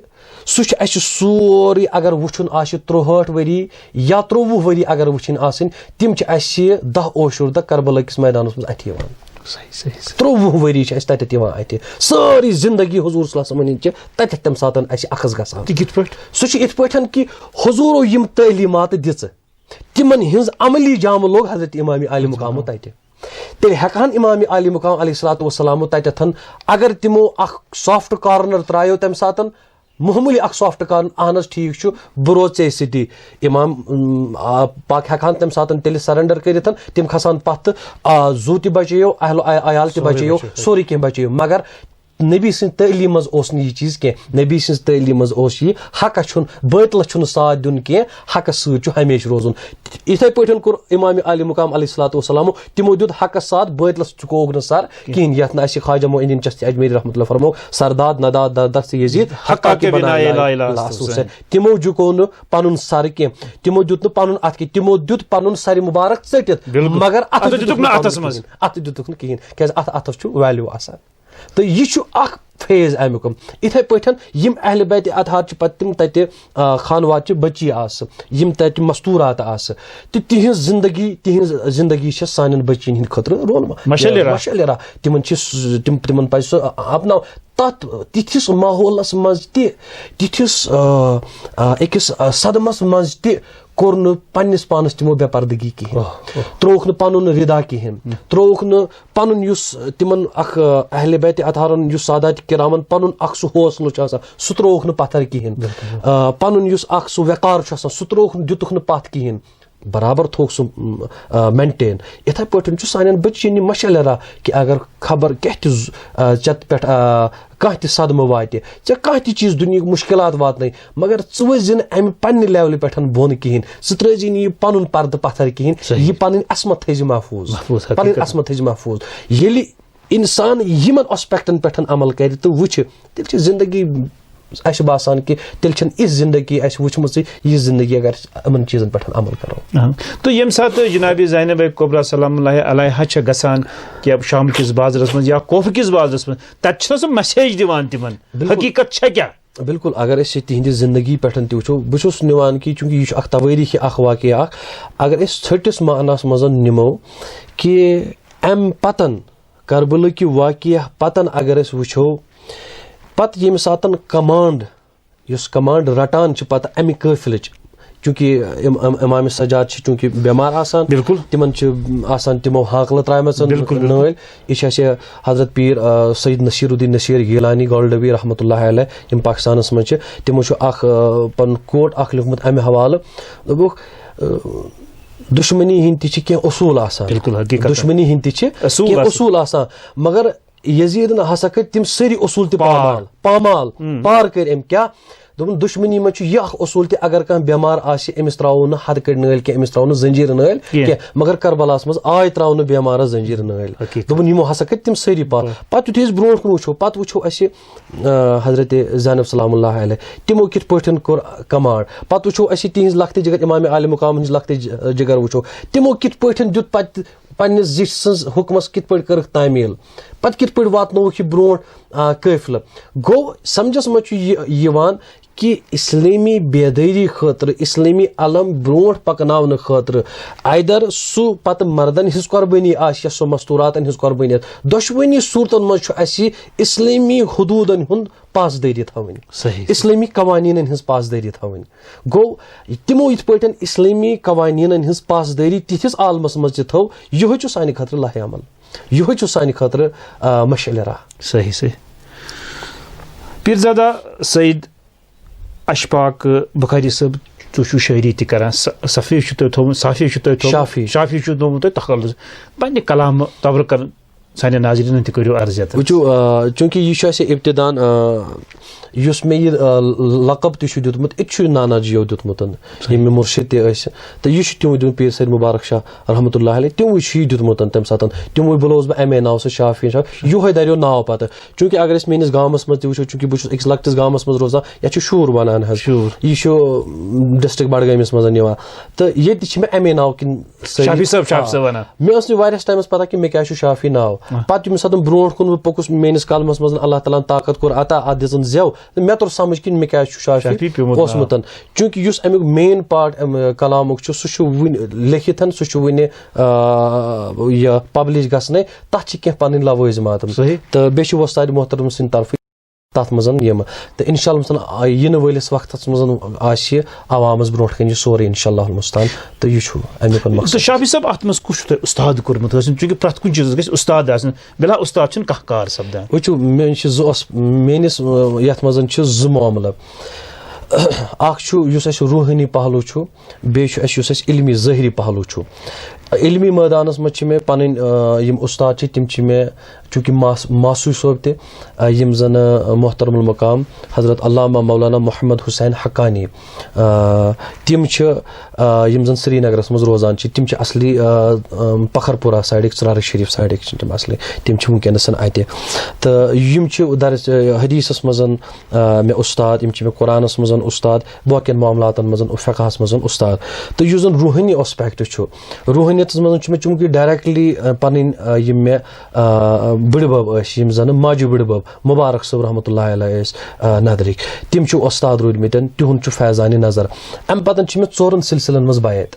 سُہ چھُ اَسہِ سورُے، اگر وٕچھُن آسہِ ترٛوہٲٹھ ؤری یا ترٛۆوُہ ؤری اگر وٕچھِنۍ آسٕنۍ، تِم چھِ اَسہِ دَہ عاشور دۄہ کربلا کِس مٲدانَس منٛز اَتھِ یِوان۔ صحیح، صحیح، صحیح۔ ترٛۆوُہ ؤری چھِ اَسہِ تَتٮ۪تھ یِوان اَتھِ۔ سٲرٕے زِندگی حضور صلی اللہ علیہ وسلمن ہٕنٛز چھِ تَتٮ۪تھ تَمہِ ساتہٕ اَسہِ اخذ گژھان۔ تہِ کِتھ پٲٹھۍ؟ سُہ چھُ یِتھ پٲٹھۍ کہِ حضوٗرو یِم تعلیٖمات دِژٕ، تِمن ہٕنٛز عملی جامہٕ لوٚگ حضرت امام عالی مقامو تَتہِ۔ تیٚلہِ ہٮ۪کہٕ ہن امام عالی مقام علیہ الصلوۃ والسلام تَتٮ۪تھ، اگر تِمو اکھ soft corner ترٛایو تَمہِ ساتہٕ، معموٗلی اکھ سافٹ کارن، اہن حظ ٹھیٖک چھُ، بہٕ روزٕ ژےٚ سۭتی۔ امام، اۭں، آ، پاک ہٮ۪کہٕ ہن تمہِ ساتہٕ تیٚلہِ سرنڈر کٔرِتھ، تِم کھسہٕ ہن پتھ تہٕ، آ، زُو تہِ بچیو، اہل و عیال تہِ سورُے بچیو، بچیو۔ سورُے کینٛہہ بچیو۔ مگر نبی سٕنٛز تعلیٖم منٛز اوس نہٕ یہِ چیٖز کینٛہہ۔ نبی سٕنٛز تعلیٖم منٛز اوس یہِ، حقس چھُنہٕ، بٲطلس چھُنہٕ ساتھ دیُن کینٛہہ، حقس سۭتۍ چھُ ہمیشہِ روزُن۔ یِتھے پٲٹھۍ کوٚر امام عالی مقام علیہ الصلوۃ والسلامو، تِمو دیُت حقس ساتھ، بٲطلس چُکووُکھ نہٕ سر کِہیٖنۍ۔ یتھ نہٕ اسہِ خواجہ معین الدین چشتی اجمیری رحمۃ اللہ فرموو، سرداد نداد دست یزید حقا حقا کے کے بنا بنا لا لا الہ الہ الا الا اللہ حسین۔ تِمو جُکوو نہٕ پنُن سر کینٛہہ، تِمو دیُت نہٕ پنُن اتھ کینٛہہ، تِمو دیُت پنُن سر مبارک ژٔٹِتھ، بِلکُل۔ مگر اتھس اتھس دیُتُکھ دیُتُکھ نہٕ نہٕ اتھس پنُن منٛز۔ کِہیٖنۍ، اتھس دیُتُکھ نہٕ کِہیٖنۍ، کیازِ اتھ اتھس چھُ ویلیو آسان۔ تہٕ یہِ چھُ اکھ فیز امیُک۔ یِتھے پٲٹھۍ یِم اہل بیت اطہار چھِ پتہٕ تِم تتہِ، آ، خانوات چہِ بچی آسہٕ، یِم تتہِ مستورات آسہٕ، تہٕ تِہنٛز زندگی، تِہنٛز زندگی چھےٚ سانٮ۪ن بچین ہٕنٛدِ خٲطرٕ رول ما-، مشعلہِ راہ۔ مشعلہِ راہ۔ تِمن چھِ سُہ، تِم، تِمن پزِ سُہ اپناوُن۔ تتھ تِتھِس ماحولس منٛز تہِ، تِتھِس، آ، آ، أکِس، آ، صدمس منٛز تہِ کوٚر نہٕ پننِس پانس تِمو بے پردگی کِہیٖنۍ۔ اوہ، اوہ۔ ترٛووُکھ نہٕ پنُن ردا کِہیٖنۍ۔ ہم۔ ترٛووُکھ نہٕ پنُن یُس تِمن اکھ، آ، اہل بیت اطہارن یُس سادات کرامن پنُن اکھ سُہ حوصلہٕ چھُ آسان، سُہ ترٛووُکھ نہٕ پتھر کِہیٖنۍ۔ بِلکُل۔ آ، پنُن یُس اکھ سُہ وقار چھُ آسان، سُہ ترٛووُکھ نہٕ، دیُتُکھ نہٕ پتھ کِہیٖنۍ۔ برابر تھوٚوُکھ سُہ، م، آ، مینٹین۔ یِتھے پٲٹھۍ چھُ سانٮ۪ن بچین یہِ مشعلہِ راہ کہِ اگر خبر کیٛاہ تہِ ز-، آ، ژےٚ پٮ۪ٹھ، آ، کانٛہہ تہِ صدمہٕ واتہِ، ژےٚ کانٛہہ تہِ چیٖز دُنیہُک مُشکلات واتنٲے، مگر ژٕ ؤسۍ زِ نہٕ امہِ پننہِ لیولہِ پٮ۪ٹھ بۄن کِہیٖنۍ، ژٕ ترٲے زِ نہٕ یہِ پنُن پردٕ پتھر کِہیٖنۍ، صحیح۔ یہِ پنٕنۍ عصمت تھٲے زِ محفوٗظ، محفوٗظ، پنٕنۍ حقیٖقت۔ عصمت تھٲے زِ محفوٗظ۔ ییٚلہِ انسان یِمن آسپیکٹن پٮ۪ٹھ عمل کرِ تہٕ وٕچھِ، تیٚلہِ چھِ زندگی اسہِ باسان کہِ تیٚلہِ چھنہٕ یِژھ زندگی اسہِ وٕچھمٕژٕے، یِژھ زندگی اگر أسۍ یِمن چیٖزن پٮ۪ٹھ عمل کرو۔ اہم۔ تہٕ ییٚمہِ ساتہٕ جناب زینب کبریٰ سلام اللہ علیہا چھےٚ گژھان کہِ شام کِس بازرس منٛز یا کوفہٕ کِس بازرس منٛز، تتہِ چھِنہ سۄ مسیج دِوان تِمن، بِلکُل۔ حقیٖقت چھےٚ کیٛاہ؟ بِلکُل، اگر أسۍ یہِ تِہنٛدِ زندگی پٮ۪ٹھ تہِ وٕچھو، بہٕ چھُس نِوان کہِ چوٗنٛکہِ یہِ چھُ اکھ توٲریٖخی اکھ واقعہٕ اکھ، اگر أسۍ ژھٔٹِس معناہس منٛز نِمو کہِ امہِ پتن کربلہٕ کہِ واقعہ پتن اگر أسۍ وٕچھو، پتہٕ ییٚمہِ ساتن کمانڈ، یُس کمانڈ رٹان چھِ پتہٕ امہِ قٲفلٕچ، چوٗنٛکہِ اِم-، اِم-، امام سجاد چھِ چوٗنٛکہِ بٮ۪مار آسان، بِلکُل۔ تِمن چھِ آسان تِمو ہانکلہٕ ترٛایمژن بِلکُل، بِلکُل۔ نٲلۍ۔ یہِ چھِ اَسہِ حضرت پیٖر، آ، سید نصیر الدین نصیر گیلانی گولڈوی رحمتہ اللہ علیہ، یِم پاکستانس منٛز چھِ، تِمو چھُ اکھ، آ، پنُن کوٹ اکھ لیوٗکھمُت امہِ حوالہٕ۔ دوٚپُکھ، آ، دُشمنی ہٕنٛدۍ تہِ چھِ کینٛہہ اصوٗل آسان۔ بِلکُل، حقیٖقتاً۔ دُشمنی ہٕنٛدۍ تہِ چھِ اصوٗل کینٛہہ آسان۔ اصوٗل آسان، مگر یزیدن ہسا کٔرۍ تِم سٲری اصوٗل تہِ پار۔ پامال، پامال، ہم۔ پار کٔرۍ أمۍ۔ کیٛاہ؟ دوٚپُن، دُشمنی منٛز چھُ یہِ اکھ اصوٗل تہِ، اگر کانٛہہ بٮ۪مار آسہِ، أمِس ترٛاوو نہٕ ہتہٕ کٔٹۍ نٲلۍ کینٛہہ، أمِس ترٛاوو نہٕ زنجیٖرٕ نٲلۍ کینٛہہ۔ کینٛہہ، مگر کربلاہس منٛز آے ترٛاونہٕ بٮ۪مارس زنجیٖرٕ نٲلۍ۔ حقیٖقت۔ دوٚپُن، یِمو ہسا کٔرۍ تِم سٲری پار۔ بار۔ پتہٕ یُتھُے أسۍ برونٛٹھ کُن وٕچھو، پتہٕ وٕچھو أسۍ، آ، حضرت زینب سلام اللہ علیہ، تِمو کِتھ پٲٹھۍ کوٚر کمانڈ۔ پتہٕ وٕچھو أسۍ تِہنٛز لۄکٹہِ جگر، امام عالی مقامن ہٕنٛز لۄکٹہِ ج-، جگر وٕچھو، تِمو کِتھ پٲٹھۍ دیُت پتہٕ پننِس زِٹھۍ سٕنٛز حُکمس کِتھ پٲٹھۍ کٔرٕکھ تعمیٖل، پتہٕ کِتھ پٲٹھۍ واتنووُکھ یہِ برونٛٹھ، آ، قٲفلہٕ۔ گوٚو، سمجھس منٛز چھُ یہِ یِوان کہِ اسلٲمی بیدٲری خٲطرٕ، اسلٲمی علم برونٛٹھ پکناونہٕ خٲطرٕ، either سُہ پتہٕ مردن ہٕنٛز قۄربٲنی آسہِ یا سُہ مستوٗراتن ہٕنٛز قۄربٲنی آسہِ، دۄشوٕنی صوٗرتن منٛز چھُ اَسہِ اسلٲمی حدوٗدن ہُنٛد پاسدٲری تھاوٕنۍ، صحیح۔ اسلٲمی قوانینن ہٕنٛز پاسدٲری تھاوٕنۍ۔ گوٚو، تِمو یِتھ پٲٹھۍ اسلٲمی قوانینن ہٕنٛز پاسدٲری تِتھِس عالمس منٛز تہِ تھٲو، یِہوٚے چھُ سانہِ خٲطرٕ لایحہ عمل، یِہوٚے چھُ سانہِ خٲطرٕ، آ، مشعلِ راہ۔ صحیح، صحیح۔ پیٖرزادہ سید اشفاق بخاری صٲب، تُہۍ چھِو شٲعری تہِ کران، ص-، صفحہٕ چھُ تۄہہِ تھوٚومُت، صافی چھُ تۄہہِ تھوٚومُت، شافی۔ شافی چھُ تھوٚومُت تۄہہِ تخلص۔ پننہِ کلامہٕ تبرٕ کرُن سانٮ۪ن ناظریٖنن تہِ کٔرِو عرض یتھ۔ وٕچھِو، آ، چوٗنٛکہِ یہِ چھُ اَسہِ ابتدان، آ، یُس مےٚ یہِ، آ، لقب تہِ چھُ دیُتمُت، یہِ تہِ چھُ نانا جیو دیُتمُت، ییٚمہِ مےٚ مُرشِد تہِ ٲسۍ، تہٕ یہِ چھُ تِموٕے دیُتمُت، پیٖر سید مُبارک شاہ رحمتہ اللہ علیہ، تِموٕے چھُ یہِ دیُتمُت تَمہِ ساتہٕ، تِموٕے بُلووُس بہٕ اَمے ناوٕ سۭتۍ شافی شاہ، یِہوٚے دَریو ناو پَتہٕ۔ چوٗنٛکہِ اگر أسۍ میٛٲنِس گامَس منٛز تہِ وٕچھو، چوٗنٛکہِ بہٕ چھُس أکِس لۄکٹِس گامَس منٛز روزان، یَتھ چھُ شوٗر وَنان حظ، شوٗر۔ یہِ چھُ، م، ڈسٹرکٹ بڈگٲمِس منٛز یِوان، تہٕ ییٚتہِ تہِ چھِ مےٚ اَمے ناوٕ کِنۍ سٲری، شافی صٲب، شافی آ۔ صٲب وَنان۔ مےٚ ٲس نہٕ واریاہَس ٹایمَس پَتہ کہِ مےٚ کیٛازِ چھُ شافی ناو۔ آ۔ پَتہٕ ییٚمہِ ساتہٕ برونٛٹھ کُن بہٕ پوٚکُس، میٛٲنِس قلمَس منٛز اللہ تعالیٰ ہَن طاقت کوٚر عطا، اَتھ دِژٕن زٮ۪و، تہٕ مےٚ توٚر سَمٕجھ کہِ مےٚ کیٛازِ چھُ شافی شافی پیوٚمُت ناو۔ اوسمُت۔ چوٗنٛکہِ یُس اَمیُک مین پارٹ، اَمہِ، کلامُک چھُ، سُہ چھُ وٕنہِ لیکھِتھ، سُہ چھُ وٕنہِ، آ، یہِ پبلِش گژھنَے، تَتھ چھِ کینٛہہ پَنٕنۍ لوٲزِمات۔ صحیح۔ تہٕ بیٚیہِ چھُ وۄستادِ محترم سٕنٛدِ طرفہٕ تَتھ منٛز یِم۔ تہٕ اِنشاء اللہ مثلاً، آ، یِنہٕ وٲلِس وقتَس منٛز آسہِ یہِ عوامَس برونٛٹھ کَنہِ یہِ سورُے اِنشاء اللہ المستعان۔ تہٕ یہِ چھُ اَمیُک مقصد۔ تہٕ شافی صٲب، اَتھ منٛز کُس چھُ تۄہہِ اُستاد کوٚرمُت حٲصِل؟ چوٗنٛکہِ پرٛٮ۪تھ کُنہِ چیٖزَس گژھِ اُستاد آسُن، بِلا اُستاد چھُنہٕ کانٛہہ کار سَپدان۔ وٕچھِو، مےٚ چھِ زٕ اوس-، میٲنِس، آ، یَتھ منٛز چھِ زٕ معاملہٕ۔ اَکھ چھُ یُس اَسہِ روحٲنی پہلو چھُ، بیٚیہِ چھُ اَسہِ یُس اَسہِ علمی ظٲہری پہلو چھُ۔ علمی مٲدانَس منٛز چھِ مےٚ پَنٕنۍ، آ، یِم اُستاد چھِ، تِم چھِ مےٚ چوٗنٛکہِ ماس-، ماسوی صٲب تہِ، آ، یِم زَن، آ، محترم المقام حضرت علامہ مولانا محمد حسین حقانی، آ، تِم چھِ، آ، یِم زَن سرینگرَس منٛز روزان چھِ، تِم چھِ اَصلی، آ، آ، پکھر پورہ سایڈٕکۍ، ژرارٕ شریٖف سایڈٕکۍ چھِ تِم اَصلی۔ تِم چھِ وٕنکیٚنَس اَتہِ۔ تہٕ یِم چھِ درس، آ، حدیثَس منٛز، آ، مےٚ اُستاد، یِم چھِ مےٚ قرآنَس منٛز اُستاد، باقین معاملاتَن منٛز، فقہَس منٛز اُستاد۔ تہٕ یُس زَن روحٲنی aspect چھُ، روحٲنیتَس منٛز چھُ مےٚ چوٗنٛکہِ directly، آ، پَنٕنۍ، آ، یِم مےٚ، آ، بٕڈِ بَب ٲسۍ، یِم زَن ماجہِ بٕڈِ بَب مبارک صٲب رحمتہ اللہ علیہ ٲسۍ، آ، ندرٕکۍ۔ تِم چھِ اُستاد روٗدمٕتۍ، تِہُنٛد چھُ فیضانِ نظر۔ اَمہِ پَتہٕ چھِ مےٚ ژورَن سلسلن منٛز بیعت۔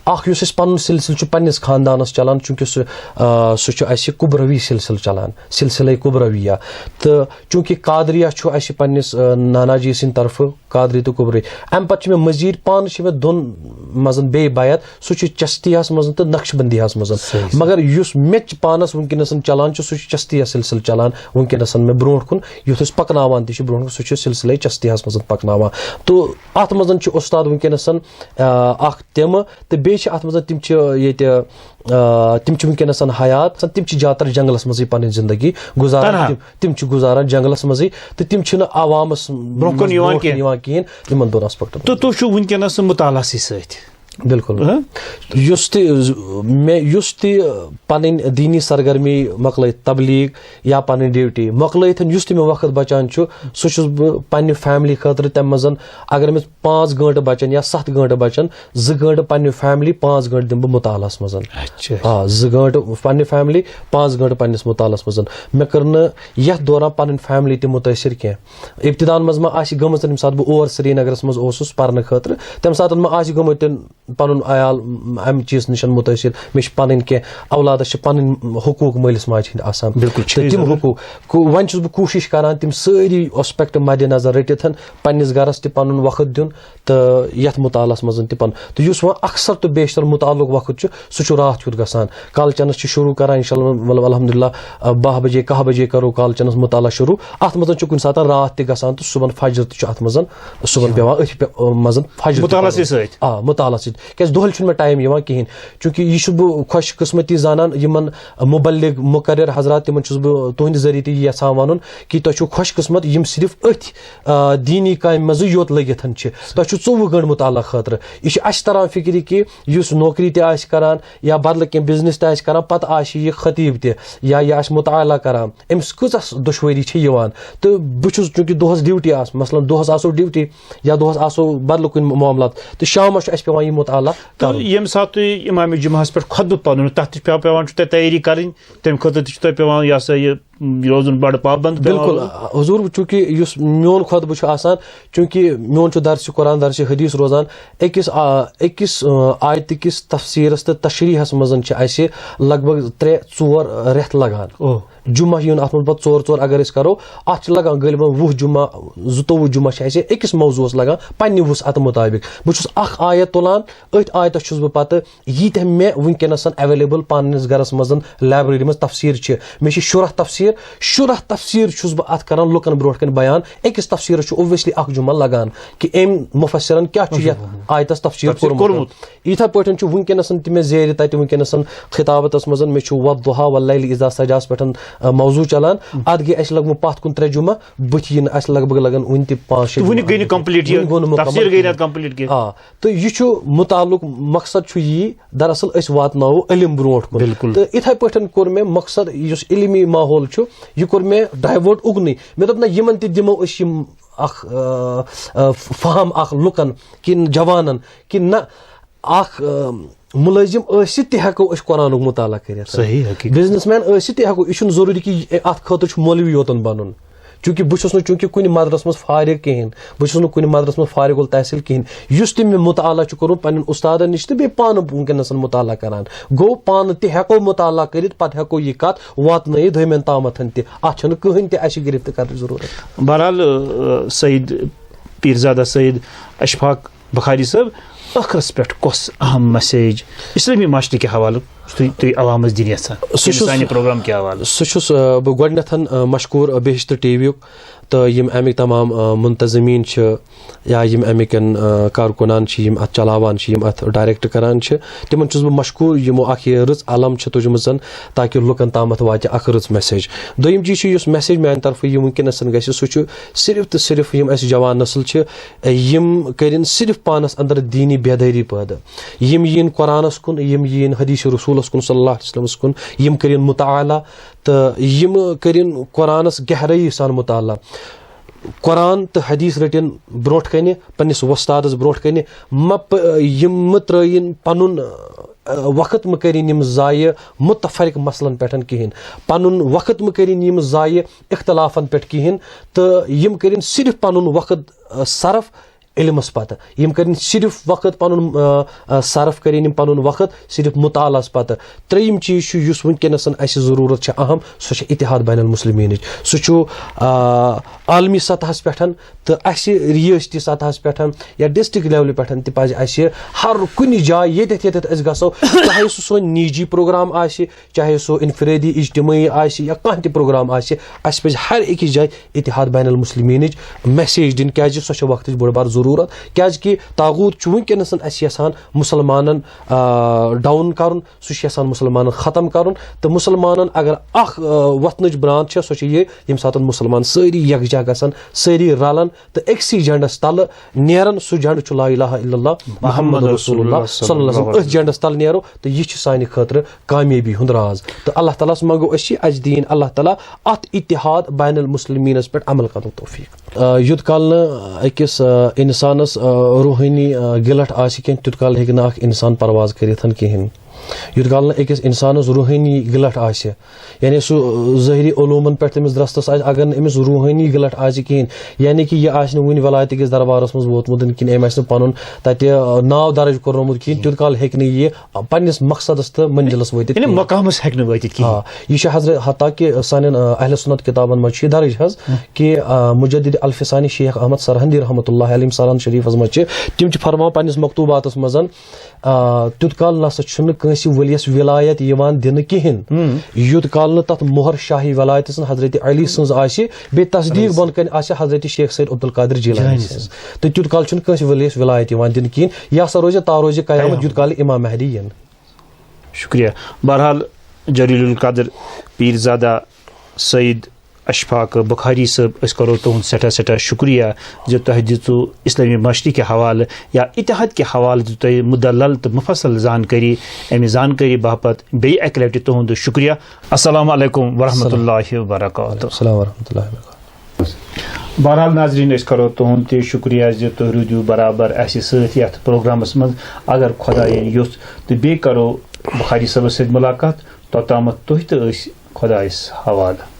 اَکھ یُس اَسہِ پَنُن سلسلہٕ چھُ پنٛنِس خاندانَس چَلان، چوٗنٛکہِ سُہ، آ، سُہ چھُ اَسہِ قبروی سلسلہٕ چَلان، سلسلے قبرویہ۔ تہٕ چوٗنٛکہِ قادریہ چھُ اَسہِ پنٛنِس، آ، نانا جی سٕنٛدِ طرفہٕ قادری تہٕ قبری۔ اَمہِ پَتہٕ چھِ مےٚ مٔزیٖد پانہٕ چھِ مےٚ دۄن منٛز بیٚیہِ بیعت، سُہ چھُ چشتیہَس منٛز تہٕ نقشبندیہَس منٛز۔ صحیح، صحیح۔ مگر یُس مےٚ تہِ پانَس وٕنکیٚنَس چَلان چھُ، سُہ چھُ چشتیہ سلسلہٕ چَلان وٕنکیٚنَس مےٚ برونٛٹھ کُن، یُتھ أسۍ پَکناوان تہِ چھِ برونٛٹھ کُن، سُہ چھُ سلسلے چشتیہَس منٛز پَکناوان۔ تہٕ اَتھ منٛز چھُ اُستاد وٕنکیٚنَس، آ، اَکھ تِمہٕ، تہٕ بیٚیہِ چھِ اَتھ منٛز تِم چھِ ییٚتہِ، آ، تِم چھِ وٕنکیٚنَس حیات، تِم چھِ زیادٕ تر جنگلَس منٛزٕے پَنٕنۍ زندگی گُزاران۔ تنہا۔ تِم، تِم چھِ گُزاران جنگلَس منٛزٕے، تہٕ تِم چھِنہٕ عوامَس برونٛہہ کُن منٛز یِوان برونٛہہ کُن کینٛہہ۔ یِوان کِہیٖنۍ یِمَن دۄن aspectن۔ تہٕ تُہۍ چھِو وٕنکیٚنَس مُطالعسٕے سۭتۍ۔ بِلکُل۔ ہہ؟ یُس تہِ مےٚ، یُس تہِ پَنٕنۍ دیٖنی سرگرمی مۄکلٲیِتھ، تبلیغ یا پَنٕنۍ ڈیوٹی مۄکلٲیِتھ، یُس تہِ مےٚ وقت بَچان چھُ، سُہ چھُس بہٕ پنٛنہِ family خٲطرٕ، تَمہِ منٛز اگر مےٚ پانٛژھ گٲنٛٹہٕ بَچَن یا سَتھ گٲنٛٹہٕ بَچَن، زٕ گٲنٛٹہٕ پنٛنہِ family، پانٛژھ گٲنٛٹہٕ دِمہٕ بہٕ مُطالعس منٛز۔ اچھا۔ آ، زٕ گٲنٛٹہٕ پنٛنہِ family، پانٛژھ گٲنٛٹہٕ پنٛنِس مُطالعس منٛز۔ مےٚ کٔر نہٕ یَتھ دوران پَنٕنۍ family تہِ مُتٲثر کینٛہہ۔ ابتداہَن منٛز ما آسہِ گٔمٕژ، ییٚمہِ ساتہٕ بہٕ اور سرینگرَس منٛز اوسُس پَرنہٕ خٲطرٕ، تَمہِ ساتہٕ ما آسہِ گوٚمُت تِم پَنُن عیال، م، اَمہِ چیٖز نِش مُتٲثر۔ مےٚ چھِ پَنٕنۍ کینٛہہ، اولادَس چھِ پَنٕنۍ حقوٗق مٲلِس ماجہِ ہٕنٛدۍ آسان۔ بِلکُل چھِ تہٕ تِم ضروٗر۔ حقوٗق، کو-، وۄنۍ چھُس بہٕ کوٗشِش کَران تِم سٲری aspect مَدِ نظر رٔٹِتھ، پنٛنِس گَرَس تہِ پَنُن وقت دیُن تہٕ یَتھ مُطالعس منٛز تہِ پَنُن۔ تہٕ یُس وۄنۍ اکثر تہٕ بیشتر مُطالعُک وقت چھُ، سُہ چھُ راتھ کیُتھ گژھان۔ کالچَنَس چھِ شروٗع کَران، اِنشاء اللہ، مطلب، الحمدللہ، آ، باہ بجے، کاہ بجے کَرو کالچَنَس مُطالعہ شروٗع۔ اَتھ منٛز چھُ کُنہِ ساتہٕ راتھ تہِ گژھان تہٕ صُبحن فجر تہِ چھُ اَتھ منٛز، صُبحن پٮ۪وان أتھۍ پٮ۪-، منٛز فجر تہِ مُطالعس پَرُن۔ سۭتۍ۔ آ، مُطالعس سۭتۍ۔ کیٛازِ دۄہلہِ چھُنہٕ مےٚ time یِوان کِہیٖنۍ، چوٗنٛکہِ یہِ چھُس بہٕ خۄش قٕسمتی زانان یِمَن مُبلِغ مُقرر حضرات، تِمَن چھُس بہٕ تُہٕنٛدِ ذٔریعہٕ تہِ یہِ یَژھان وَنُن کہِ تۄہہِ چھُو خۄش قٕسمت، یِم صرف أتھۍ، آ، دیٖنی کامہِ منٛزٕے یوت لٔگِتھ چھِ۔ تۄہہِ چھُو ژوٚوُہ گٲنٛٹہٕ مُطالعہ خٲطرٕ۔ یہِ چھُ اَسہِ تَران فِکرِ کہِ یُس نوکری تہِ آسہِ کَران یا بدلہٕ کینٛہہ business تہِ آسہِ کَران، پَتہٕ آسہِ یہِ خطیٖب تہِ یا یہِ آسہِ مُطالعہ کَران، أمِس کۭژاہ دُشوٲری چھِ یِوان۔ تہٕ بہٕ چھُس چوٗنٛکہِ دۄہَس duty آسہٕ، مثلاً دۄہَس آسو duty یا دۄہَس آسو بدلہٕ کُنہِ معاملات، تہٕ شامَس چھُ اَسہِ پٮ۪وان یہِ مُطالعہ تہٕ کَرُن۔ ییٚمہِ ساتہٕ تُہۍ اِمامِ جُمعہَس پٮ۪ٹھ خطبہٕ پَرُن، تَتھ تہِ چھُ پٮ۪وان، پٮ۪وان چھُ تۄہہِ تیٲری کَرٕنۍ، تَمہِ خٲطرٕ تہِ چھُ تۄہہِ پٮ۪وان، یہِ ہسا یہِ، روزُن بَڑٕ پابنٛد پٮ۪وان بِلکُل، روزُن۔ حضوٗر، چوٗنٛکہِ یُس میون خطبہٕ چھُ آسان، چوٗنٛکہِ میون چھُ درسِ قرآن، درسِ حدیث روزان، أکِس، آ، أکِس، آ، آیتہٕ کِس تفسیٖرَس تہٕ تشریٖحَس منٛز چھِ اَسہِ لگ بگ ترٛےٚ ژور رٮ۪تھ لَگان۔ اوہ۔ جمعہ یُن اَتھ منٛز پَتہٕ ژور ژور اگر أسۍ کَرو، اَتھ چھِ لَگان غٲلباً وُہ جمعہ، زٕتووُہ جمعہ چھِ اَسہِ أکِس موضوعَس لَگان پنٛنہِ وُسعت مُطابِق۔ بہٕ چھُس اَکھ آیت تُلان، أتھۍ آیتَس چھُس بہٕ پَتہٕ ییٖتیٛاہ مےٚ وٕنکیٚنَس available پنٛنِس گَرَس منٛز library منٛز تفسیٖر چھِ، مےٚ چھِ شُراہ تفسیٖر، شُراہ تفسیٖر چھُس بہٕ اَتھ کَران لُکَن برونٛٹھ کَنہِ بیان۔ أکِس تفسیٖرَس چھُ obviously اَکھ جمعہ لَگان کہِ أمۍ مُفسِرَن کیٛاہ چھُ یَتھ آیتَس تفسیٖر تفسیٖر کوٚرمُت۔ کوٚرمُت۔ یِتھَے پٲٹھۍ چھُ وٕنکیٚنَس تہِ مےٚ زیرِ تَتہِ وٕنکیٚنَس خطابتَس منٛز، مےٚ چھُ والضحیٰ واللیل اذا سجاہَس پٮ۪ٹھ، آ، موضوع چَلان۔ اَتھ گٔے اَسہِ لگ بگ پَتھ کُن ترٛےٚ جمعہ، بُتھِ یِنہٕ اَسہِ لگ بگ لَگَن وٕنہِ تہِ پانٛژھ شےٚ تہٕ وٕنہِ جمعہ۔ گٔے نہٕ complete یہِ، وٕنہِ گوٚو نہٕ مُکمل تفسیٖر گٔے نہٕ کِہیٖنۍ۔ اَتھ complete کینٛہہ۔ آ، تہٕ یہِ چھُ مُتعلق، مقصد چھُ یی، دراصل أسۍ واتناوو علم برونٛٹھ کُن۔ بِلکُل۔ تہٕ اِتھَے پٲٹھۍ کوٚر مےٚ مقصد، یُس علمی ماحول چھُ، یہِ کوٚر مےٚ divert اُکنُے۔ مےٚ دوٚپ، نہ، یِمَن تہِ دِمو أسۍ یِم اَکھ، آ، آ، فہم اَکھ لُکَن کِنہٕ جوانَن کِنہٕ نہ، اَکھ، آ، مُلٲزِم ٲسِتھ تہِ ہٮ۪کو أسۍ قرآنُک مُطالعہ کٔرِتھ۔ صحیح، حقیٖقت۔ Businessman ٲسِتھ تہِ ہٮ۪کو، یہِ چھُنہٕ ضروٗری کہِ یہِ، اَتھ خٲطرٕ چھُ مولوی یوتَن بَنُن۔ چونکہ بہٕ چھُس نہٕ چونکہ کُنہِ مدرس منٛز فارغ کِہینۍ، بہٕ چھُس نہٕ کُنہِ مدرس منٛز فارغ التحصیل کِہینۍ۔ یُس تہِ مےٚ مطالعہ چھُ کوٚرمُت پننٮ۪ن استادن نِش تہٕ بیٚیہِ پانہٕ وٕنکیٚنس مطالعہ کران، گوٚو پانہٕ تہِ ہٮ۪کو مطالعہ کٔرِتھ، پتہٕ ہٮ۪کو یہِ کتھ واتنٲیِتھ دوٚیمٮ۪ن تامتھ تہِ۔ اتھ چھنہٕ کٕہٕنۍ تہِ اسہِ گرفت کرنٕچ ضروٗرت۔ بہرحال، آ، سعید پیرزادہ سعید اشفاق بخاری صٲب، ٲخرس پٮ۪ٹھ کۄس اہم message اسلٲمی معاشرٕ کہِ حوالہٕ تُہۍ تُہۍ عوامس دِنۍ یژھان؟ سُہ چھُس سانہِ پروگرام کہِ حوالہٕ۔ سُہ چھُس، آ، بہٕ گۄڈٕنٮ۪تھ، آ، مشکوٗر، آ، بہشت ٹی وی یُک تہٕ یِم اَمِکۍ تمام، آ، منتظمیٖن چھِ یا یِم اَمِکٮ۪ن، آ، کارکنان چھِ، یِم اَتھ چلاوان چھِ، یِم اَتھ direct کران چھِ، تِمن چھُس بہٕ مشکوٗر، یِمو اکھ یہِ رٕژ علم چھِ تُجمٕژ، تاکہِ لُکن تامتھ واتہِ اکھ رٕژ message۔ دوٚیِم چیٖز چھُ، یُس message میانہِ طرفہٕ یہِ وٕنکیٚنس گژھِ، سُہ چھُ صرف تہٕ صرف یِم اَسہِ جوان نسل چھِ، یِم کٔرِن صرف پانس اندر دینی بیدٲری پٲدٕ، یِم یِن قرآنس کُن، یِم یِن حدیث رسولس کُن صلی اللہ علیہ وسلمس کُن، یِم کٔرِن مطالعہ تہٕ یِم کٔرِن قرآنس گہرٲیی سان مطالعہ۔ قرآن تہٕ حدیث رٔٹِن برونٛٹھ کنہِ، پننِس وۄستادس برونٛٹھ کنہِ۔ مہ پ-، یِم مہ ترٲیِن پنُن، آ، وقت مہ کٔرِن یِم ضایع متفرق مسلن پٮ۪ٹھ کِہینۍ، پنُن وقت مہ کٔرِن یِم ضایع اختلافن پٮ۪ٹھ کِہینۍ، تہٕ یِم کٔرِن صرف پنُن وقت، آ، صرف علمس پتہٕ، یِم کٔرِن صرف وقت پنُن، آ، آ، صرف کٔرِن یِم پنُن وقت صرف مطالعس پتہٕ۔ ترٛیٚیِم چیٖز چھُ، یُس وٕنکیٚنس اسہِ ضروٗرت چھِ اہم، سۄ چھِ اتحاد بین المسلمینٕچ۔ سُہ چھُ، آ، عالمی سطحس پٮ۪ٹھ تہٕ اسہِ ریاستی سطحس پٮ۪ٹھ یا district levelہِ پٮ۪ٹھ تہِ پزِ اسہِ ہر کُنہِ جایہِ ییٚتٮ۪تھ ییٚتٮ۪تھ أسۍ گژھو، چاہے سُہ سون نجی پروگرام آسہِ، چاہے سُہ انفرٲدی اجتمٲعی آسہِ یا کانٛہہ تہِ پروگرام آسہِ، اسہِ پزِ ہر أکِس جایہِ اتحاد بین المسلمینٕچ message دِنۍ، کیازِ سۄ چھےٚ وقتٕچ بٔڑ بار ضروٗرت۔ کیازِ کہِ طاغوت چھُ وٕنکیٚنس اسہِ یژھان مسلمانن، آ، down کرُن، سُہ چھُ یژھان مسلمانن ختم کرُن۔ تہٕ مسلمانن اگر اکھ، آ، وۄتھنٕچ برانچ چھےٚ، سۄ چھےٚ یہِ، ییٚمہِ ساتہٕ مسلمان سٲری یکجاہ گژھن، سٲری رلن تہٕ أکسٕے جنڈس تلہٕ نیرن۔ سُہ جنڈٕ چھُ لا الہ الا اللہ محمد رسول اللہ صلی اللہ علیہ وسلم۔ أتھۍ جنڈس تل نیرو تہٕ یہِ چھِ سانہِ خٲطرٕ کامیٲبی ہُنٛد راز۔ تہٕ اللہ تعالیٰ ہس منٛگو أسۍ یہِ، اسہِ دِیِن اللہ تعالیٰ اتھ اتحاد بین المسلمینس پٮ۪ٹھ عمل کرنُک توفیق۔ آ، یوٚت کال نہٕ أکِس، آ، انسانس، آ، روحٲنی، آ، گِلٹھ آسہِ کینٛہہ، تیوٗت کال ہیٚکہِ نہٕ اکھ انسان پرواز کٔرِتھ کِہینۍ۔ یوٚت کال نہٕ أکِس انسانس روحٲنی گِلٹھ آسہِ، یعنی سُہ، آ، ظٲہری علوٗمن پٮ۪ٹھ تٔمِس درستس آسہِ، اگر نہٕ أمِس روحٲنی گِلٹھ آسہِ کِہینۍ، یعنی کہِ یہِ آسہِ نہٕ وُنہِ ولایتہٕ کِس دربارس منٛز ووتمُت کِہینۍ، أمۍ آسہِ نہٕ پنُن تَتہِ، آ، ناو درج کوٚرمُت کِہینۍ، تیوٗت کال ہیٚکہِ نہٕ یہِ، آ، پننِس مقصدس تہٕ منزلس وٲتِتھ یعنی کِہینۍ۔ مقامس ہیٚکہِ نہٕ وٲتِتھ کِہینۍ۔ آ، یہِ چھُ حضرت، حتیٰ کہِ سانٮ۪ن، آ، اہل سنت کتابن منٛز چھُ یہِ درج حظ، ہم۔ کہِ، آ، مجدد الفسانی شیخ احمد سرہندی رحمۃ اللہ علیہ سرہند شریفس منٛز چھِ، تِم چھِ فرماوان پننِس مکتوباتس منٛز، آ، تیوٗت کال نسا چھُنہٕ کٲنٛسہِ ؤلِیَس ولایت یِوان دِنہٕ کِہینۍ، ہم۔ یوٗت کال نہٕ تتھ مۄہر شاہی ولایتس منٛز حضرت علی سٕنٛز آسہِ، بیٚیہِ تصدیق علی بۄن کنہِ آسہِ حضرت شیخ سید عبدالقادر جیلانی جیلانی سٕنٛز۔ سٕنٛز۔ تہٕ تیوٗت کال چھُنہٕ کٲنٛسہِ ؤلِیَس ولایت یِوان دِنہٕ کِہینۍ۔ یہِ ہسا روزِ تاروزِ قیامت، قیامت۔ یوٗت کال امام مہدی یِن۔ شُکریہ۔ بہرحال، جلیل القدر پیرزادہ سید اشفاق بخاری صٲب، أسۍ کرو تُہُنٛد سٮ۪ٹھاہ سٮ۪ٹھاہ شُکریہ زِ تۄہہِ دِژوٕ اسلٲمی معاشرٕ کہِ حوالہٕ یا اتحاد کہِ حوالہٕ دِژوٕ تۄہہِ مُدلل تہٕ مُفصل زانکٲری۔ امہِ زانکٲری باپتھ بیٚیہِ اکہِ لٹہِ تُہُنٛد شُکریہ۔ السلام علیکم ورحمۃ اللہ وبرکاتہ۔ السلام ورحمۃ اللہ وبرکاتہ۔ بہرحال ناظرین، أسۍ کرو تُہُنٛد تہِ شُکریہ زِ تُہۍ روٗدِو برابر اَسہِ سۭتۍ یَتھ پروگرامَس منٛز۔ اگر خۄدایَن یوٚژھ تہٕ بیٚیہِ کرو بخاری صٲبَس سۭتۍ مُلاقات۔ توٚتامَتھ تُہۍ تہٕ أسۍ خۄدایَس حوالہٕ۔